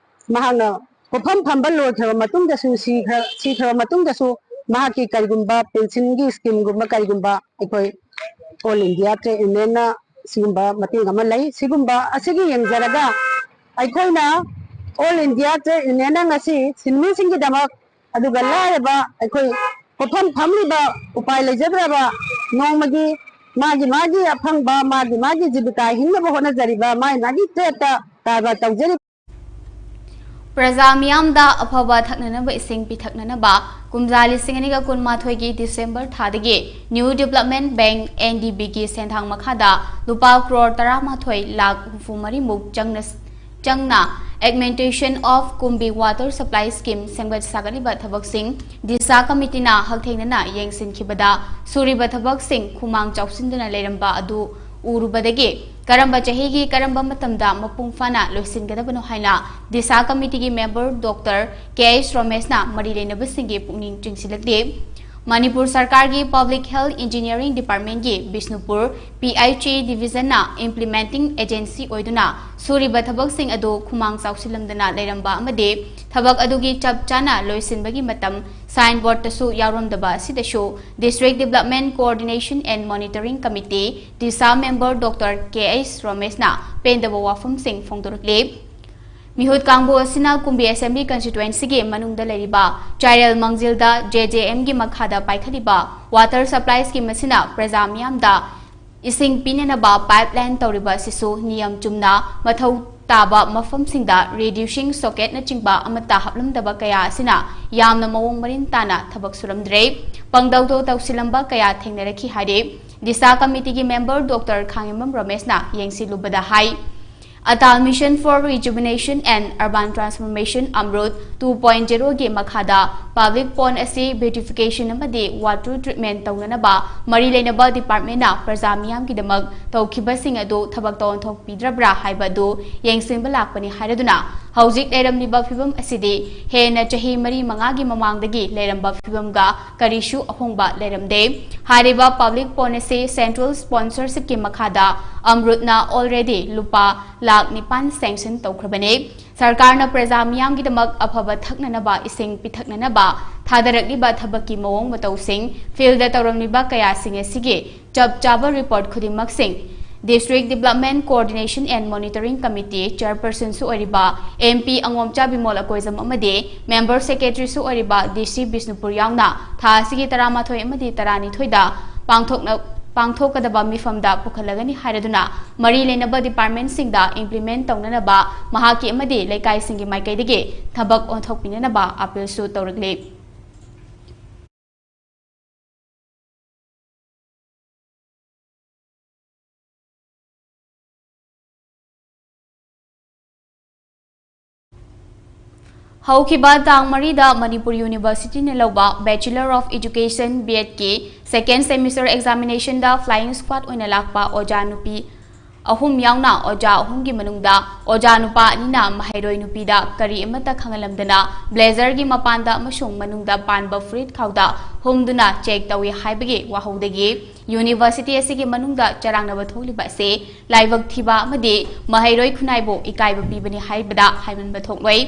ꯃꯍꯥꯛꯅ ꯄꯣꯠꯐꯝ ꯐꯝꯕ ꯂꯣꯏꯈ꯭ꯔꯕ ꯃꯇꯨꯡꯗꯁꯨ, ꯁꯤꯈ꯭ꯔ-, ꯁꯤꯈ꯭ꯔꯕ ꯃꯇꯨꯡꯗꯁꯨ ꯃꯍꯥꯛꯀꯤ ꯀꯔꯤꯒꯨꯝꯕ pensionꯒꯤ schemeꯒꯨꯝꯕ ꯀꯔꯤꯒꯨꯝꯕ ꯑꯩꯈꯣꯏ All India Trade Unionꯅ ꯁꯤꯒꯨꯝꯕ ꯃꯇꯦꯡ ꯑꯃ ꯂꯩ꯫ ꯁꯤꯒꯨꯝꯕ ꯑꯁꯤꯒꯤ ꯌꯦꯡꯖꯔꯒ ꯑꯩꯈꯣꯏꯅ ꯑꯣꯜ ꯏꯟꯗꯤꯌꯥ ꯇ꯭ꯔꯦꯗ ꯌꯨꯅꯤꯌꯟꯅ ꯉꯁꯤ ꯁꯤꯟꯃꯤꯁꯤꯡꯒꯤꯗꯃꯛ, ꯑꯗꯨꯒ ꯂꯥꯏꯔꯕ ꯑꯩꯈꯣꯏ ꯄꯣꯠꯐꯝ ꯐꯝꯂꯤꯕ, ꯎꯄꯥꯏ ꯂꯩꯖꯗ꯭ꯔꯕ, ꯅꯣꯡꯃꯒꯤ ꯃꯥꯒꯤ ꯃꯥꯒꯤ ꯑꯐꯪꯕ, ꯃꯥꯒꯤ ꯃꯥꯒꯤ ꯖꯤꯕꯤꯀꯥ ꯍꯤꯡꯅꯕ ꯍꯣꯠꯅꯖꯔꯤꯕ, ꯃꯥꯒꯤ ꯃꯥꯒꯤ ꯇ꯭ꯔꯦꯗꯇ ꯀꯔꯕꯥꯔ ꯇꯧꯖꯔꯤꯕ ꯄ꯭ꯔꯖꯥ ꯃꯤꯌꯥꯝꯗ ꯑꯐꯕ ꯊꯛꯅꯅꯕ ꯏꯁꯤꯡ ꯄꯤꯊꯛꯅꯅꯕ ꯀꯨꯝꯖꯥ ꯂꯤꯁꯤꯡ ꯑꯅꯤꯒ ꯀꯨꯟꯃꯥꯊꯣꯏꯒꯤ ꯗꯤꯁꯦꯝꯕꯔ ꯊꯥꯗꯒꯤ ꯅ꯭ꯌꯨ ꯗꯤꯕ꯭ꯂꯞꯃꯦꯟ ꯕꯦꯡꯛ, NDBꯒꯤ ꯁꯦꯟꯊꯥꯡ ꯃꯈꯥꯗ ꯂꯨꯄꯥ ꯀ꯭ꯔꯣꯔ ꯇꯔꯥꯃꯥꯊꯣꯏ ꯂꯥꯈ ꯍꯨꯝꯐꯨ ꯃꯔꯤꯃꯨꯛ ꯆꯪꯅ, ꯆꯪꯅ Augmentation of Kumbi Water Supply Scheme ꯁꯦꯝꯒꯠ ꯁꯥꯒꯠꯂꯤꯕ ꯊꯕꯛꯁꯤꯡ ꯗꯤꯁꯥ ꯀꯃꯤꯇꯤꯅ ꯍꯛꯊꯦꯡꯅꯅ ꯌꯦꯡꯁꯤꯟꯈꯤꯕꯗ ꯁꯨꯔꯤꯕ ꯊꯕꯛꯁꯤꯡ ꯈꯨꯃꯥꯡ ꯆꯥꯎꯁꯤꯟꯗꯨꯅ ꯂꯩꯔꯝꯕ ꯑꯗꯨ ꯎꯔꯨꯕꯗꯒꯤ ꯀꯔꯝꯕ ꯆꯍꯤꯒꯤ ꯀꯔꯝꯕ ꯃꯇꯝꯗ ꯃꯄꯨꯡ ꯐꯥꯅ ꯂꯣꯏꯁꯤꯟꯒꯗꯕꯅꯣ ꯍꯥꯏꯅ ꯗꯤꯁꯥ ꯀꯃꯤꯇꯤꯒꯤ ꯃꯦꯝꯕꯔ ꯗꯣꯛꯇꯔ ꯀꯦ ꯑꯩꯆ ꯔꯣꯃꯦꯁꯅ ꯃꯔꯤ ꯂꯩꯅꯕꯁꯤꯡꯒꯤ ꯄꯨꯛꯅꯤꯡ ꯆꯤꯡꯁꯤꯜꯂꯛꯂꯤ꯫ ꯃꯅꯤꯄꯨꯔ ꯁꯔꯀꯥꯔꯒꯤ ꯄꯕ꯭ꯂꯤꯛ ꯍꯦꯜꯊ ꯏꯟꯖꯤꯅꯤꯌꯔꯤꯡ ꯗꯤꯄꯥꯔꯠꯃꯦꯟꯒꯤ ꯕꯤꯁꯅꯨꯄꯨꯔ PHE ꯗꯤꯕꯤꯖꯟꯅ ꯏꯝꯄ꯭ꯂꯤꯃꯦꯟꯇꯤꯡ ꯑꯦꯖꯦꯟꯁꯤ ꯑꯣꯏꯗꯨꯅ ꯁꯨꯔꯤꯕ ꯊꯕꯛꯁꯤꯡ ꯑꯗꯨ ꯈꯨꯃꯥꯡ ꯆꯥꯎꯁꯤꯜꯂꯝꯗꯅ ꯂꯩꯔꯝꯕ ꯑꯃꯗꯤ ꯊꯕꯛ ꯑꯗꯨꯒꯤ ꯆꯞ ꯆꯥꯅ ꯂꯣꯏꯁꯤꯟꯕꯒꯤ ꯃꯇꯝ ꯁꯥꯏꯟ ꯕꯣꯔꯗꯇꯁꯨ ꯌꯥꯎꯔꯝꯗꯕ ꯑꯁꯤꯗꯁꯨ District Development Coordination and Monitoring Committee, Disha member doctor K H ꯔꯣꯃꯦꯁꯅ ꯄꯦꯟꯗꯕ ꯋꯥꯐꯝꯁꯤꯡ ꯐꯣꯡꯗꯣꯔꯛꯂꯤ꯫ ꯃꯤꯍꯨꯠ ꯀꯥꯡꯕꯨ ꯑꯁꯤꯅ ꯀꯨꯝꯕꯤ ꯑꯦꯁꯦꯝꯕ꯭ꯂꯤ ꯀꯟꯁꯇꯤꯇ꯭ꯋꯦꯟꯁꯤꯒꯤ ꯃꯅꯨꯡꯗ ꯂꯩꯔꯤꯕ ꯆꯥꯏꯔꯦꯜ ꯃꯥꯡꯖꯤꯜꯗ JJMꯒꯤ ꯃꯈꯥꯗ ꯄꯥꯏꯈꯠꯂꯤꯕ ꯋꯥꯇꯔ ꯁꯄ꯭ꯂꯥꯏ ꯁ꯭ꯀꯤꯝ ꯑꯁꯤꯅ ꯄ꯭ꯔꯖꯥ ꯃꯤꯌꯥꯝꯗ ꯏꯁꯤꯡ ꯄꯤꯅꯅꯕ ꯄꯥꯏꯞꯂꯥꯏꯟ ꯇꯧꯔꯤꯕ ꯑꯁꯤꯁꯨ ꯅꯤꯌꯝ ꯆꯨꯝꯅ ꯃꯊꯧ ꯇꯥꯕ ꯃꯐꯝꯁꯤꯡꯗ ꯔꯤꯗ꯭ꯌꯨꯁꯤꯡ ꯁꯣꯀꯦꯠꯅꯆꯤꯡꯕ ꯑꯃꯠꯇ ꯍꯥꯞꯂꯝꯗꯕ ꯀꯌꯥ ꯑꯁꯤꯅ ꯌꯥꯝꯅ ꯃꯑꯣꯡ ꯃꯔꯤꯟ ꯇꯥꯅ ꯊꯕꯛ ꯁꯨꯔꯝꯗ꯭ꯔꯦ꯫ ꯄꯪꯇꯧꯗꯣ ꯇꯧꯁꯤꯜꯂꯝꯕ ꯀꯌꯥ ꯊꯦꯡꯅꯔꯛꯈꯤ ꯍꯥꯏꯔꯤ꯫ ꯗꯤꯁꯥ ꯀꯃꯤꯇꯤꯒꯤ ꯃꯦꯝꯕꯔ ꯗꯣꯛꯇꯔ ꯈꯥꯉꯦꯝꯕꯝ ꯔꯣꯃꯦꯁꯅ ꯌꯦꯡꯁꯤꯜꯂꯨꯕꯗ ꯍꯥꯏ, Atal Mission for Rejuvenation and Urban Transformation, Amrut two point zero ꯒꯤ ꯃꯈꯥꯗ ꯄꯕ꯭ꯂꯤꯛ ꯄꯣꯟ ꯑꯁꯤ ꯕ꯭ꯌꯨꯇꯤꯐꯤꯀꯦꯁꯟ ꯑꯃꯗꯤ ꯋꯥꯇꯔ ꯇ꯭ꯔꯤꯠꯃꯦꯟ ꯇꯧꯅꯅꯕ ꯃꯔꯤ ꯂꯩꯅꯕ ꯗꯤꯄꯥꯔꯠꯃꯦꯟꯅ ꯄ꯭ꯔꯖꯥ ꯃꯤꯌꯥꯝꯒꯤꯗꯃꯛ ꯇꯧꯈꯤꯕꯁꯤꯡ ꯑꯗꯨ ꯊꯕꯛꯇ ꯑꯣꯟꯊꯣꯛꯄꯤꯗ꯭ꯔꯕ꯭ꯔꯥ ꯍꯥꯏꯕ ꯑꯗꯨ ꯌꯦꯡꯁꯤꯟꯕ ꯂꯥꯛꯄꯅꯤ ꯍꯥꯏꯔꯗꯨꯅ, ꯍꯧꯖꯤꯛ ꯂꯩꯔꯝꯂꯤꯕ ꯐꯤꯕꯝ ꯑꯁꯤꯗꯤ ꯍꯦꯟꯅ ꯆꯍꯤ ꯃꯔꯤ ꯃꯉꯥꯒꯤ ꯃꯃꯥꯡꯗꯒꯤ ꯂꯩꯔꯝꯕ ꯐꯤꯕꯝꯒ ꯀꯔꯤꯁꯨ ꯑꯍꯣꯡꯕ ꯂꯩꯔꯝꯗꯦ꯫ ꯍꯥꯏꯔꯤꯕ ꯄꯕ꯭ꯂꯤꯛ ꯄꯣꯟ ꯑꯁꯤ ꯁꯦꯟꯇ꯭ꯔꯦꯜ ꯁ꯭ꯄꯣꯟꯁꯔꯁꯤꯞꯀꯤ ꯃꯈꯥꯗ ꯑꯃ꯭ꯔꯨꯠꯅ already ꯂꯨꯄꯥ ꯂꯥꯈ ꯅꯤꯄꯥꯟ ꯁꯦꯡꯁꯟ ꯇꯧꯈ꯭ꯔꯕꯅꯤ꯫ ꯁꯔꯀꯥꯔꯅ ꯄ꯭ꯔꯖꯥ ꯃꯤꯌꯥꯝꯒꯤꯗꯃꯛ ꯑꯐꯕ ꯊꯛꯅꯅꯕ ꯏꯁꯤꯡ ꯄꯤꯊꯛꯅꯅꯕ ꯊꯥꯗꯔꯛꯂꯤꯕ ꯊꯕꯛꯀꯤ ꯃꯑꯣꯡ ꯃꯇꯧꯁꯤꯡ, ꯐꯤꯜꯗ ꯇꯧꯔꯝꯂꯤꯕ ꯀꯌꯥꯁꯤꯡ ꯑꯁꯤꯒꯤ ꯆꯞ ꯆꯥꯕ ꯔꯤꯄꯣꯔꯠ ꯈꯨꯗꯤꯡꯃꯛꯁꯤꯡ District Development Coordination and Monitoring Committee Chairpersonꯁꯨ ꯑꯣꯏꯔꯤꯕ M P ꯑꯉꯣꯝꯆꯥ ꯕꯤꯃꯣꯜ ꯑꯀꯣꯏꯖꯝ ꯑꯃꯗꯤ Member Secretaryꯁꯨ ꯑꯣꯏꯔꯤꯕ D C ꯕꯤꯁꯅꯨꯄꯨꯔ ꯌꯥꯎꯅ ꯊꯥ ꯑꯁꯤꯒꯤ ꯇꯔꯥꯃꯥꯊꯣꯏ ꯑꯃꯗꯤ ꯇꯔꯥꯅꯤꯊꯣꯏꯗ ꯄꯥꯡꯊꯣꯛꯅ-, ꯄꯥꯡꯊꯣꯛꯀꯗꯕ ꯃꯤꯐꯝꯗ ꯄꯨꯈꯠꯂꯒꯅꯤ ꯍꯥꯏꯔꯗꯨꯅ ꯃꯔꯤ ꯂꯩꯅꯕ departmentꯁꯤꯡꯗ implement ꯇꯧꯅꯅꯕ ꯃꯍꯥꯛꯀꯤ ꯑꯃꯗꯤ ꯂꯩꯀꯥꯏꯁꯤꯡꯒꯤ ꯃꯥꯏꯀꯩꯗꯒꯤ ꯊꯕꯛ ꯑꯣꯟꯊꯣꯛꯄꯤꯅꯅꯕ appealꯁꯨ ꯇꯧꯔꯛꯂꯤ꯫ ꯍꯧꯈꯤꯕ ꯇꯥꯡ ꯃꯔꯤꯗ ꯃꯅꯤꯄꯨꯔ Universityꯅ ꯂꯧꯕ Bachelor of Education B.Edꯀꯤ second semester examinationꯗ flying squad ꯑꯣꯏꯅ ꯂꯥꯛꯄ ꯑꯣꯖꯥ ꯅꯨꯄꯤ ꯑꯍꯨꯝ ꯌꯥꯎꯅ ꯑꯣꯖꯥ ꯑꯍꯨꯝꯒꯤ ꯃꯅꯨꯡꯗ ꯑꯣꯖꯥ ꯅꯨꯄꯥ ꯑꯅꯤꯅ ꯃꯍꯩꯔꯣꯏ ꯅꯨꯄꯤꯗ ꯀꯔꯤ ꯑꯃꯠꯇ ꯈꯪꯍꯜꯂꯝꯗꯅ blazerꯒꯤ ꯃꯄꯥꯟꯗ ꯑꯃꯁꯨꯡ ꯃꯅꯨꯡꯗ ꯄꯥꯟꯕ ꯐꯨꯔꯤꯠ ꯈꯥꯎꯗ ꯍꯨꯝꯗꯨꯅ check ꯇꯧꯏ ꯍꯥꯏꯕꯒꯤ ꯋꯥꯍꯧꯗꯒꯤ University ꯑꯁꯤꯒꯤ ꯃꯅꯨꯡꯗ ꯆꯔꯥꯡꯅꯕ ꯊꯣꯛꯂꯤꯕ ꯑꯁꯤ ꯂꯥꯏꯕꯛ ꯊꯤꯕ ꯑꯃꯗꯤ ꯃꯍꯩꯔꯣꯏ ꯈꯨꯟꯅꯥꯏꯕꯨ ꯏꯀꯥꯏꯕ ꯄꯤꯕꯅꯤ ꯍꯥꯏꯕꯗ ꯍꯥꯏꯃꯟꯕ ꯊꯣꯛꯂꯣꯏ꯫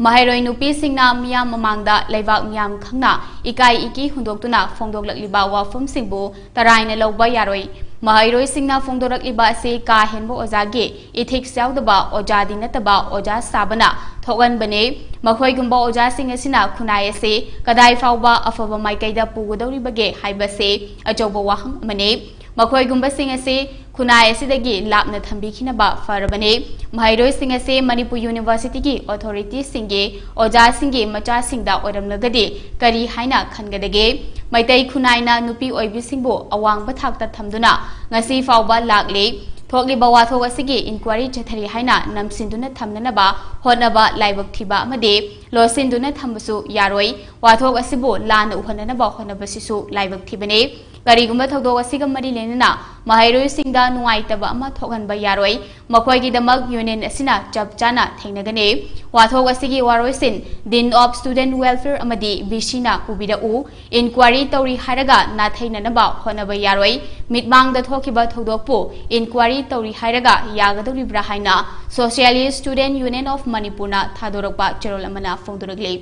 ꯃꯍꯩꯔꯣꯏ ꯅꯨꯄꯤꯁꯤꯡꯅ ꯃꯤꯌꯥꯝ ꯃꯃꯥꯡꯗ ꯂꯩꯕꯥꯛ ꯃꯤꯌꯥꯝ ꯈꯪꯅ ꯏꯀꯥꯏ ꯏꯀꯤ ꯍꯨꯟꯗꯣꯛꯇꯨꯅ ꯐꯣꯡꯗꯣꯛꯂꯛꯂꯤꯕ ꯋꯥꯐꯝꯁꯤꯡꯕꯨ ꯇꯔꯥꯏꯅ ꯂꯧꯕ ꯌꯥꯔꯣꯏ꯫ ꯃꯍꯩꯔꯣꯏꯁꯤꯡꯅ ꯐꯣꯡꯗꯣꯔꯛꯂꯤꯕ ꯑꯁꯤ ꯀꯥ ꯍꯦꯟꯕ ꯑꯣꯖꯥꯒꯤ ethics ꯌꯥꯎꯗꯕ ꯑꯣꯖꯥꯗꯤ ꯅꯠꯇꯕ ꯑꯣꯖꯥ ꯁꯥꯕꯅ ꯊꯣꯛꯍꯟꯕꯅꯤ꯫ ꯃꯈꯣꯏꯒꯨꯝꯕ ꯑꯣꯖꯥꯁꯤꯡ ꯑꯁꯤꯅ ꯈꯨꯟꯅꯥꯏ ꯑꯁꯤ ꯀꯗꯥꯏ ꯐꯥꯎꯕ ꯑꯐꯕ ꯃꯥꯏꯀꯩꯗ ꯄꯨꯒꯗꯧꯔꯤꯕꯒꯦ ꯍꯥꯏꯕꯁꯤ ꯑꯆꯧꯕ ꯋꯥꯍꯪ ꯑꯃꯅꯤ꯫ ꯃꯈꯣꯏꯒꯨꯝꯕꯁꯤꯡ ꯑꯁꯤ ꯈꯨꯟꯅꯥꯏ ꯑꯁꯤꯗꯒꯤ ꯂꯥꯞꯅ ꯊꯝꯕꯤꯈꯤꯅꯕ ꯐꯔꯕꯅꯤ꯫ ꯃꯍꯩꯔꯣꯏꯁꯤꯡ ꯑꯁꯤ ꯃꯅꯤꯄꯨꯔ Universityꯒꯤ authorityꯁꯤꯡꯒꯤ ꯑꯣꯖꯥꯁꯤꯡꯒꯤ ꯃꯆꯥꯁꯤꯡꯗ ꯑꯣꯏꯔꯝꯂꯒꯗꯤ ꯀꯔꯤ ꯍꯥꯏꯅ ꯈꯟꯒꯗꯒꯦ? ꯃꯩꯇꯩ ꯈꯨꯟꯅꯥꯏꯅ ꯅꯨꯄꯤ ꯑꯣꯏꯕꯤꯁꯤꯡꯕꯨ ꯑꯋꯥꯡꯕ ꯊꯥꯛꯇ ꯊꯝꯗꯨꯅ ꯉꯁꯤ ꯐꯥꯎꯕ ꯂꯥꯛꯂꯤ꯫ ꯊꯣꯛꯂꯤꯕ ꯋꯥꯊꯣꯛ ꯑꯁꯤꯒꯤ inquiry ꯆꯠꯊꯔꯤ ꯍꯥꯏꯅ ꯅꯝꯁꯤꯟꯗꯨꯅ ꯊꯝꯅꯅꯕ ꯍꯣꯠꯅꯕ ꯂꯥꯏꯕꯛ ꯊꯤꯕ ꯑꯃꯗꯤ ꯂꯣꯠꯁꯤꯟꯗꯨꯅ ꯊꯝꯕꯁꯨ ꯌꯥꯔꯣꯏ꯫ ꯋꯥꯊꯣꯛ ꯑꯁꯤꯕꯨ ꯂꯥꯟꯅ ꯎꯍꯟꯅꯅꯕ ꯍꯣꯠꯅꯕꯁꯤꯁꯨ ꯂꯥꯏꯕꯛ ꯊꯤꯕꯅꯤ꯫ ꯀꯔꯤꯒꯨꯝꯕ ꯊꯧꯗꯣꯛ ꯑꯁꯤꯒ ꯃꯔꯤ ꯂꯩꯅꯅ ꯃꯍꯩꯔꯣꯏꯁꯤꯡꯗ ꯅꯨꯡꯉꯥꯏꯇꯕ ꯑꯃ ꯊꯣꯛꯍꯟꯕ ꯌꯥꯔꯣꯏ꯫ ꯃꯈꯣꯏꯒꯤꯗꯃꯛ union ꯑꯁꯤꯅ ꯆꯞ ꯆꯥꯅ ꯊꯦꯡꯅꯒꯅꯤ꯫ ꯋꯥꯊꯣꯛ ꯑꯁꯤꯒꯤ ꯋꯥꯔꯣꯏꯁꯤꯟ Dean of Student Welfare ꯑꯃꯗꯤ VCꯅ ꯄꯨꯕꯤꯔꯛꯎ꯫ Inquiry ꯇꯧꯔꯤ ꯍꯥꯏꯔꯒ ꯅꯥꯊꯩꯅꯅꯕ ꯍꯣꯠꯅꯕ ꯌꯥꯔꯣꯏ꯫ ꯃꯤꯠꯃꯥꯡꯗ ꯊꯣꯛꯈꯤꯕ ꯊꯧꯗꯣꯛꯄꯨ inquiry ꯇꯧꯔꯤ ꯍꯥꯏꯔꯒ ꯌꯥꯒꯗꯧꯔꯤꯕ꯭ꯔꯥ ꯍꯥꯏꯅ Socialist Student Union of Manipurꯅ ꯊꯥꯗꯣꯔꯛꯄ ꯆꯦꯔꯣꯜ ꯑꯃꯅ ꯐꯣꯡꯗꯣꯔꯛꯂꯤ꯫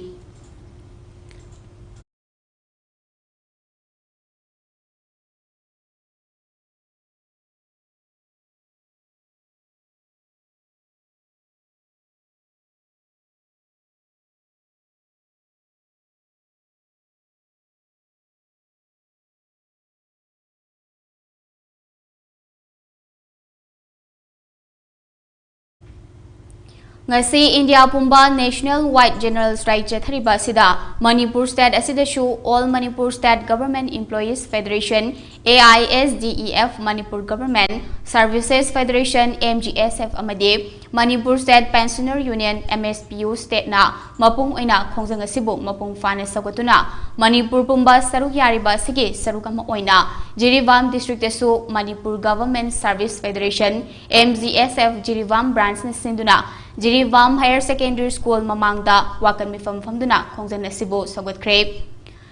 ꯉꯁꯤ ꯏꯟꯗꯤꯌꯥ ꯄꯨꯝꯕ National Wide General Strike ꯆꯠꯊꯔꯤꯕ ꯑꯁꯤꯗ ꯃꯅꯤꯄꯨꯔ state ꯑꯁꯤꯗꯁꯨ All Manipur State Government Employees Federation, A I S D E F, Manipur Government Services Federation, M G S F, ꯑꯃꯗꯤ Manipur State Pensioner Union, M S P U, stateꯅ ꯃꯄꯨꯡ ꯑꯣꯏꯅ ꯈꯣꯡꯖꯪ ꯑꯁꯤꯕꯨ ꯃꯄꯨꯡ ꯐꯥꯅ ꯁꯧꯒꯠꯇꯨꯅ ꯃꯅꯤꯄꯨꯔ ꯄꯨꯝꯕ ꯁꯔꯨꯛ ꯌꯥꯔꯤꯕ ꯑꯁꯤꯒꯤ ꯁꯔꯨꯛ ꯑꯃ ꯑꯣꯏꯅ Jiribam districtꯇꯁꯨ Manipur Government Service Federation, M G S F, Jiribam branchꯅ ꯁꯤꯟꯗꯨꯅ ꯖꯤꯔꯤꯕꯥꯝ Higher Secondary School ꯃꯃꯥꯡꯗ ꯋꯥꯀꯠ ꯃꯤꯐꯝ ꯐꯝꯗꯨꯅ ꯈꯣꯡꯖꯪ ꯑꯁꯤꯕꯨ ꯁꯧꯒꯠꯈ꯭ꯔꯦ꯫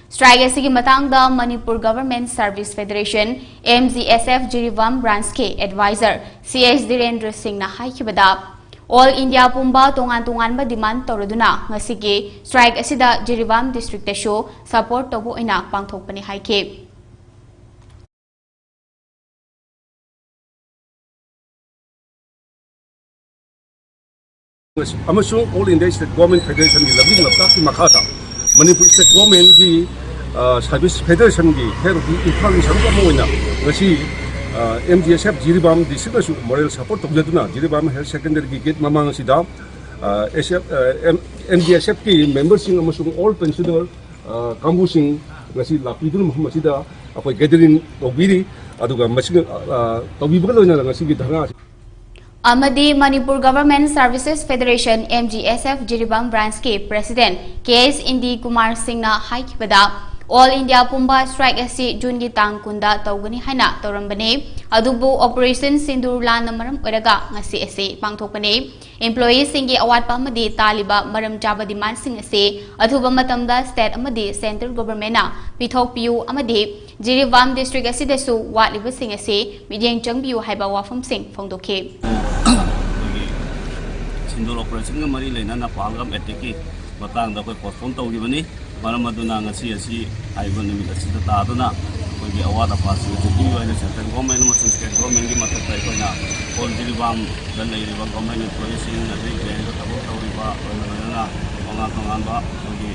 Strike ꯑꯁꯤꯒꯤ ꯃꯇꯥꯡꯗ Manipur Government Service Federation, M G S F, Jiribam branchꯀꯤ advisor C H ꯙꯤꯔꯦꯟꯗ꯭ꯔ ꯁꯤꯡꯅ ꯍꯥꯏꯈꯤꯕꯗ, All India ꯄꯨꯝꯕ ꯇꯣꯉꯥꯟ ꯇꯣꯉꯥꯟꯕ demand ꯇꯧꯔꯗꯨꯅ ꯉꯁꯤꯒꯤ strike ꯑꯁꯤꯗ ꯖꯤꯔꯤꯕꯥꯝ districtꯇꯁꯨ support ꯇꯧꯕ ꯑꯣꯏꯅ ꯄꯥꯡꯊꯣꯛꯄꯅꯤ ꯍꯥꯏꯈꯤ꯫ ꯑꯃꯁꯨꯡ All India State Government Federationꯒꯤ ꯂꯝꯖꯤꯡ ꯂꯝꯇꯥꯛꯀꯤ ꯃꯈꯥꯗ ꯃꯅꯤꯄꯨꯔ State Governmentꯀꯤ, ꯑ, Service Federationꯒꯤ head of ꯏꯝꯐꯥꯜꯒꯤ ꯁꯔꯨꯛ ꯑꯃ ꯑꯣꯏꯅ ꯉꯁꯤ, ꯑ, M G S F Jiribam districtꯅꯁꯨ moral support ꯇꯧꯖꯗꯨꯅ Jiribam Higher Secondary gate ꯃꯃꯥꯡ ꯑꯁꯤꯗ, ꯑ, S F, ꯑ, M-, M G S Fꯀꯤ memberꯁꯤꯡ ꯑꯃꯁꯨꯡ all pensioner, ꯑ, ꯀꯥꯡꯕꯨꯁꯤꯡ ꯉꯁꯤ ꯂꯥꯛꯄꯤꯗꯨꯅ ꯃꯐꯝ ꯑꯁꯤꯗ ꯑꯩꯈꯣꯏ gathering ꯇꯧꯕꯤꯔꯤ꯫ ꯑꯗꯨꯒ ꯃꯁꯤꯒ, ꯑ, ꯇꯧꯕꯤꯕꯒ ꯂꯣꯏꯅꯅ ꯉꯁꯤꯒꯤ ꯙꯔꯅꯥ ꯑꯁꯤ ꯑꯃꯗꯤ Manipur Government Services Federation, M G S F, Jiribam branchꯀꯤ president K S ꯏꯟꯗꯤ Kumar ꯁꯤꯡꯅ ꯍꯥꯏꯈꯤꯕꯗ, All India ꯄꯨꯝꯕ strike ꯑꯁꯤ Juneꯒꯤ ꯇꯥꯡ ꯀꯨꯟꯗ ꯇꯧꯒꯅꯤ ꯍꯥꯏꯅ ꯇꯧꯔꯝꯕꯅꯤ꯫ ꯑꯗꯨꯕꯨ Operation ꯁꯤꯟꯗꯨꯔ ꯂꯥꯟꯅ ꯃꯔꯝ ꯑꯣꯏꯔꯒ ꯉꯁꯤ ꯑꯁꯤ ꯄꯥꯡꯊꯣꯛꯄꯅꯤ꯫ Employeeꯁꯤꯡꯒꯤ ꯑꯋꯥꯠꯄ ꯑꯃꯗꯤ ꯇꯥꯜꯂꯤꯕ ꯃꯔꯝ ꯆꯥꯕ demandꯁꯤꯡ ꯑꯁꯤ ꯑꯊꯨꯕ ꯃꯇꯝꯗ state ꯑꯃꯗꯤ central governmentꯅ ꯄꯤꯊꯣꯛꯄꯤꯌꯨ ꯑꯃꯗꯤ ꯖꯤꯔꯤꯕꯥꯝ district ꯑꯁꯤꯗꯁꯨ ꯋꯥꯠꯂꯤꯕꯁꯤꯡ ꯑꯁꯤ ꯃꯤꯠꯌꯦꯡ ꯆꯪꯕꯤꯌꯨ ꯍꯥꯏꯕ ꯋꯥꯐꯝꯁꯤꯡ ꯐꯣꯡꯗꯣꯛꯈꯤ꯫ ꯑꯩꯈꯣꯏꯒꯤ ꯁꯤꯟꯗꯨꯔ operationꯒ ꯃꯔꯤ ꯂꯩꯅꯅ ꯄꯍꯜꯒꯥꯝ attackꯀꯤ ꯃꯇꯥꯡꯗ ꯑꯩꯈꯣꯏ postpone ꯇꯧꯈꯤꯕꯅꯤ꯫ ꯃꯔꯝ ꯑꯗꯨꯅ ꯉꯁꯤ ꯑꯁꯤ ꯍꯥꯏꯔꯤꯕ ꯅꯨꯃꯤꯠ ꯑꯁꯤꯗ ꯇꯥꯗꯨꯅ ꯑꯩꯈꯣꯏꯒꯤ ꯑꯋꯥꯠ ꯑꯄꯥꯁꯤꯡ ꯑꯗꯨ ꯄꯤꯕꯤꯌꯨ ꯍꯥꯏꯅ central government ꯑꯃꯁꯨꯡ state governmentꯀꯤ ꯃꯊꯛꯇ ꯑꯩꯈꯣꯏꯅ All ꯖꯤꯔꯤꯕꯥꯝꯗ ꯂꯩꯔꯤꯕ government employeeꯁꯤꯡ, ꯑꯗꯩ bankꯇ ꯊꯕꯛ ꯇꯧꯔꯤꯕ, ꯂꯣꯏꯅ ꯂꯣꯏꯅꯅ ꯇꯣꯉꯥꯟ ꯇꯣꯉꯥꯟꯕ ꯑꯩꯈꯣꯏꯒꯤ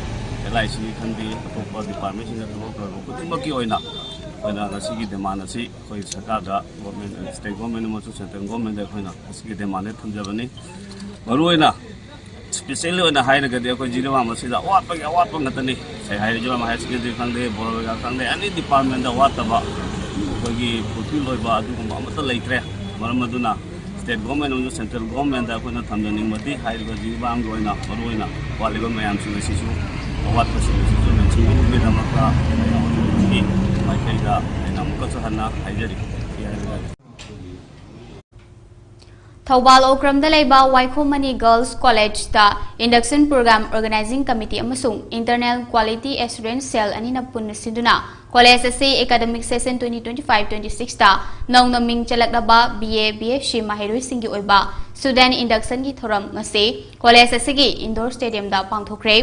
LICꯅꯤ ꯈꯪꯗꯦ, ꯑꯇꯣꯞꯄ departmentꯁꯤꯡꯗ ꯊꯕꯛ ꯇꯧꯔꯤꯕ ꯈꯨꯗꯤꯡꯃꯛꯀꯤ ꯑꯣꯏꯅ ꯑꯩꯈꯣꯏꯅ ꯉꯁꯤꯒꯤ demand ꯑꯁꯤ ꯑꯩꯈꯣꯏ ꯁꯔꯀꯥꯔꯗ, government, state government ꯑꯃꯁꯨꯡ central governmentꯗ ꯑꯩꯈꯣꯏꯅ ꯉꯁꯤꯒꯤ demand ꯑꯁꯤ ꯊꯝꯖꯕꯅꯤ꯫ ꯃꯔꯨꯑꯣꯏꯅ, ꯏꯁꯄꯤꯁꯦꯜꯂꯤ ꯑꯣꯏꯅ ꯍꯥꯏꯔꯒꯗꯤ, ꯑꯩꯈꯣꯏ ꯖꯤꯔꯤꯕꯥꯝ ꯑꯁꯤꯗ ꯑꯋꯥꯠꯄꯒꯤ ꯑꯋꯥꯠꯄ ꯉꯥꯛꯇꯅꯤ꯫ ꯉꯁꯥꯏ ꯍꯥꯏꯔꯤꯕ ꯍꯥꯌꯔ ꯁꯦꯀꯦꯟꯗꯔꯤ ꯈꯪꯗꯦ, ꯕꯣꯔꯣꯕꯦꯒꯥ ꯈꯪꯗꯦ, ꯑꯦꯅꯤ ꯗꯤꯄꯥꯔꯠꯃꯦꯟꯗ ꯋꯥꯠꯇꯕ, ꯑꯩꯈꯣꯏꯒꯤ ꯐꯨꯜꯐꯤꯜ ꯑꯣꯏꯕ ꯑꯗꯨꯒꯨꯝꯕ ꯑꯃꯠꯇ ꯂꯩꯇ꯭ꯔꯦ꯫ ꯃꯔꯝ ꯑꯗꯨꯅ ꯁ꯭ꯇꯦꯠ ꯒꯣꯔꯃꯦꯟ ꯑꯃꯁꯨꯡ ꯁꯦꯟꯇ꯭ꯔꯦꯜ ꯒꯣꯔꯃꯦꯟꯗ ꯑꯩꯈꯣꯏꯅ ꯊꯝꯖꯅꯤꯡꯕꯗꯤ, ꯍꯥꯏꯔꯤꯕ ꯖꯤꯔꯤꯕꯥꯝꯒꯤ ꯑꯣꯏꯅ ꯃꯔꯨꯑꯣꯏꯅ ꯋꯥꯠꯂꯤꯕ ꯃꯌꯥꯝꯁꯤꯡ ꯑꯁꯤꯁꯨ, ꯑꯋꯥꯠꯄꯁꯤꯡ ꯑꯁꯤꯁꯨ ꯃꯦꯟꯁꯤꯟꯕꯤꯕꯒꯤꯗꯃꯛꯇ ꯑꯩꯅ ꯑꯣꯊꯣꯔꯤꯇꯤꯒꯤ ꯃꯥꯏꯀꯩꯗ ꯑꯩꯅ ꯑꯃꯨꯛꯀꯁꯨ ꯍꯟꯅ ꯍꯥꯏꯖꯔꯤ꯫ ꯊꯧꯕꯥꯜ ꯑꯣꯀ꯭ꯔꯝꯗ ꯂꯩꯕ ꯋꯥꯏꯈꯣꯝ ꯃꯅꯤ ꯒꯔꯜꯁ ꯀꯣꯂꯦꯖꯇ ꯏꯟꯗꯛꯁꯟ ꯄ꯭ꯔꯣꯒ꯭ꯔꯥꯝ ꯑꯣꯔꯒꯅꯥꯏꯖꯤꯡ ꯀꯃꯤꯇꯤ ꯑꯃꯁꯨꯡ ꯏꯟꯇꯔꯅꯦꯜ ꯀ꯭ꯋꯥꯂꯤꯇꯤ ꯑꯦꯁꯨꯔꯦꯟꯁ ꯁꯦꯜ ꯑꯅꯤꯅ ꯄꯨꯟꯅ ꯁꯤꯟꯗꯨꯅ ꯀꯣꯂꯦꯖ ꯑꯁꯤ academic session twenty twenty five twenty ꯁꯤꯛꯁꯇ ꯅꯧꯅ ꯃꯤꯡ ꯆꯜꯂꯛꯂꯕ B A, B S C ꯃꯍꯩꯔꯣꯏꯁꯤꯡꯒꯤ ꯑꯣꯏꯕ ꯁ꯭ꯇꯨꯗꯦꯟꯠ ꯏꯟꯗꯛꯁꯟꯒꯤ ꯊꯧꯔꯝ ꯉꯁꯤ ꯀꯣꯂꯦꯖ ꯑꯁꯤꯒꯤ ꯏꯟꯗꯣꯔ ꯁ꯭ꯇꯦꯗꯤꯌꯝꯗ ꯄꯥꯡꯊꯣꯛꯈ꯭ꯔꯦ꯫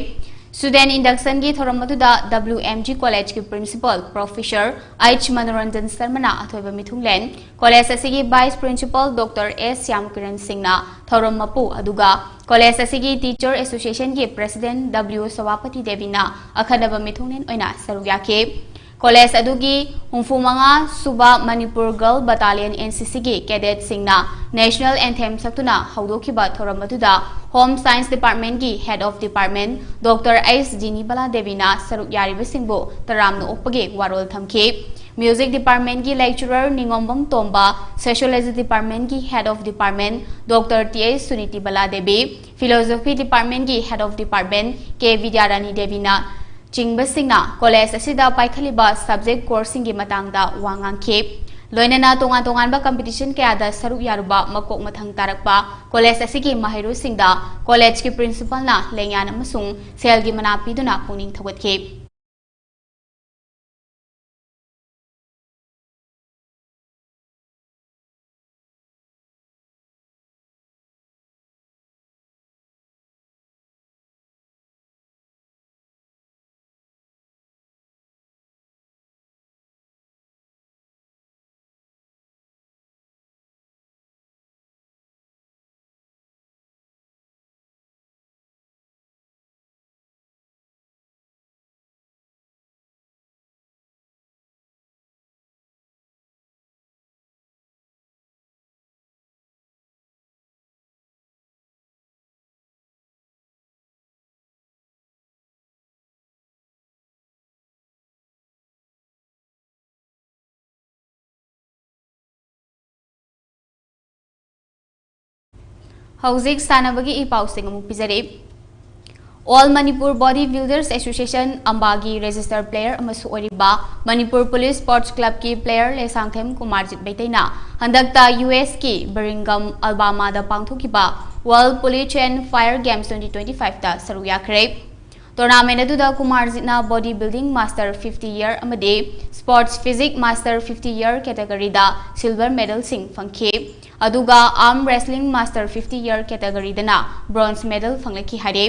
ꯁ꯭ꯇꯨꯗꯦꯟꯠ ꯏꯟꯗꯛꯁꯟꯒꯤ ꯊꯧꯔꯝ ꯑꯗꯨꯗ ꯗꯕ꯭ꯂꯤꯎ ꯑꯦꯝ ꯖꯤ ꯀꯣꯂꯦꯖꯀꯤ ꯄ꯭ꯔꯤꯟꯁꯤꯄꯜ ꯄ꯭ꯔꯣꯐꯦꯁꯔ ꯑꯩꯆ ꯃꯅꯣꯔꯟꯖꯟ ꯁꯔꯃꯅ ꯑꯊꯣꯏꯕ ꯃꯤꯊꯨꯡꯂꯦꯟ, ꯀꯣꯂꯦꯖ ꯑꯁꯤꯒꯤ ꯚꯥꯏꯁ ꯄ꯭ꯔꯤꯟꯁꯤꯄꯜ ꯗꯣꯛꯇꯔ ꯑꯦꯁ ꯁ꯭ꯌꯥꯝꯀꯤꯔꯟ ꯁꯤꯡꯅ ꯊꯧꯔꯝ ꯃꯄꯨ, ꯑꯗꯨꯒ ꯀꯣꯂꯦꯖ ꯑꯁꯤꯒꯤ ꯇꯤꯆꯔ ꯑꯦꯁꯣꯁꯤꯌꯦꯁꯟꯒꯤ ꯄ꯭ꯔꯦꯁꯤꯗꯦꯟꯠ ꯗꯕ꯭ꯂꯤꯎ ꯁꯣꯚꯥꯄꯇꯤ ꯗꯦꯕꯤꯅ ꯑꯈꯟꯅꯕ ꯃꯤꯊꯨꯡꯂꯦꯟ ꯑꯣꯏꯅ ꯁꯔꯨꯛ ꯌꯥꯈꯤ꯫ ꯀꯣꯂꯦꯖ ꯑꯗꯨꯒꯤ ꯍꯨꯝꯐꯨ ꯃꯉꯥ ꯁꯨꯕ ꯃꯅꯤꯄꯨꯔ ꯒꯔꯜ ꯕꯇꯥꯂꯤꯌꯟ, ꯑꯦꯟ ꯁꯤ ꯁꯤꯒꯤ ꯀꯦꯗꯦꯠꯁꯤꯡꯅ ꯅꯦꯁꯅꯦꯜ ꯑꯦꯟꯊꯦꯝ ꯁꯛꯇꯨꯅ ꯍꯧꯗꯣꯛꯈꯤꯕ ꯊꯧꯔꯝ ꯑꯗꯨꯗ ꯍꯣꯝ ꯁꯥꯏꯟꯁ ꯗꯤꯄꯥꯔꯠꯃꯦꯟꯠꯀꯤ head of department doctor H Jinibala ꯗꯦꯕꯤꯅ ꯁꯔꯨꯛ ꯌꯥꯔꯤꯕꯁꯤꯡꯕꯨ ꯇꯔꯥꯝꯅ ꯑꯣꯛꯄꯒꯤ ꯋꯥꯔꯣꯜ ꯊꯝꯈꯤ꯫ ꯃ꯭ꯌꯨꯖꯤꯛ ꯗꯤꯄꯥꯔꯠꯃꯦꯟꯠꯀꯤ ꯂꯦꯛꯆꯔꯔ ꯅꯤꯉꯣꯝꯕꯝ ꯇꯣꯝꯕ, ꯁꯣꯁꯤꯌꯣꯂꯣꯖꯤ ꯗꯤꯄꯥꯔꯠꯃꯦꯟꯠꯀꯤ head of department doctor T H Sunitibala Devi, philosophy ꯗꯤꯄꯥꯔꯠꯃꯦꯟꯠꯀꯤ head of department K Bidyarani ꯗꯦꯕꯤꯅ ꯆꯤꯡꯕꯁꯤꯡꯅ ꯀꯣꯂꯦꯖ ꯑꯁꯤꯗ ꯄꯥꯏꯈꯠꯂꯤꯕ ꯁꯕꯖꯦꯛ ꯀꯣꯔꯁꯁꯤꯡꯒꯤ ꯃꯇꯥꯡꯗ ꯋꯥ ꯉꯥꯡꯈꯤ꯫ ꯂꯣꯏꯅꯅ ꯇꯣꯉꯥꯟ ꯇꯣꯉꯥꯟꯕ ꯀꯝꯄꯤꯇꯤꯁꯟ ꯀꯌꯥꯗ ꯁꯔꯨꯛ ꯌꯥꯔꯨꯕ ꯃꯀꯣꯛ ꯃꯊꯪ ꯇꯥꯔꯛꯄ ꯀꯣꯂꯦꯖ ꯑꯁꯤꯒꯤ ꯃꯍꯩꯔꯣꯏꯁꯤꯡꯗ ꯀꯣꯂꯦꯖꯀꯤ ꯄ꯭ꯔꯤꯟꯁꯤꯄꯜꯅ ꯂꯦꯡꯌꯥꯟ ꯑꯃꯁꯨꯡ ꯁꯦꯜꯒꯤ ꯃꯅꯥ ꯄꯤꯗꯨꯅ ꯄꯨꯛꯅꯤꯡ ꯊꯧꯒꯠꯈꯤ꯫ ꯍꯧꯖꯤꯛ ꯁꯥꯟꯅꯕꯒꯤ ꯏ ꯄꯥꯎꯁꯤꯡ ꯑꯃꯨꯛ ꯄꯤꯖꯔꯤ꯫ All Manipur Body Builders Association, ꯑꯝꯕꯥꯒꯤ registered player ꯑꯃꯁꯨ ꯑꯣꯏꯔꯤꯕ ꯃꯅꯤꯄꯨꯔ ꯄꯨꯂꯤꯁ ꯁ꯭ꯄꯣꯔꯠꯁ ꯀ꯭ꯂꯕꯀꯤ ꯄ꯭ꯂꯦꯌꯔ ꯂꯦꯁꯥꯡꯊꯦꯝ ꯀꯨꯃꯥꯔꯖꯤꯠ ꯃꯩꯇꯩꯅ ꯍꯟꯗꯛꯇ ꯌꯨ ꯑꯦꯁꯀꯤ ꯕꯔꯤꯡꯒꯝ ꯑꯜꯕꯥꯃꯥꯗ ꯄꯥꯡꯊꯣꯛꯈꯤꯕ World Police and Fire Games twenty twenty-five ꯇ ꯁꯔꯨꯛ ꯌꯥꯈ꯭ꯔꯦ꯫ ꯇꯣꯔꯅꯥꯃꯦꯟ ꯑꯗꯨꯗ ꯀꯨꯃꯥꯔꯖꯤꯠꯅ Body Building Master fifty Year ꯑꯃꯗꯤ Sports Physique Master fifty Year category ꯗ silver medal ꯁꯤꯡ ꯐꯪꯈꯤ꯫ ꯑꯗꯨꯒ Arm Wrestling Master fifty Year category ꯗꯅ bronze medal ꯐꯪꯂꯛꯈꯤ ꯍꯥꯏꯔꯦ꯫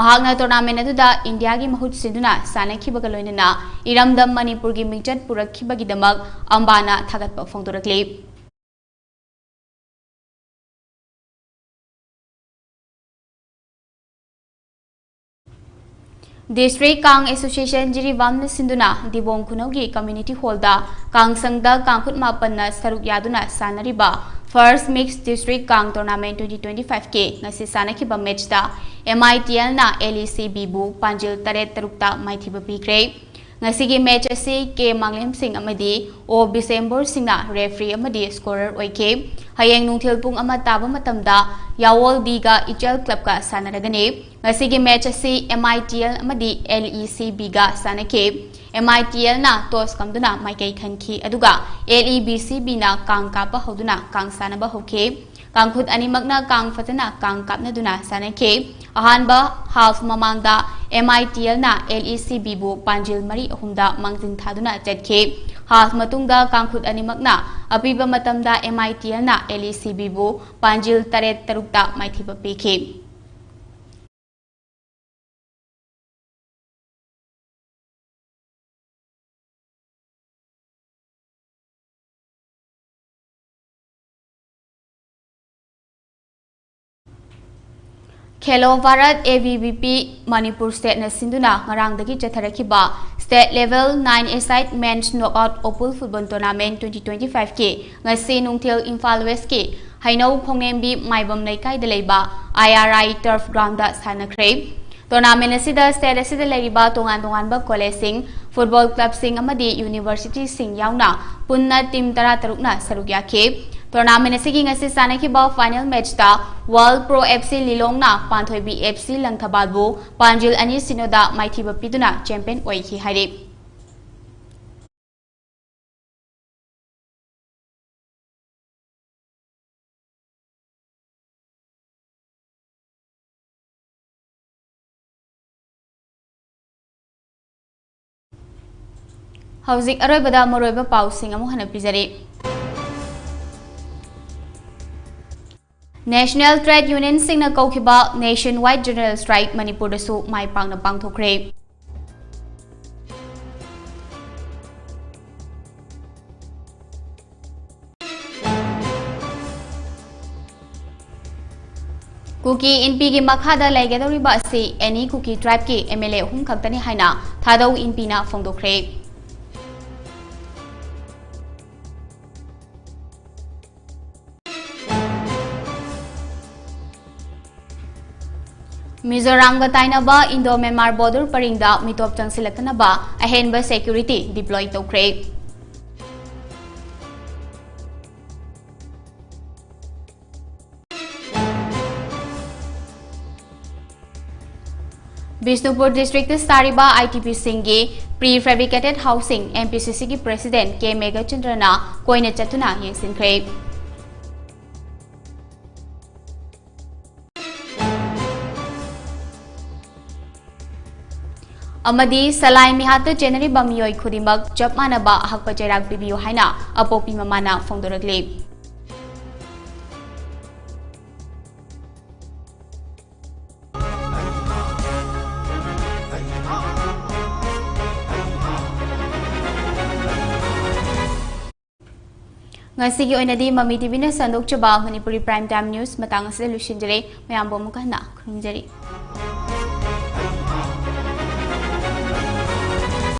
ꯃꯍꯥꯛꯅ ꯇꯣꯔꯅꯥꯃꯦꯟ ꯑꯗꯨꯗ ꯏꯟꯗꯤꯌꯥꯒꯤ ꯃꯍꯨꯠ ꯁꯤꯟꯗꯨꯅ ꯁꯥꯟꯅꯈꯤꯕꯒ ꯂꯣꯏꯅꯅ ꯏꯔꯝꯗꯝ ꯃꯅꯤꯄꯨꯔꯒꯤ ꯃꯤꯡꯆꯠ ꯄꯨꯔꯛꯈꯤꯕꯒꯤꯗꯃꯛ ꯑꯝꯕꯥꯅ ꯊꯥꯒꯠꯄ ꯐꯣꯡꯗꯣꯔꯛꯂꯤ꯫ District Kang Association ꯖꯤꯔꯤꯕꯥꯝꯅ ꯁꯤꯟꯗꯨꯅ ꯗꯤꯕꯣꯡ ꯈꯨꯅꯧꯒꯤ community hall ꯗ ꯀꯥꯡꯁꯪꯗ ꯀꯥꯡꯈꯨꯠ ꯃꯥꯄꯟꯅ ꯁꯔꯨꯛ ꯌꯥꯗꯨꯅ ꯁꯥꯟꯅꯔꯤꯕ First Mixed District Kang Tournament twenty twenty-five ꯀꯤ ꯉꯁꯤ ꯁꯥꯟꯅꯈꯤꯕ match ꯇ M I T L ꯅ L E C B ꯕꯨ ꯄꯥꯟꯖꯤꯜ ꯇꯔꯦꯠ ꯇꯔꯨꯛꯇ ꯃꯥꯏꯊꯤꯕ ꯄꯤꯈ꯭ꯔꯦ꯫ ꯉꯁꯤꯒꯤ match ꯑꯁꯤ ꯀꯦ ꯃꯥꯡꯂꯦꯝꯁꯤꯡ ꯑꯃꯗꯤ ꯑꯣ ꯕꯤꯁꯦꯝꯕꯣꯔ ꯁꯤꯡꯅ referee ꯑꯃꯗꯤ scorer ꯑꯣꯏꯈꯤ꯫ ꯍꯌꯦꯡ ꯅꯨꯡꯊꯤꯜ ꯄꯨꯡ ꯑꯃ ꯇꯥꯕ ꯃꯇꯝꯗ ꯌꯥꯋꯣꯜ ꯗꯤꯒ ꯏꯆꯦꯜ ꯀ꯭ꯂꯕꯀ ꯁꯥꯟꯅꯔꯒꯅꯤ꯫ ꯉꯁꯤꯒꯤ match ꯑꯁꯤ M I T L ꯑꯃꯗꯤ L E C B ꯒ ꯁꯥꯟꯅꯈꯤ꯫ M I T L ꯅ toss ꯀꯝꯗꯨꯅ ꯃꯥꯏꯀꯩ ꯈꯟꯈꯤ, ꯑꯗꯨꯒ L E B C B ꯅ ꯀꯥꯡ ꯀꯥꯞꯄ ꯍꯧꯗꯨꯅ ꯀꯥꯡ ꯁꯥꯟꯅꯕ ꯍꯧꯈꯤ꯫ ꯀꯥꯡꯈꯨꯠ ꯑꯅꯤꯃꯛꯅ ꯀꯥꯡ ꯐꯖꯅ ꯀꯥꯡ ꯀꯥꯞꯅꯗꯨꯅ ꯁꯥꯟꯅꯈꯤ꯫ ꯑꯍꯥꯟꯕ half ꯃꯃꯥꯡꯗ M I T L ꯅ L E C B ꯕꯨ ꯄꯥꯟꯖꯤꯜ ꯃꯔꯤ ꯑꯍꯨꯝꯗ ꯃꯥꯡꯖꯤꯟ ꯊꯥꯗꯨꯅ ꯆꯠꯈꯤ꯫ Half ꯃꯇꯨꯡꯗ ꯀꯥꯡꯈꯨꯠ ꯑꯅꯤꯃꯛꯅ ꯑꯄꯤꯕ ꯃꯇꯝꯗ M I T L ꯅ L E C B ꯕꯨ ꯄꯥꯟꯖꯤꯜ ꯇꯔꯦꯠ ꯇꯔꯨꯛꯇ ꯃꯥꯏꯊꯤꯕ ꯄꯤꯈꯤ꯫ Khelo Bharat A B V P Manipur State ꯅ ꯁꯤꯟꯗꯨꯅ ꯉꯔꯥꯡꯗꯒꯤ ꯆꯠꯊꯔꯛꯈꯤꯕ State Level nine A-side Men's Knockout Opal Football Tournament twenty twenty-five ꯀꯤ ꯉꯁꯤ ꯅꯨꯡꯊꯤꯜ ꯏꯝꯐꯥꯜ West ꯀꯤ ꯍꯩꯅꯧ ꯈꯣꯡꯅꯦꯝꯕꯤ ꯃꯥꯏꯕꯝ ꯂꯩꯀꯥꯏꯗ ꯂꯩꯕ I R I Turf Ground the ꯁꯥꯟꯅꯈ꯭ꯔꯦ꯫ Tournament ꯑꯁꯤꯗ state ꯑꯁꯤꯗ ꯂꯩꯔꯤꯕ ꯇꯣꯉꯥꯟ ꯇꯣꯉꯥꯟꯕ college ꯁꯤꯡ, football club ꯁꯤꯡ ꯑꯃꯗꯤ university ꯁꯤꯡ ꯌꯥꯎꯅ ꯄꯨꯟꯅ team ꯇꯔꯥꯇꯔꯨꯛꯅ ꯁꯔꯨꯛ ꯌꯥꯈꯤ꯫ Tournament ꯑꯁꯤꯒꯤ ꯉꯁꯤ ꯁꯥꯟꯅꯈꯤꯕ final matchꯇ World Pro F C ꯂꯤꯂꯣꯡꯅ ꯄꯥꯟꯊꯣꯏꯕꯤ F C ꯂꯪꯊꯕꯥꯜꯕꯨ ꯄꯥꯟꯖꯤꯜ ꯑꯅꯤ ꯁꯤꯅꯣꯗ ꯃꯥꯏꯊꯤꯕ ꯄꯤꯗꯨꯅ champion ꯑꯣꯏꯈꯤ ꯍꯥꯏꯔꯤ꯫ ꯍꯧꯖꯤꯛ ꯑꯔꯣꯏꯕꯗ ꯃꯔꯨꯑꯣꯏꯕ ꯄꯥꯎꯁꯤꯡ ꯑꯃꯨꯛ ꯍꯟꯅ ꯄꯤꯖꯔꯤ꯫ National Trade Unionꯁꯤꯡꯅ ꯀꯧꯈꯤꯕ Nationwide General Strike ꯃꯅꯤꯄꯨꯔꯗꯁꯨ ꯃꯥꯏ ꯄꯥꯛꯅ ꯄꯥꯡꯊꯣꯛꯈ꯭ꯔꯦ꯫ ꯀꯨꯀꯤ ꯏꯟꯄꯤꯒꯤ ꯃꯈꯥꯗ ꯂꯩꯒꯗꯧꯔꯤꯕ ꯑꯁꯤ any Kuki tribeꯀꯤ M L A ꯑꯍꯨꯝ ꯈꯛꯇꯅꯤ ꯍꯥꯏꯅ ꯊꯥꯗꯧ ꯏꯟꯄꯤꯅ ꯐꯣꯡꯗꯣꯛꯈ꯭ꯔꯦ꯫ ꯃꯤꯖꯣꯔꯥꯝꯒ ꯇꯥꯏꯅꯕ Indo Myanmar border ꯄꯔꯤꯡꯗ ꯃꯤꯇꯣꯞ ꯆꯪꯁꯤꯜꯂꯛꯇꯅꯕ ꯑꯍꯦꯟꯕ security deploy ꯇꯧꯈ꯭ꯔꯦ꯫ ꯕꯤꯁꯅꯨꯄꯨꯔ districtꯇ ꯁꯥꯔꯤꯕ I T Pꯁꯤꯡꯒꯤ prefabricated housing M P C Cꯒꯤ president K ꯃꯦꯘꯆꯟꯗ꯭ꯔꯅ ꯀꯣꯏꯅ ꯆꯠꯇꯨꯅ ꯌꯦꯡꯁꯤꯟꯈ꯭ꯔꯦ꯫ ꯑꯃꯗꯤ ꯁꯂꯥꯏ ꯃꯤꯍꯥꯠꯇ ꯆꯦꯟꯅꯔꯤꯕ ꯃꯤꯑꯣꯏ ꯈꯨꯗꯤꯡꯃꯛ ꯆꯞ ꯃꯥꯟꯅꯕ ꯑꯍꯛꯄ ꯆꯩꯔꯥꯛ ꯄꯤꯕꯤꯌꯨ ꯍꯥꯏꯅ ꯑꯄꯣꯛꯄꯤ ꯃꯃꯥꯅ ꯐꯣꯡꯗꯣꯔꯛꯂꯤ꯫ ꯉꯁꯤꯒꯤ ꯑꯣꯏꯅꯗꯤ ꯃꯃꯤ ꯇꯤꯚꯤꯅ ꯁꯟꯗꯣꯛꯆꯕ ꯃꯅꯤꯄꯨꯔꯤ prime time news ꯃꯇꯥꯡ ꯑꯁꯤꯗ ꯂꯣꯏꯁꯤꯟꯖꯔꯦ꯫ ꯃꯌꯥꯝꯕꯨ ꯑꯃꯨꯛ ꯍꯟꯅ ꯈꯨꯔꯨꯝꯖꯔꯤ꯫